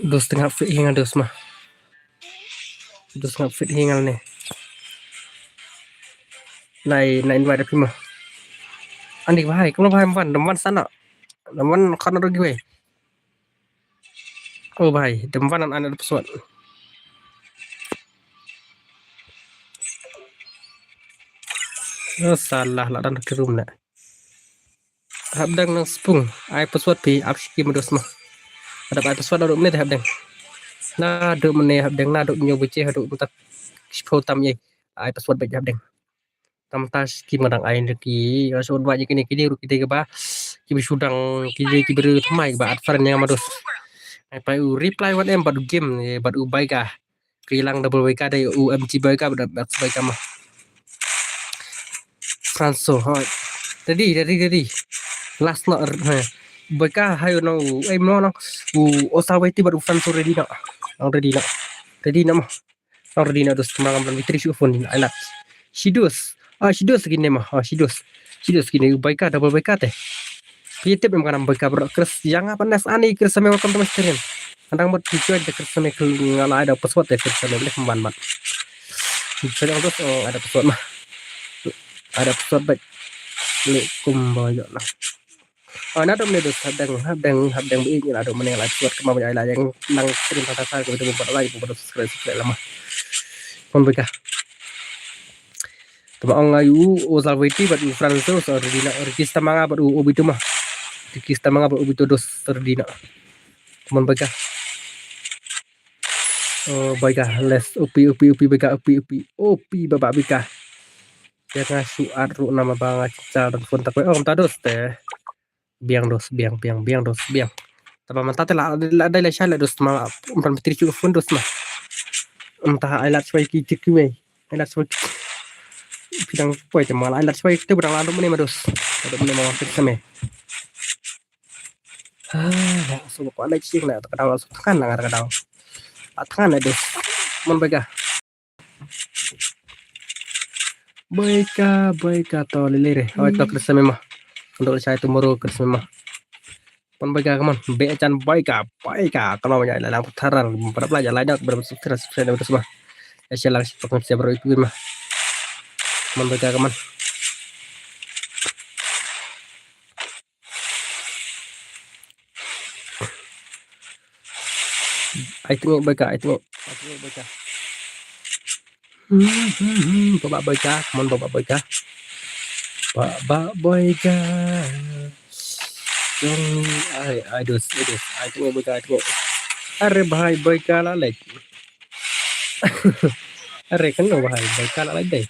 Dos tengah fit hi nga dos mo. Dos tengah fit hi nga ni. Nai, nai invite phi mo. Ani bhai, kumno bhai man, man sana. Man khana ro giveaway. Oh bhai, dem wan an ana da password. Oh salah, la dan ki room na. Hap dang nang spung, ai password phi, ap shiki ma dos ma. Ada ai password ada mene hap dang. Na do mene hap dang, na do nyo buche, do mata. Shpo tam ye, ai password ba hap dang. Tam tas ki ma dang ai ki, ras un ba ki ni ki ni ru ki dei ba ki bi sudang ki dei ki bi ru thamai ba at faran yang ma dos. Ai pa u reply wat em bad u game, eh, bad u bai ka. Ki lang double bai ka dei u M G bai ka bad Max bai ka ma. Franso, ha. Ready, ready, ready. Last no, ha. Bai ka hayo no, ai mo no. U Osa Waiti bad u Franso ready no. Ang ready no. Ready no ma. Ang ready na dos, kemang kemang mitri shu phone ni, alat. Shidos. Ah, shidos gini mah. Ah, shidos. Shidos gini, baika, double baika te. Pi tip em kanam baika bro. Chris, yang apa nas ani, Chris, same welcome to my stream. Andang mat ki join te, Chris, same kul ngala ada password te, Chris, same boleh kemban mat. Chris, yang dos, oh, ada password mah. Ada password baik. Ni kumba yo lah. Ah, na dum ne dos hap dang, hap dang, hap dang bi ni la dum ne la suat kama ba ai la yang nang stream ta ta ko tu ba la ko ba subscribe subscribe lama. Pon beka. Tama ong ayu o Salvati bad u Francis already na register manga bad u Obito ma. Register manga bad Obito dos already na. Pon beka. Oh, baika, les, upi, upi, upi, baika, upi, upi, upi, baba, baika. Ya nga shu at ru nama ba nga chichar dan phone tak, oh, mta dos te. Biang dos, biang, biang, biang dos, biang. Taba mta te la, la, dai la shala dos ma, umpan bitri chu phone dos ma. Mta ai lat swai ki tik ki wei. Ai lat swai ki. Pidang poi te ma, ai lat swai te bidang la dum ne ma dos. Dum ne ma ma, pidang me. Ah, ya, so ko ala ching na, ka daw, so thangan na, ka daw. A thangan na dos. Mon baika. Baika, baika to lele re. Oi to Chris me ma. Ndo chai tomorrow Chris me ma. Mon baika, come on. Be chan baika, baika. Kalau ya lang putaran, berapa aja lain dak, berapa subscribe, subscribe, berapa semua. Ya, share lang, share, share, bro, itu ma. Mon baika, come on. Ai tengok baika, ai tengok. Ai tengok baika. Hmm, hmm, hmm, baba baika, come on baba baika. Baba baika. Jong ni, ai, ai dos, ai dos. Ai tengok baika, ai tengok. Are bhai baika la lek. Are kano bhai, baika la lek dai.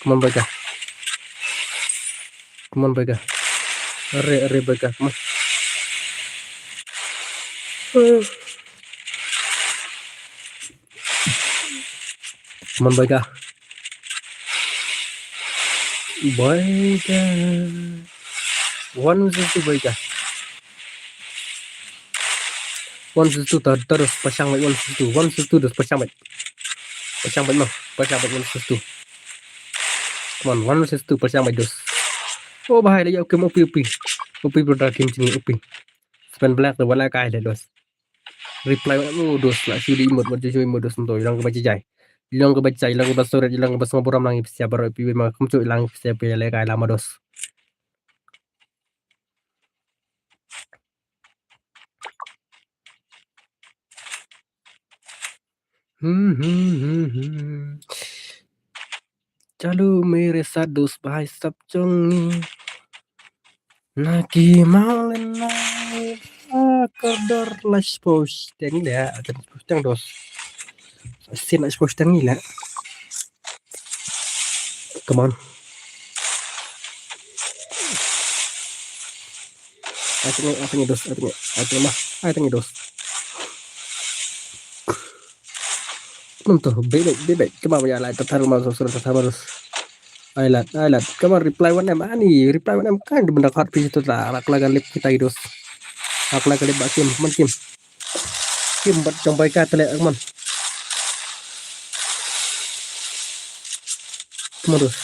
Come on baika. Come on, Baika. Arre, arre, Baika. Come on. Come on, Baika. Baika. One versus two, Baika. One versus two, ta, ta, dos, pyrshang beit, one versus two. One versus two, dos, pyrshang beit. Pyrshang beit, no. Pyrshang beit, one versus two. Come on, one versus two, pyrshang beit, dos. Oh, bhai, la ïa, okay, okay, okay. Okay, brother, kim jing, okay. Spend black, the wala kai, dos. Reply, oh, dos, la shu di emote, mut shu emote, dos, nto, long ka ba jai. Long ka ba jai, long ka ba soret, long ka ba sngewburom, lang ipsia, baro, pi, ma, kum chu, lang ipsia, pi, le kai, lama, dos. Hmm, hmm, hmm, hmm. Chalo mere saath, dos, bhai sab jong ngi. Na ki manglen na, ah, kordor, la shiphew shiteng de, ah, shiphew shiteng, dos. Sien la shiphew shiteng ngi la. Come on. Ai tang ngi, ai tang ngi, dos, ai tang ngi, ai tang ngi, ma, ai tang ngi, dos. Num to, beit, beit, beit, beit. Come on, ya, like, tatar, ma, so, so, tatar, ma, dos. Ai lad, ai lad. Come on, reply one M. Ani, reply one M kan, benda kat pi tu la, la, la, lip kita, dos. La, la, lip ba kim, man kim. Kim bat jong Baika tele, come on. Come on, dos.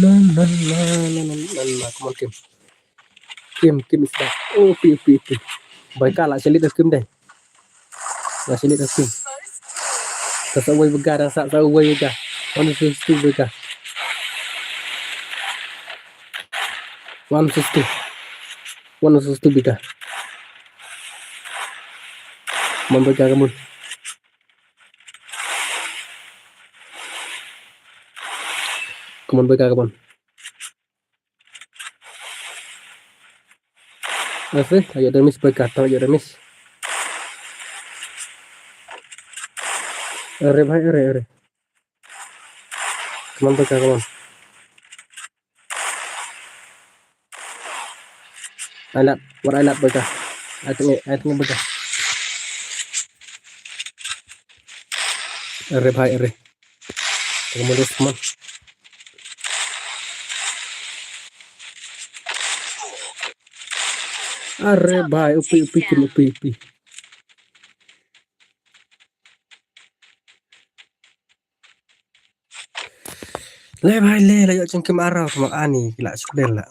Na, na, na, come on, kim. Kim, kim is back. Oh, pi, pi, pi. Baika la sha lead kim dei. La sha lead kim. Ka sa wei Baika, da sa, sa wei Baika. One versus two Baika. One versus two. One versus two Baika. Come on, Baika, come on. Come on, Baika, come on. Ase, ayo da miss Baika, tang ayo da miss. Are bhai, are, are. Come on, Baika, come on. Ai lad, what ai lad, Baika. Ai tang ngi, ai tang ngi, Baika. Are bhai, are. Come on, come on. Are bhai, upi, upi, kim, upi, upi. Le bhai le, la ïoh jingkim arau, tama ani, la shu ler la.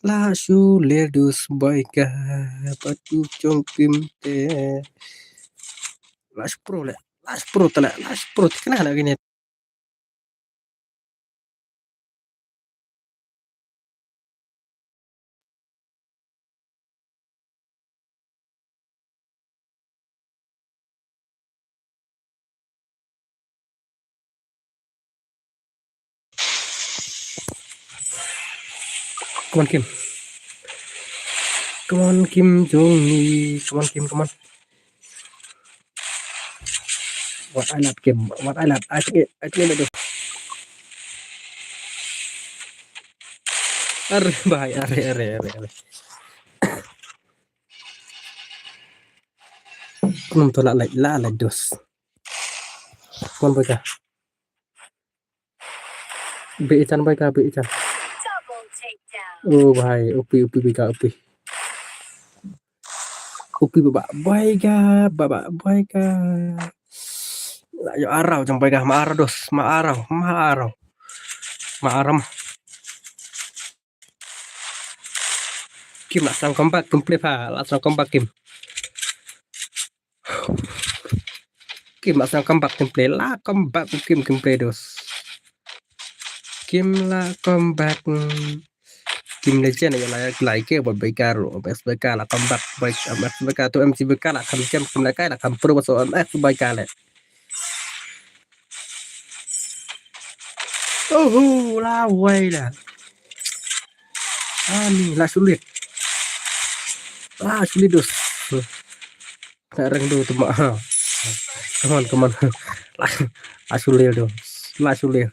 La shu ler, dos, Baika, pat u jingkim te. La shu pro le, la shu pro te le, la shu pro te, kena na kine. Come on, Kim. Come on, Kim jong ngi. Come on, Kim, come on. What I love, Kim. What I love. I think it, I think it. Are bhai, are, are, are, are. Num to la, la, la, la, dos. Come on, Baika. Be ichan, Baika, be ichan. Oh bhai, upi, upi, Baika, upi. Upi, baba, Baika, baba, Baika. La ïoh arau jong Baika, ma arau, dos, ma arau, ma arau. Ma arau. Kim la sdang comeback, Kim play pha, la sdang comeback, Kim. Kim la sdang comeback, Kim play, la comeback, Kim, Kim play, dos. Kim la comeback. Kim legend, ya la, la ke, buat Baika ruh, M X Baika la comeback, Baika, M X Baika tu, M C Baika la kham jam, Kim la kai, la kham pro, so M X Baika le. Oho, la wai la. Ani, la shu lead. La shu lead, dos. Ka reng do tu ma. Come on, come on. La, la shu lead, dos. La shu lead.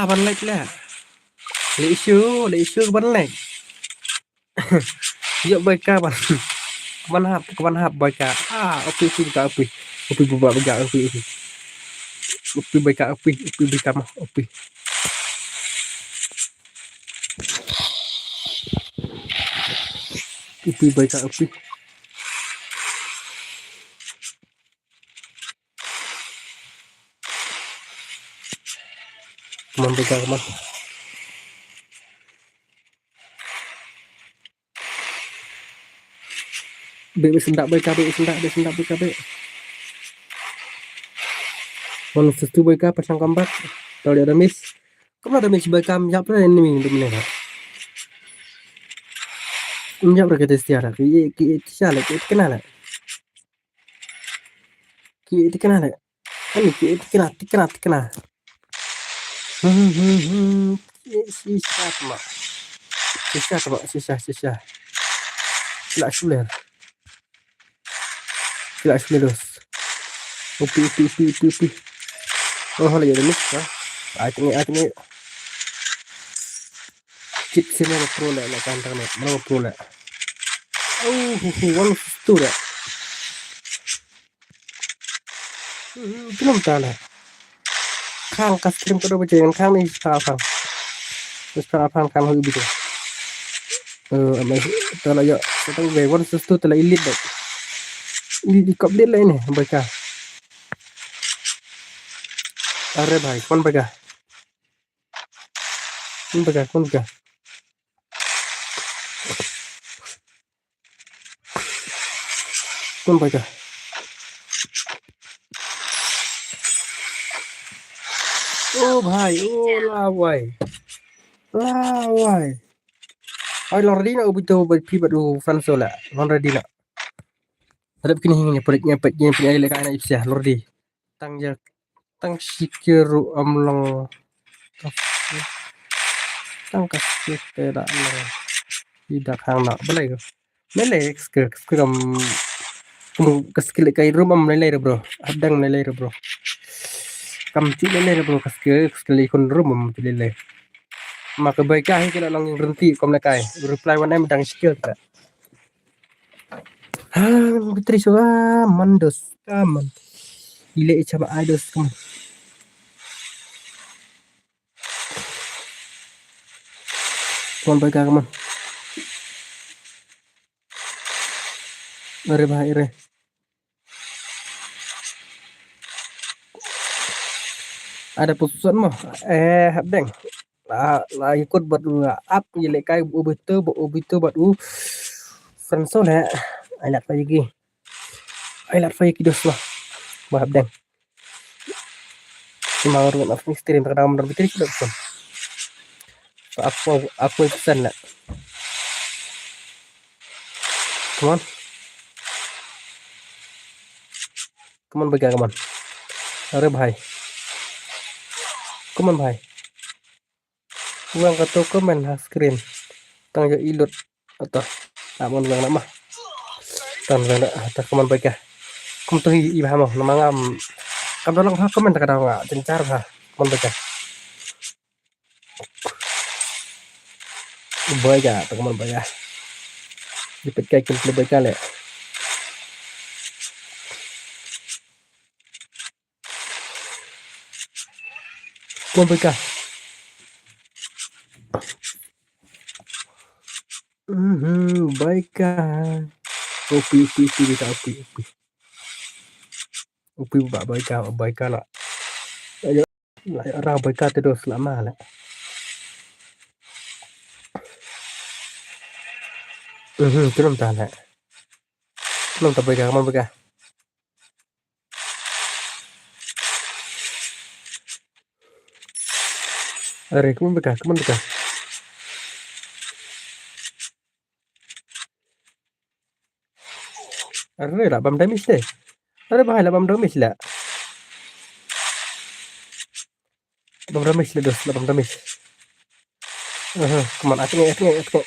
Ban lek le. Le issue, le issue ban lek. Ïoh bai ka ban. Ban hap, ban hap bai ka. Ah, upi, upi bai ka, upi. Upi buba bai ka, upi, upi. Upi bai ka, upi, upi bai ka mah, upi. Upi bai ka, upi. Come on, bai ka, come on. Bek, bek, sendak bai ka, bek, sendak, bek, sendak bai ka, bek. One six two bai ka, pasang comeback. Tau dia ada miss. Kumno ada miss bai ka, jap lah enemy untuk menembak. Jap lah kita setia lah. Ki, ki, ki, sial lah, ki, kena lah. Ki, kena lah. Ani ki tikna, tikna, tikna. Hmm, hmm, hmm. Shisha tama. Shisha tama, shisha, shisha. Kila shuler. Kila shuler dos. Upi, upi, upi, upi, upi. Oh, hala ya ni, ha? Ai tingi, ai tingi. Kit sini ada pro le, le kan tangan, mana pro le. Oh, hu, hu, one six two le. Hmm, belum tala. Khang ka screen ka do ba jeng khang ni sa khang. Sa khang khang hu bi. Eh, amai tala ya, sa tang be one six two tala elite dek. Di, di kop dia le ni, bai ka. Are bhai, kon bai ka? Kon bai ka, kon bai ka? Kon bai ka? Oh bhai, oh lawai. Lawai. Ai, long ready na u bito bai phi bad u Franso la. Long ready na. Hadap kini hingi prik nya prik nya prik nya le ka na ipsia, long ready. Tang ya, tang sikir ru am long. Tang ka sikir te da long. Ida khang na. Balai ko. Lele, skill, skill kam, kam ka skill kai rum am lele re bro. Abdang lele re bro. Kam ti lele re bro, ka skill, skill ikon rum am ti lele. Ma ka bai ka hi kila long renti kom le kai. Reply one em dang skill ka. Ha, bitri suga mandos kaman. Ile icha ma idos kaman. Come on, bai ka, come on. Are bhai, are. Ada puson mo. Eh, hap deng. La, la ikut buat u ap ye le kai u betul, u betul buat u. Franso le. Ai lat pa yegi. Ai lat pa yegi dos lah. Ba hap deng. Cuma orang nak finish stream, kadang benar betul sudah pun. Aku, aku pesan lah. Come on. Come on, bai ka, come on. Are bhai. Come on, bhai. Wang ka to comment ha screen. Tang yo ilut. Ato. Amon wang nama. Tang wang da. Ato, come on, bai ka. Kum to i, i bha mo. Nama ngam. Kam tolong ha comment ka dang nga. Jencar bha. Come on, bai ka. Bai ka, to, come on, bai ka. Ipit kai kin play bai ka le. Come on, bai ka. Mhm, bai ka. Upi, upi, upi, bai ka, upi, upi. Upi ba bai ka, bai ka la. Ayo, la ra bai ka te dos la ma la. Mhm, tu nom ta la. Nom ta bai ka, come on, bai ka. Are, come on, bai ka, come on, bai ka. Are, la bam damage de. Are, bhai, la bam damage la. Bam damage la dos, la bam damage. Aha, come on, atnge, atnge, atnge.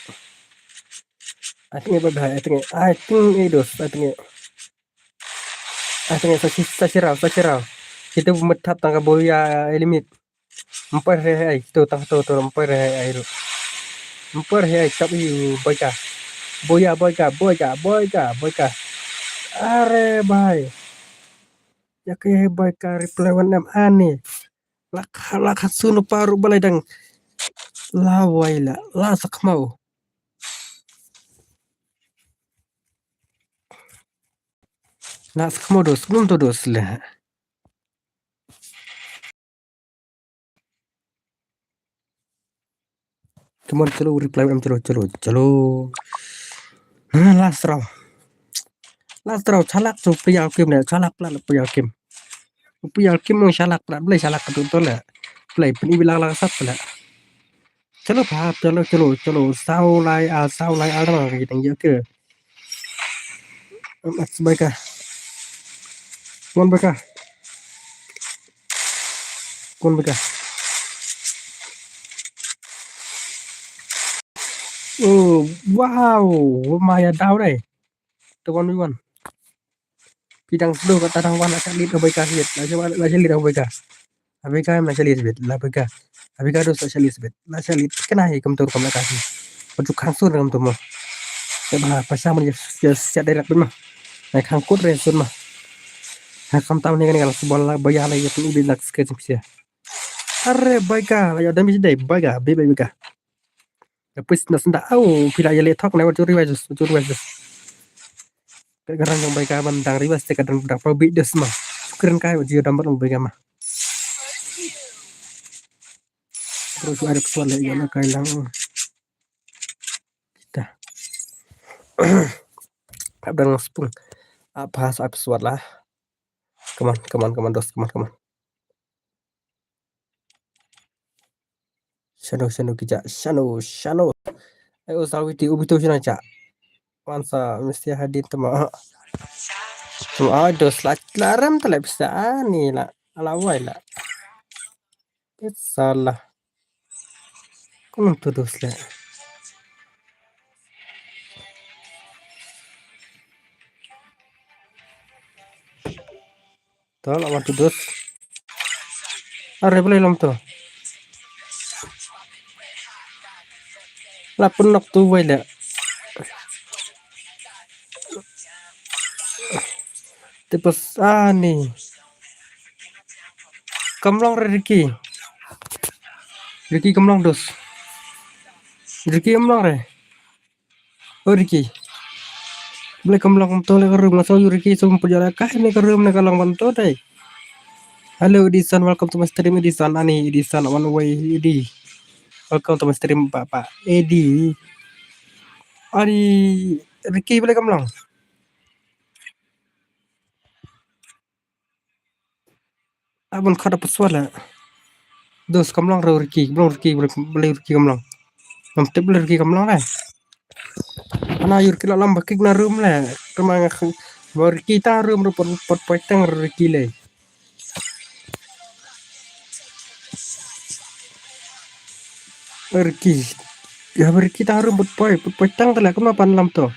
Atnge, bhai, atnge. Atnge dos, atnge. Atnge, sa shi, sa shirau, sa shirau. Kita bu metap tang ka boya limit. Ym poi re ai, to tang to to ym poi re ai ruh. Ym poi re ai, tap i u Boika. Boya Boika, Boika, Boika, Boika. Are bai. Ïa ka Boika reply wan em ani. La kha, la kha sunu paru balai dang. La wai la, la sakmau. Na sakmau dos, num to dos le. Come on, chalo, reply em, chalo, chalo, chalo. Ah, last round. Last round, chalak tu pia kim ne, chalak pla pia kim. Pia kim mo chalak pla, blai chalak tu tu le. Blai pni bilang lang sat le. Chalo pa, chalo, chalo, chalo. Saw lai a, saw lai a, dang kita ye ke. Mat Boika. Wan Boika. Wan Boika. Oh, wow. Maya daw dai. Te one v one. Pidang sdo ka tadang wan la chalit Boika hiet. La chalit Boika. Abika em la chalit bit, la bika. Abika dos la chalit bit. La chalit kena hi kam tur kam la kasi. Patu khang sur kam tu mo. Te ba pasang mo ya ya direct bit ma. Na khang kut re sun ma. Ha kam tam ni kan kala subal la baya la ya pun bit lak ske sim sia. Are Boika, la ya dami dai Boika, be be Boika. Pis na senda au pila ya le thok na wa churi wa jus, churi wa jus. Ka garang jong Boika ban dang riwa ste ka dang dang pa bi des ma. Kren kai wa jio dam bat Boika ma. Terus ada kesual ya na kai lang. Kita. Abdang spung. Apa has apa suat lah. Come on, come on, come on, dos, come on, come on. Shano, shano ki ja, shano, shano. Ai o sawi ti ubi to shano ja. Wan sa mesti hadin tama. Tama ai dos la la ram ta la bisa ani la. Ala wai la. Salah. Kung tu dos la. To la wan tu dos. Are bele lom to. La pun nok tu wai le. Te pas ani. Kam long re Ricky. Ricky kam long dos. Ricky kam long re. Oh, Ricky. Bele kam long to le ka room nga so yu Ricky so pun jala ka ne ka room ne ka long ban to dai. Hello Edison, welcome to my stream Edison, ani Edison one way Edi. Welcome to my stream pa pa Edi. Ani Ricky bele kam long. Abon khada password la. Dos kam long re Ricky, kam long Ricky, bele Ricky kam long. Ngam tip bele Ricky kam long re. Ana yu Ricky la lam ba kick na room le. Kama nga khang ba Ricky ta room ru pot pot poiteng Ricky le. Ricky. Ya Ricky ta room pot poi, pot poiteng ta le kam na pan lam to.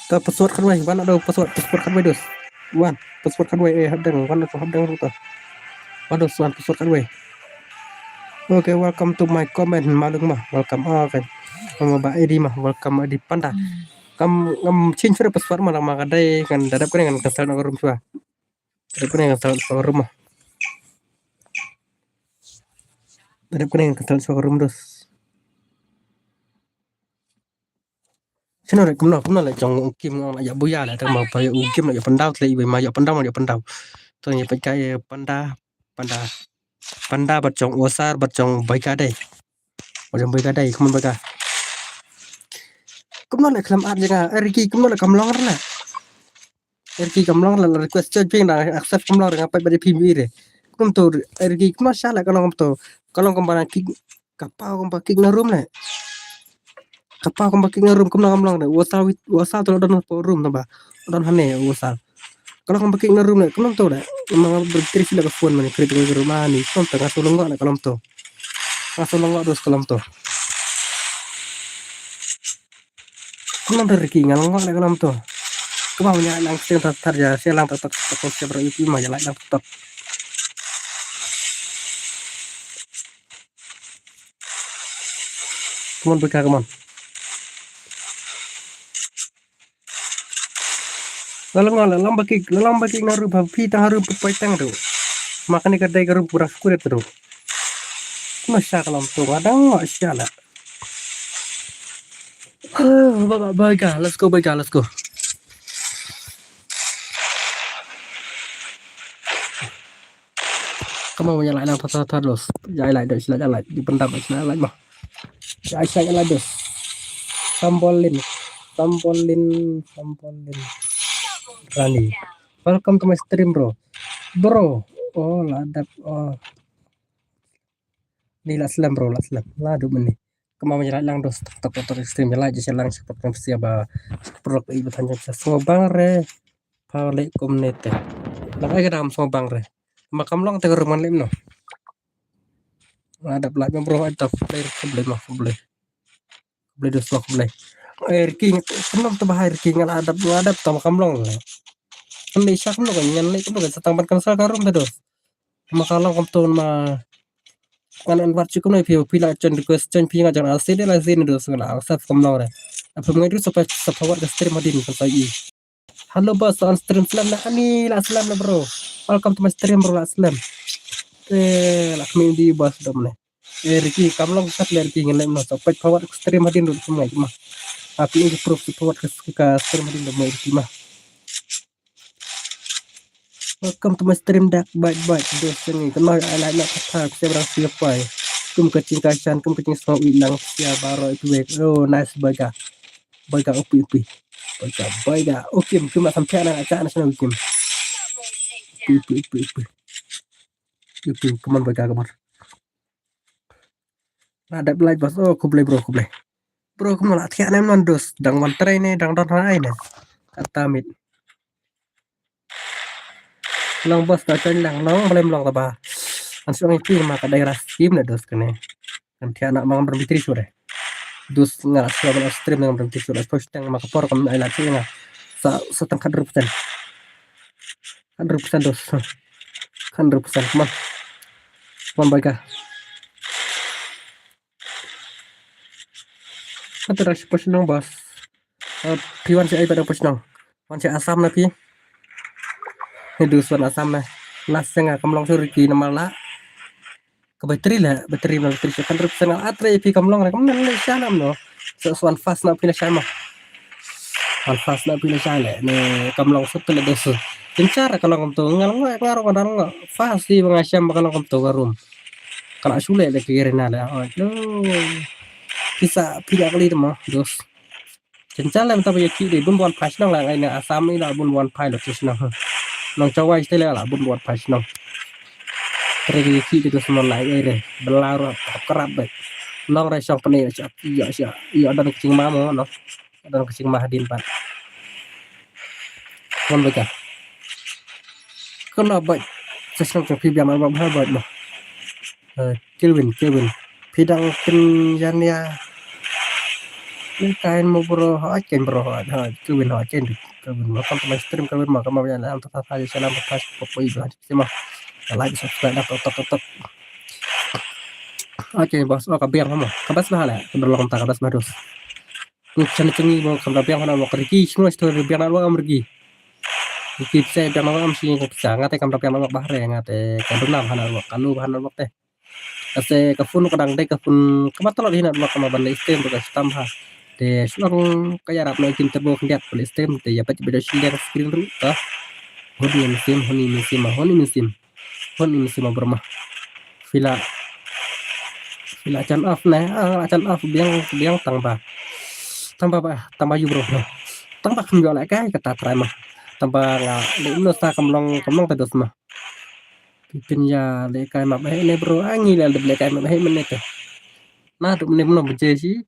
Ta password khatwei, wan ado password, password khatwei dos. Wan, password khatwei, eh, hapdeng, wan ado hapdeng ruta. Wan dos, wan password khatwei. Okay, welcome to my comment, malung ma, welcome. Ah, okay. Mama ba Edi ma, welcome Edi Panda. Kam, kam change password ma, ma kadai, kan dadap kan, kan kasal na room chua. Dadap kan, kan kasal na room ma. Dadap kan, kan kasal na room dos. Sino re kumno kumno le jong u Kim ngong la ya buya le tang ma pa u Kim la ya pandau le ibai ma ya pandau ma ya pandau. To ya pa kai panda panda panda bat jong Osar bat jong Baika dei. Bat jong Baika dei kumno Baika. Kumno le klam at janga Ricky kumno le kam long re le. Ricky kam long le request chat ping da accept kam long re ngapai bat phi mi re. Kumno to Ricky kumno sha le ka long to ka long kam bana ki Ka pau kam pa kick na room le. Ka pau kam pa kick na room kam na kam long le. Wasa wit wasa to don pa room na ba. Don hane wasa. Ka long kam pa kick na room le. Kam to le. Ma nga ber tri sila ka phone mane kri ka room ani. Kam ta ka so longo le ka long to. Ka so longo dos ka long to. Kam to Ricky nga longo le ka long to. Kumba ïa lang stem tat tat ïa, stem lang tat tat tat tat tat tat. Kumba ïa lang tat tat. Come on, Bika, come on. La long, la long ba kik, la long ba kik na ruh ba phi tang ruh phi tang ruh. Ma kane ka dei ka ruh pura skuret ruh. Kumno sha ka long to, nga dang nga sha la. Ah, ba, ba, Bika, let's go, Bika, let's go. Come on, ïa lai lang tat tat tat los. Ïa lai dos, ïa lai, ïa lai. Di pendam, ïa lai, ïa lai, ma. Ïa lai, ïa lai dos. Sambolin, Sambolin, Sambolin. Rani. Welcome to my stream, bro. Bro. Oh, la dap, oh. Ni la slem, bro, la slem. La du meni. Kumba ïa lai lang dos, tok, tok, tok, stream ïa lai, ïa lang, support kan sia ba, support i ba than jam sa. Sngewbang re. Pha leh kumne te. Nang ai ka dam sngewbang re. Ma kam long te ka ruh man leh no. Nga dap lait ma bro, ai ta khublei, khublei ma, khublei. Khublei dos ma, khublei. Eh, Ricky, kumno te ba hai Ricky, nga la dap, nga dap ta ma kam long. Kan leh sha kumno kan, ngan leh kumno kan, sa tang ban kan sa ka room te dos. Ma ka long kumto ma. Kan an wat shu kumno phi, phi la join request, join phi nga join, al sede la sede dos, nga la accept kam long re. Apa ngai tu sa pha, sa pha wat ka stream hadien kan sa i. Hello boss, on stream, slem na ani, la slem na bro. Welcome to my stream bro, la slem. Eh, la kami di boss dom ne. Eh, Ricky, kam long sat le Ricky, ngan leh no, sa pha wat stream hadien dot kumai ma. Apa ni proof sa pha wat ka, ka stream hadien dot mai Ricky ma. Welcome to my stream, Dak Bait Bait. Dos sengi. Kena ai lai nak kata, sia barang sia pai. Kum ka jingkashan, kum ka jingsngew i nang sia baroh i tu wek. Oh, nice, Baiga. Baiga, upi, upi. Baiga, Baiga. Ukim, kim la sampai na, acha na sana ukim. Upi, upi, upi, upi. Upi, come on, Baiga, come on. La dep like, boss. Oh, khublei, bro, khublei. Bro, kumno la thiah ne, mano dos, dang wan trei ne, dang don ha ai ne. Kata mit. Long boss, da join lang, long, balei long ta ba. An song iti ma ka dai ras kim ne dos kane. Kan thiah na ma ngam ber bitri sure. Dos nga la sua ban stream ngam ber bitri sure. Post tang ma ka por kam ai la thiah nga. Sa, sa tang khat rup sen. Khat rup sen dos. Khat rup sen, come on. Come on, Baiga. Kata ras post nong, boss. Eh, phi wan sha ai pada post nong. Wan sha Assam na phi. Ni dus wan Assam na. Las nga kam long sha Ricky na mala. Ka battery la, battery na battery sha kan rup sha na atre phi kam long re kam na le sha nam no. So, so wan fast na phi na sha ma. Wan fast na phi na sha le. Ne kam long sut le dos. Kin chara ka long kam to ngal ngal ngal ngal fast si ba nga sham ba ka long kam to ka room. Ka la shu le le ki re na le. Oh, no. Pisa phi ya kali ma dos. Kin chara le mta ba ya ki de bun wan fast nong la ngai na Assam ni la bun wan fast lo tis nong. Nong chawai ste le la bun wan fast nong. Tre ki ki de dos mon la ngai re. Bela ro krap be. Nong re shong pene ya ya ya dan ching ma mo no. Don ka jingmah hadien pat. Mon baka. Kena bait. Sa sngap jong phi biang ma bha bait ma. Eh, Kelvin, Kelvin. Phi dang pynjan ïa. Ni kain mo bro, ha kain bro, ha, ha, Kelvin, ha kain. Kelvin, welcome to my stream, Kelvin ma, kama biang am ta ta ta salam ta ta pop pop iba. Sima. Like, subscribe dah, tok tok tok. Okay, boss, oh, ka biang ma. Ka bas bha le. Ka berlong ta ka bas bha dos. Ni chan chan ni mo kam da biang hana mo ka Ricky, sngewbha sngewbha biang na ruang am Ricky. Ricky pisa biang na ruang am shi ko pisa, nga te kam da biang na ruang bah re, nga te ka dunam hana ruang, ka lu hana ruang te. Ase ka phone ka dang dei ka phone ka ba talot hina ruang ka ma ban leh stem ka stam ha. Te shuang ka ïarap na kin turbo khyndiat leh stem te ïa pet beda shi liang screen ru ta. Honi mynsiem, honi mynsiem, honi mynsiem. Hon ini si ma bro ma. Phi la. Phi la chan off ne. Ah, la chan off biang biang tang ba. Tang ba ba, tang ba yu bro. Tang ba kham ïoh la kai kata trai ma. Tang ba nga le no sa kam long kam long ta dos ma. Phi pyn ïa le kai ma ba ne bro. Ah, ngi le le kai ma ba ne te. Na tu ne mno bje si.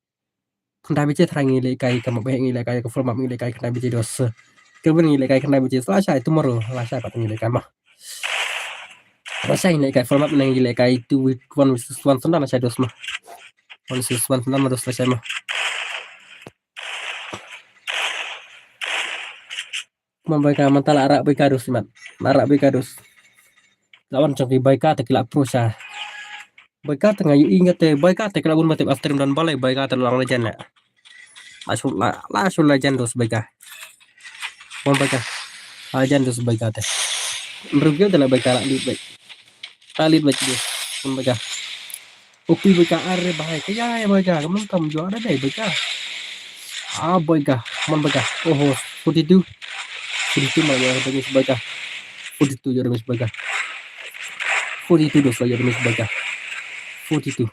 Khyndai baje trai ngi leh kai ka map, ngi leh kai ka full map, ngi leh kai khyndai baje dos. Kelvin ngi leh kai khyndai baje, sa la shai tomorrow, la shai pat ngi leh kai ma. La shai ngi leh kai full map, ngi leh kai two one versus one, sa la shai dos ma. One versus one, sa la dos la shai ma. Mon baika, mynta la rak baika dus, mat. La rak baika dus. La wan jong ki baika te ki la pro sha. Baika te nga ïohi nga te, baika te ki la bun ba te ba stream don balei, baika te la long legend la. La shu la, la shu legend dus baika. Mon baika. Legend dus baika te. Rugi te la baika la lead baik. La lead baik dus. Mon baika. Upi baika, are bahai ka ya baika, kam kam jua ada dai baika. Ah baika, mon baika. Oho, forty-two. Forty-two ma ya damage baika. Forty-two ya damage baika. Forty-two dos ya damage baika. Forty-two.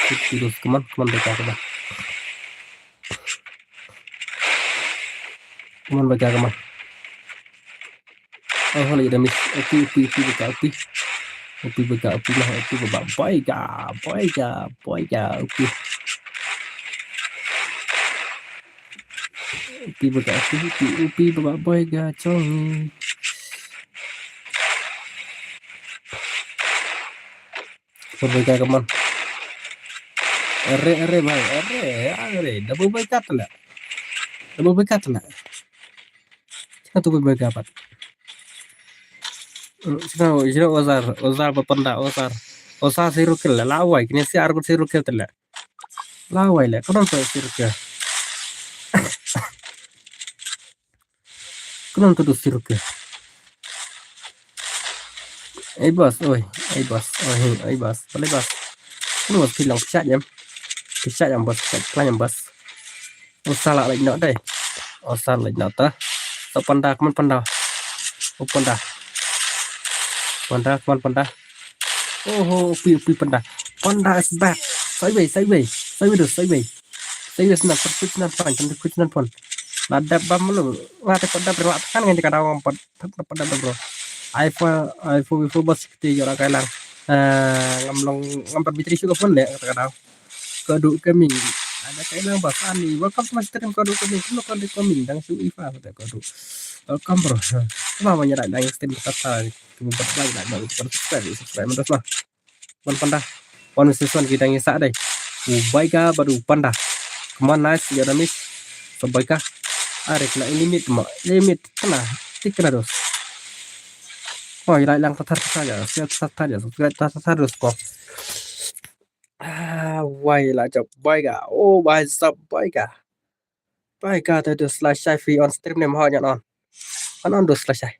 Forty-two dos, come on, come on baika, come on. Come on baika, come on. Oh, lagi damage. Upi, upi, upi baika, upi. Upi baika, upi lah, upi baika, baika, baika, baika, upi. Upi baika, upi, upi, upi baika, baika, chong. Double baika, come on. Are, are, bhai, are, are. Double baika tla. Double baika tla. Sino double baika pat? Hmm, sino, sino Ozar, Ozar ba panda, Ozar. Ozar zero kill la, la wai, kine si ar ko zero kill tla. La wai la, kono to zero kill. Kono to zero kill. Ei boss, oi, ei boss, oi, ei boss, balei boss? Kono boss, phi long phi shah jam. Phi shah jam boss, phi shah jam boss. Ozar la leit noh dei. Ozar leit noh ta. To panda, come on panda. Oh panda. Panda, come on panda. Oh ho, upi, upi panda. Panda is back. Sideways, sideways. Sideways, sideways. Sideways na, put, put na pon, put, put na pon. La dep bam lu. Nga te pat dep, nga te kan ngan jaka daw ngam pat, pat, pat dep bro. Ai fo, ai fo, fo bos kti jora kai lang. Eh, ngam long, ngam pat bitri shu ka phone le, kata ka daw. Kodu Gaming. Ada kai lang bos ani. Welcome to my stream Kodu Gaming. Kodu Gaming dang shu ifa kata Kodu. Welcome bro. Kemma ban ïa dang stream kata sa. Kemma ban ïa dang subscribe, subscribe. Mantas lah. Wan panda. Wan season kita ngi sa dei. U baika bad u panda. Kemma nice ya damis. So baika. Are kena ini mit ma. Limit kena. Tik kena dos. Oh, ila ilang tatar tatar ya. Siap tatar tatar ya. Subscribe tatar tatar dos kok. Ah, wai la jop baika. Oh, bai sap baika. Baika te dus la shai free on stream ne ma ngan on. Ngan on dus la shai.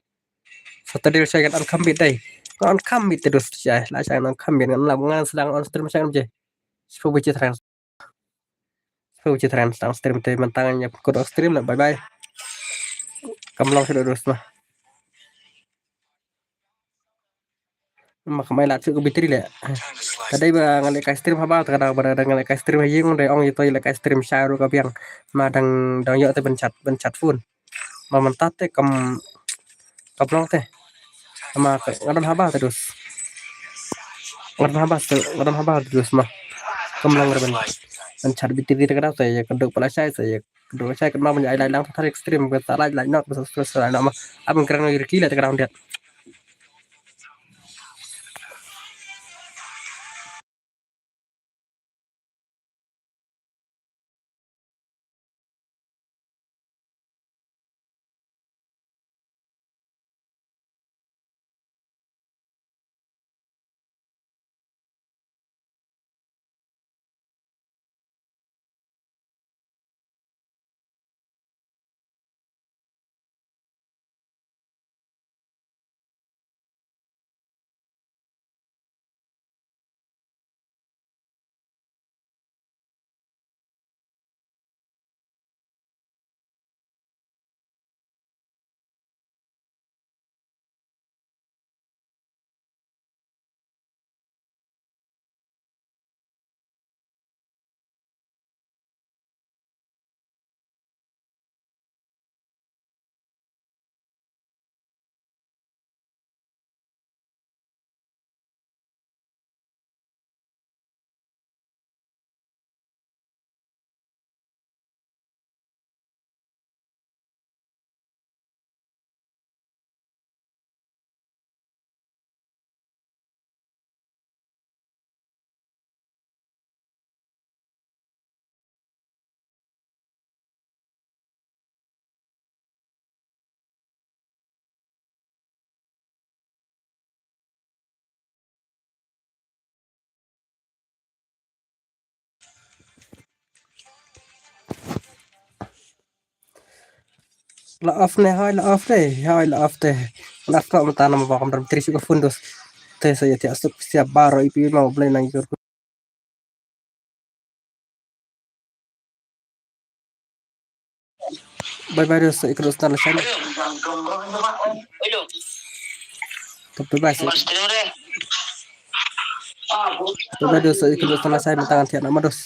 Saturday la shai ngan on kham bit dei. Ngan on kham bit te dus la shai. La shai ngan on kham bit ngan la ngan sdang on stream shai ngan je. Shu biji tren. Shu biji tren sdang stream te mentang nya kut on stream la bye bye. Kam long shu dus ma. Ma kamai la chu ka bitri le. Ta dei ba nga leh kai stream haba ta ka dang ba dang nga leh kai stream ha ïing dei ong ïa to ïa leh kai stream sha ruh ka biang. Ma dang dang ïoh te ban chat ban chat phone. Ma mynta te kam kam long te. Ma ka nga don haba te dus. Nga don haba te nga don haba te dus ma. Kam long re ban ban chat bitri te ka dang te ïa ka duk pala shai te ïa Dua shai kan ma ban ai lai lang thar stream ka sa lai lai nok ba sa sa lai nok ma. Abang kren ngi riki la ta ground dia. La off ne, hoi la off ne, hoi la off te. La off ka mata nama ba kam dam tri suk phone dos. Te sa ya tiak suk siap baro ipi ma blai nang ikur. Bye bye dos, ikut dos tala shine. Hello. Bye bye. Bye bye dos, ikut dos tala shine, tangan tiak nama dos.